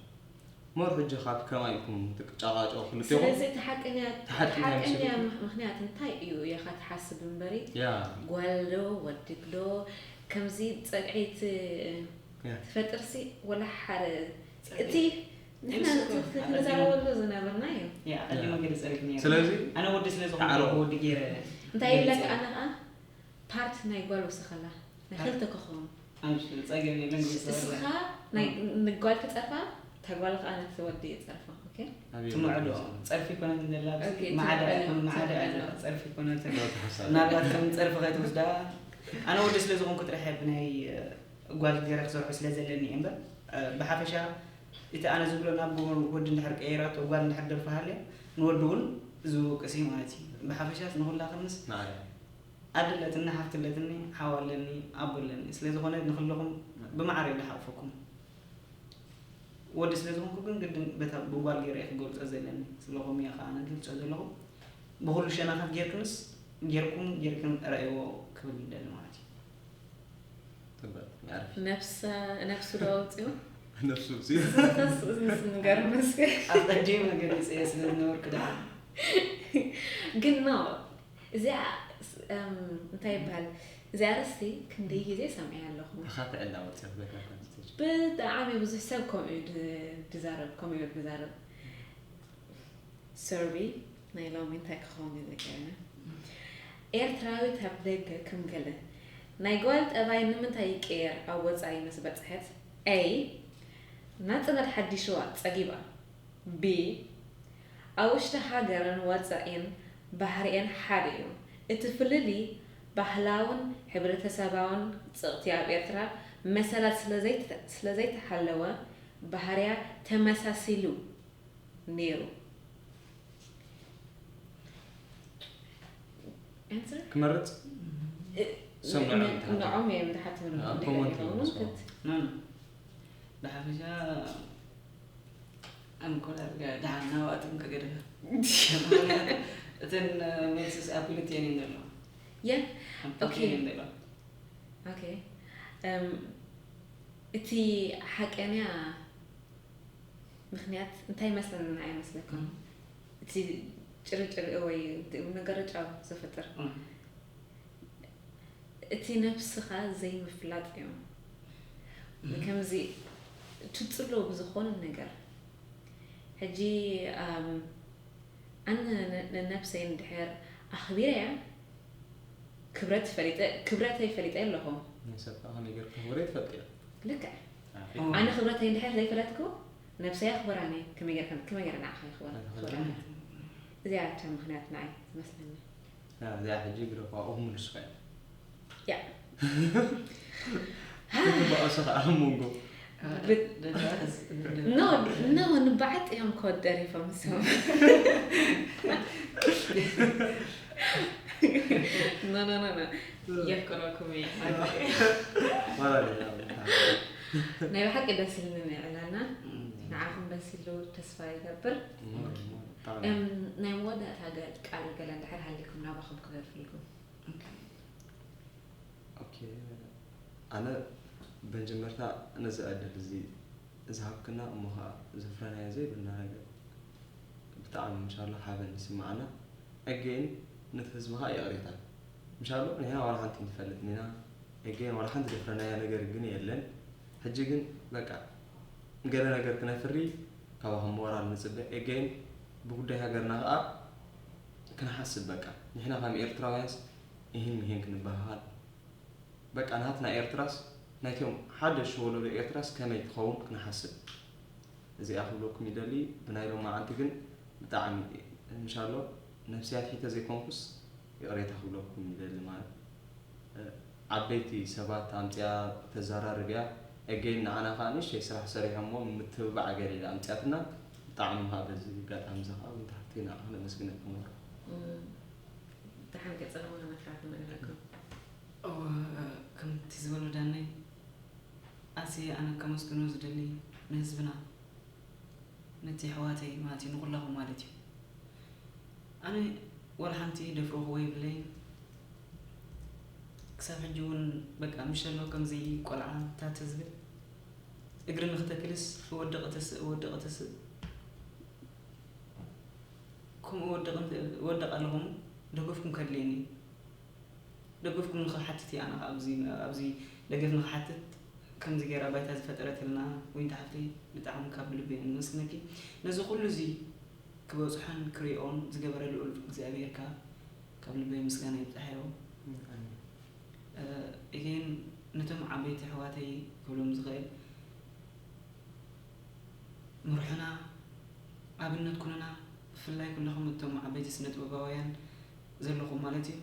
ሞር ሕጂ ካብ ከማይ ኢልኩም ትጫቃጨው ክልቴኹም ስለዚ እቲ ሓቀኛ እቲ ሓቂ እንታይ ሓቀኛ መሲሉ? ምኽ- ምኽንያት እንታይ እዩ ኢኻ ትሓስብ እምበሪ ያ ጓል ዶ ወዲ ዶ ከምዚ ጸግዒ ት- ያ ትፈጥርሲ ወላ ሓደ ጸግዒ። እቲ ንሕና ንሱ እኮ ክንዛረበሉ ዝነበርና እዩ። ያ ቀዲመ ገለ ጸሪፍ ነይሩ። ስለዚ ኣነ ወዲ ስለ ዝኾንኩ ተዓረቑ። ወዲ ገይረ እንታይ ገለ ይብለካ ጸሪፍ። ኣነ ኸዓ ፓርት ናይ ጓል ወሰኸላ ናይ ክልተ ክኸውን ኣምሽ ጸገም የለን። እስኻ ናይ ንጓል ትጸርፋ እታ ጓል ከዓ ነቲ ወዲ ይጸርፋ። ኦኬ ኣበይ ትምዕዶ ይመለስ? ጸርፊ ኮነት እንደላ ኦኬ፣ ማዕዳ ትምዕዶ፣ ማዕዳ ትምዕዶ። ጸርፊ ኮነት ዶ ተሓሳቢ። ምናልባት ከም ጸርፊ ከይትወስዳ ኣነ ወዲ ስለ ዝኾንኩ ጥራሕ ብናይ ጓል ገይረ ክሰርሖ ስለ ዘለኒ እየ እምበር ብሓፈሻ እቲ ኣነ ዝብሎ ናብ ወዲ እንድሕር ቀይራቶ ጓል እንድሕር ደርፋ ሃልያ ንወዲ እውን ዝውቅስ እዩ ማለት እዩ። ብሓፈሻ ንኹላኽንስ ንዓይ ኣደ ኣለትኒ፣ ሓፍቲ ኣለትኒ፣ ሓው ኣለኒ፣ ኣቦ ኣለኒ። ስለ ዝኾነ ንኹለኹም ብማዕረ እየ ዝሓቕፈኩም። ወዲ ስለ ዝኾንኩ ግን ግድን በታ ብጓል ገይረ እየ ክገልጾ ዘለኒ። ስለኹም እየ ከዓ ኣነ ዝገልጾ ዘለኹ። ብኹሉ ሸነኻት ጌርክንስ ጌርኩም ጌርክን ረእይዎ ክብል ይደሊ ማለት እዩ። ትበል መዕረፊ ነብሰ ነብሱ ዶ ኣውፅኡ ነብሱ ሲ ንገርምስ ኣቐዲመ ገሊፀ እየ ስለ ዝነበርኩ ደኣ ግን ኖ እዚኣ ስ- እም፣ እንታይ ይበሃል እዚኣ ርስቲ ክንደይ ግዜ ሰምዐ ኣለኹ ተኻትዐላ ወፅያ በካ ኮንስቴጅ ብጣዕሚ ብዙሕ ሰብ ከምኡ እዩ ድ- ድዛረብ ከምኡ እዩ ድዛረብ ሰርቢ ናይ ሎሚ እንታይ ክኸውን ይልቀና ኤርትራዊት ኣብ ደገ ከም ገለ ናይ ጓል ጠባይ ንምንታይ ይቀየር ኣብ ወፃኢ ምስ በፅሐት ኤ ናፅነት ሓዲሽዋ ፀጊባ ቢ ኣብ ውሽጢ ሃገርን ወፃኢን ባህሪኤን ሓደ እዩ እቲ ፍልልይ ባህላውን ሕብረተሰባውን ፅቕቲ ኣብ ኤርትራ መሰላት ስለዘይተ- ስለዘይተሓለወ ባህሪያ ተመሳሲሉ ነይሩ Answer? ክመርፅ እ- ሰምዑ ን- እዮም። ንዖም እዮም ዝሓትምሉ ኣዎ፣ እንዲህ ኮመንት ይኸውን እዮም ክት- ኖ ኖ። ብሓፈሻ ኣንኮላ ደሓን ናባእቶም ከገድፈ እተን መልስስ ኣብ ክልቲኤን እየን ዘለዋ የ ኣብ ክልቲኤን እየን ዘለዋ ኦኬ እም፣ እቲ ሓቀንያ ምክንያት እንታይ ይመስለኒ ንዓይ ይመስለኩም እቲ ጭርጭር ወይ መገረጫው ዝፍጥር እም። እቲ ነብስኻ ዘይምፍላጥ እዮም ከምዚ ትፅሎ ብዝኾነ ነገር ሕጂ ኣም፣ ኣነ ነ- ንነብሰይ እንድሕር ኣኽቢረያ ክብረት ፈሊጠ ክብረተይ ፈሊጠ ኣለኹ ናይ ሰብ ከዓ ከመይ ገይርካ ክብረ ትፈልጥ እያ ልክዕ ኣኺ- ኦ። ኣነ ክብረተይ እንድሕር ዘይፈለጥኩ ነብሰይ ኣኽብራኒ ከመይ ገይርካ ከመይ ገይረ ንዓኻ ይኽብራ ኣይትኽብራ። ክብራ እዚኣ እታ ምክንያት ንዓይ ትመስለኒ ያ፣ እዚኣ ሕጂ ግደፋ ኣብኡ ምልስኻ እያ ያ ክትበኣሱ ከዓ ኣብ መንጎ ኖ ኖ ንበዓጥ እዮም ከወደሪፎም ሰው ኖ ኖ ኖ ኖ የፍቅረኩም እየ ማለት ነው። ናይ ብሓቂ ደስ ኢልኒ ዕላልና ንዓኹም ደስ ኢሉ ተስፋ ይገብር እሞ፣ እሞ፣ ብጣዕሚ። እም፣ ናይ መወዳእታ ገ- ቃል ገለ እንድሕር ሃሊኩም ናባኹም ክገርፍልኩም ኦኬ፣ ኣነ ብመጀመርታ ነዚ ዕድል እዚ ዝሃብክና እሞ ኸዓ ዘፍረናዮ ዘይብልና ነገር ብጣዕሚ ምሻሎ ሓበን ይስምዓና። ኣገይን ነቲ ህዝቢ ኸዓ ይቕሬታ ምሻሎ ንሕና ዋላ ሓንቲ ንፈልጥን ኢና። ኣገይን ዋላ ሓንቲ ዘፍረናዮ ነገር ግን የለን። ሕጂ ግን በቃ ገለ ነገር ክነፍሪ ካባኹም ሞራል ንፅበ። ኣገይን ብጉዳይ ሃገርና ኸዓ ክንሓስብ በቃ ንሕና ከም ኤርትራውያንስ እሂን ምሂን ክንበሃሃል በቃ ናትና ኤርትራስ ናይቶም ሓደሽ ወለዶ ኤርትራስ ከመይ ትኸውን ክንሓስብ እዚኣ ክብለኩም ይደሊ። ብናይ ሎማዓንቲ ግን ብጣዕሚ እንሻሎ ነፍስያት ሒተ ዘይኮንኩስ ይቕሬታ ክብለኩም ይደሊ። ማለት ዓበይቲ ሰባት ኣምፅያ ተዘራርብያ፣ ኤጌን ንዓና ከዓ ንእሽተይ ስራሕ ሰሪሖሞ ምትብባዕ ገለ ኢላ ኣምፅያትና። ብጣዕሚ ከዓ በዚ ኣጋጣሚ እዚ ከዓ እውን ታሕቲ ንዓኻ ነመስግነኩም። ደሓን ገፀ ንመትካት ንመለኩም። ከምቲ ዝበሎ ዳነይ ኣዚ ኣነ ከመስግኖ ዝደሊ ንህዝብና ነቲ ኣሕዋተይ ማለት እዩ ንኩላኹም ማለት እዩ ኣነ ወላ ሓንቲ ደፍርኽዎ የብለይ ክሳብ ሕጂ እውን በቃ ምሸሎ ከምዚ ቆልዓ ታት ዝብል እግሪ ንክተክልስ እወድቕ ተስእ እወድቕ ተስእ ከምኡ እወድቕ ኣለኹም ደገፍኩም ከድልየኒ ደገፍኩም ንክሓትት እየ ኣነ ኣብዚ ደገፍ ንክሓትት ከምዚ ገይራ ባይታ ዝፈጠረትልና ዊንታ ሓፍተይ ብጣዕሚ ካብ ልቢ እየ ንመስግነኪ ነዚ ኩሉ እዚ ክበፅሖን ክሪኦን ዝገበረ ልኡል እግዚኣብሔር ከዓ ካብ ልበይ ምስጋና ይብፅሓዮ እጌን ነቶም ዓበይቲ ኣሕዋተይ ክብሎም ዝኽእል ምርሑና ኣብነት ኩኑና ብፍላይ ኩለኹም እቶም ዓበይቲ ስነ ጥበባውያን ዘለኹም ማለት እዩ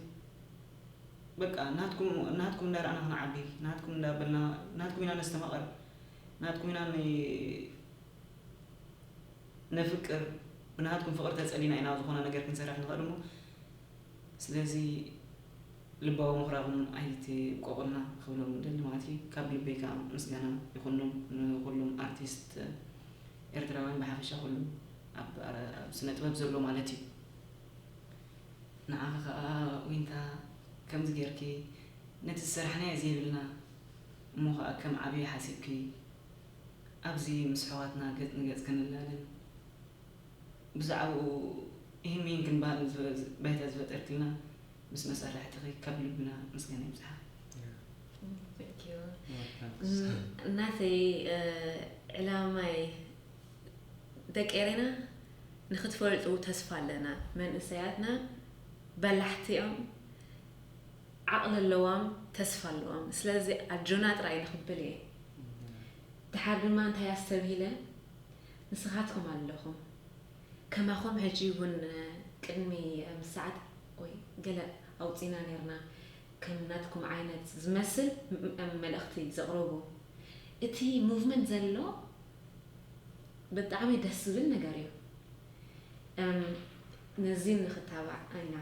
በቃ ናትኩም ናትኩም እንዳረኣና ክንዓቢ ናትኩም እንዳበልና ናትኩም ኢና ነስተማቐር ናትኩም ኢና ነፍቅር ብናትኩም ፍቕሪ ተጸሊና ኢና ዝኾነ ነገር ክንሰርሕ ንኽእል እሞ ስለዚ ልባዊ ምኽራኹም ኣይትቆቕልና ክብሎም ደሊ ማለት እዩ ካብ ልበይ ከዓ ምስጋና ይኹኖም ንኩሎም ኣርቲስት ኤርትራውያን ብሓፈሻ ኩሉ ኣብ ስነ ጥበብ ዘሎ ማለት እዩ ንዓኺ ከዓ ዊንታ ከምዚ ጌርኪ ነቲ ዝሰራሕናዮ ዘይብልና እሞ ከዓ ከም ዓብዪ ሓሲብኪ ኣብዚ ምስ ኣሕዋትና ገፅ ንገፅ ክንላለን ብዛዕባኡ ይህን ምሂን ክንበሃል ባይታ ዝፈጠርክልና ምስ መሳርሕትኺ ካብ ልብና ምስጋና ይብፅሓ። ናተይ ዕላማይ ደቂ ኤሬና ንክትፈልጡ ተስፋ ኣለና። መንእሰያትና በላሕቲ እዮም፣ ዓቕሊ ኣለዎም፣ ተስፋ ኣለዎም። ስለዚ ኣጆና ጥራይ ኢለ ክብል እየ። ድሓር ድማ እንታይ ኣስተብሂለ፣ ንስኻትኩም ኣለኹም። ከማኹም ሕጂ እውን ቅድሚ ምስ ሰዓት ወይ ገለ ኣውፂና ነርና ከም ናትኩም ዓይነት ዝመስል መልእኽቲ ዘቕረቡ እቲ movement ዘሎ ብጣዕሚ ደስ ዝብል ነገር እዩ። ነዚ ንክታባዕ ኢና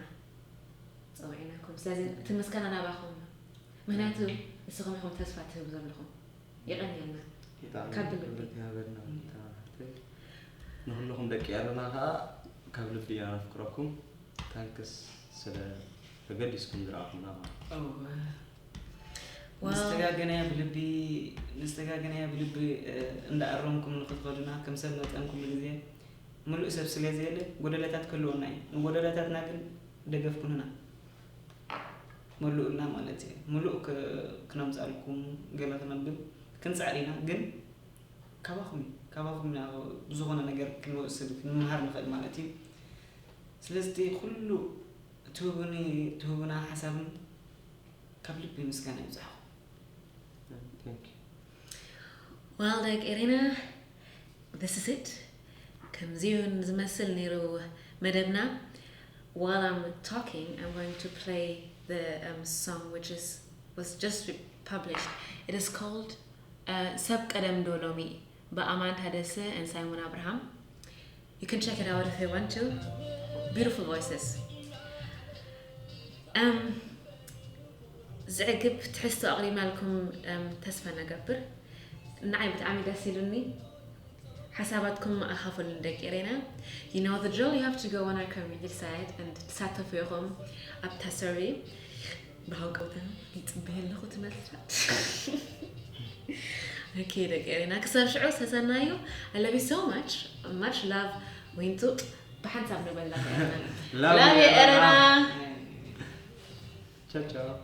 ፀዊዕናኩም። ስለዚ እቲ ምስጋና ናባኹም እዩ። ምክንያቱ ንስኹም ኢኹም ተስፋ ትህቡ ዘለኹም። የቐንየልና። ካብ ልቢ። ንኩልኹም ደቂ ኤረና ከዓ ካብ ልቢ ኢና ነፍቅረኩም። ታንክስ ስለ ተገዲስኩም ዝረኣኹምና ማለት ንዝተጋገናያ ብልቢ ንዝተጋገናያ ብልቢ እንዳኣረምኩም ንክትኸዱና ከም ሰብ መጠን ኩሉ ግዜ ምሉእ ሰብ ስለ ዘየለ ጎደለታት ክህልወና እዩ ንጎደለታትና ግን ደገፍ ኩኑና መሉእልና ማለት እዩ ምሉእ ክነምፃልኩም ገለ ክነብል ክንፃዕር ኢና ግን ካባኹም እዩ ካባኹም ኢና ዝኾነ ነገር ክንወስድ ክንመሃር ንኽእል ማለት እዩ ስለዚ ኩሉ ትህቡኒ ትህቡና ሓሳብን ካብ ልቢ ምስጋና ይብዛሕኹም Thank you. Well, like Irina, this is it. ከምዚውን ዝመስል ነይሩ መደብና While I'm talking, I'm going to play the um, song which is was just published. It is called uh, ሰብ ቀደም ዶ ሎሚ ብኣማን ታደሰ and ሳይሞን ኣብርሃም You can check it out if you want to. Beautiful voices. Um, ዝዕግብ ትሕዝቶ ኣቕሪብናልኩም ተስፋ ነገብር ንዓይ ብጣዕሚ ደስ ኢሉኒ ሓሳባትኩም ኣኻፈሉን ደቂ ኤሬና you know the drill you have to go on our community site and ትሳተፉ ኢኹም ኣብታ ሰርቬይ ብሃንቀውታ ይፅበየ ኣለኹ ትመልሳ okay ደቂ ኤሬና ክሳብ ሽዑ ሰሰናዩ I love you so much much love ዊንቱ ብሓንሳብ ንበላ Love you, ኤረና። ኤረና Ciao, ciao.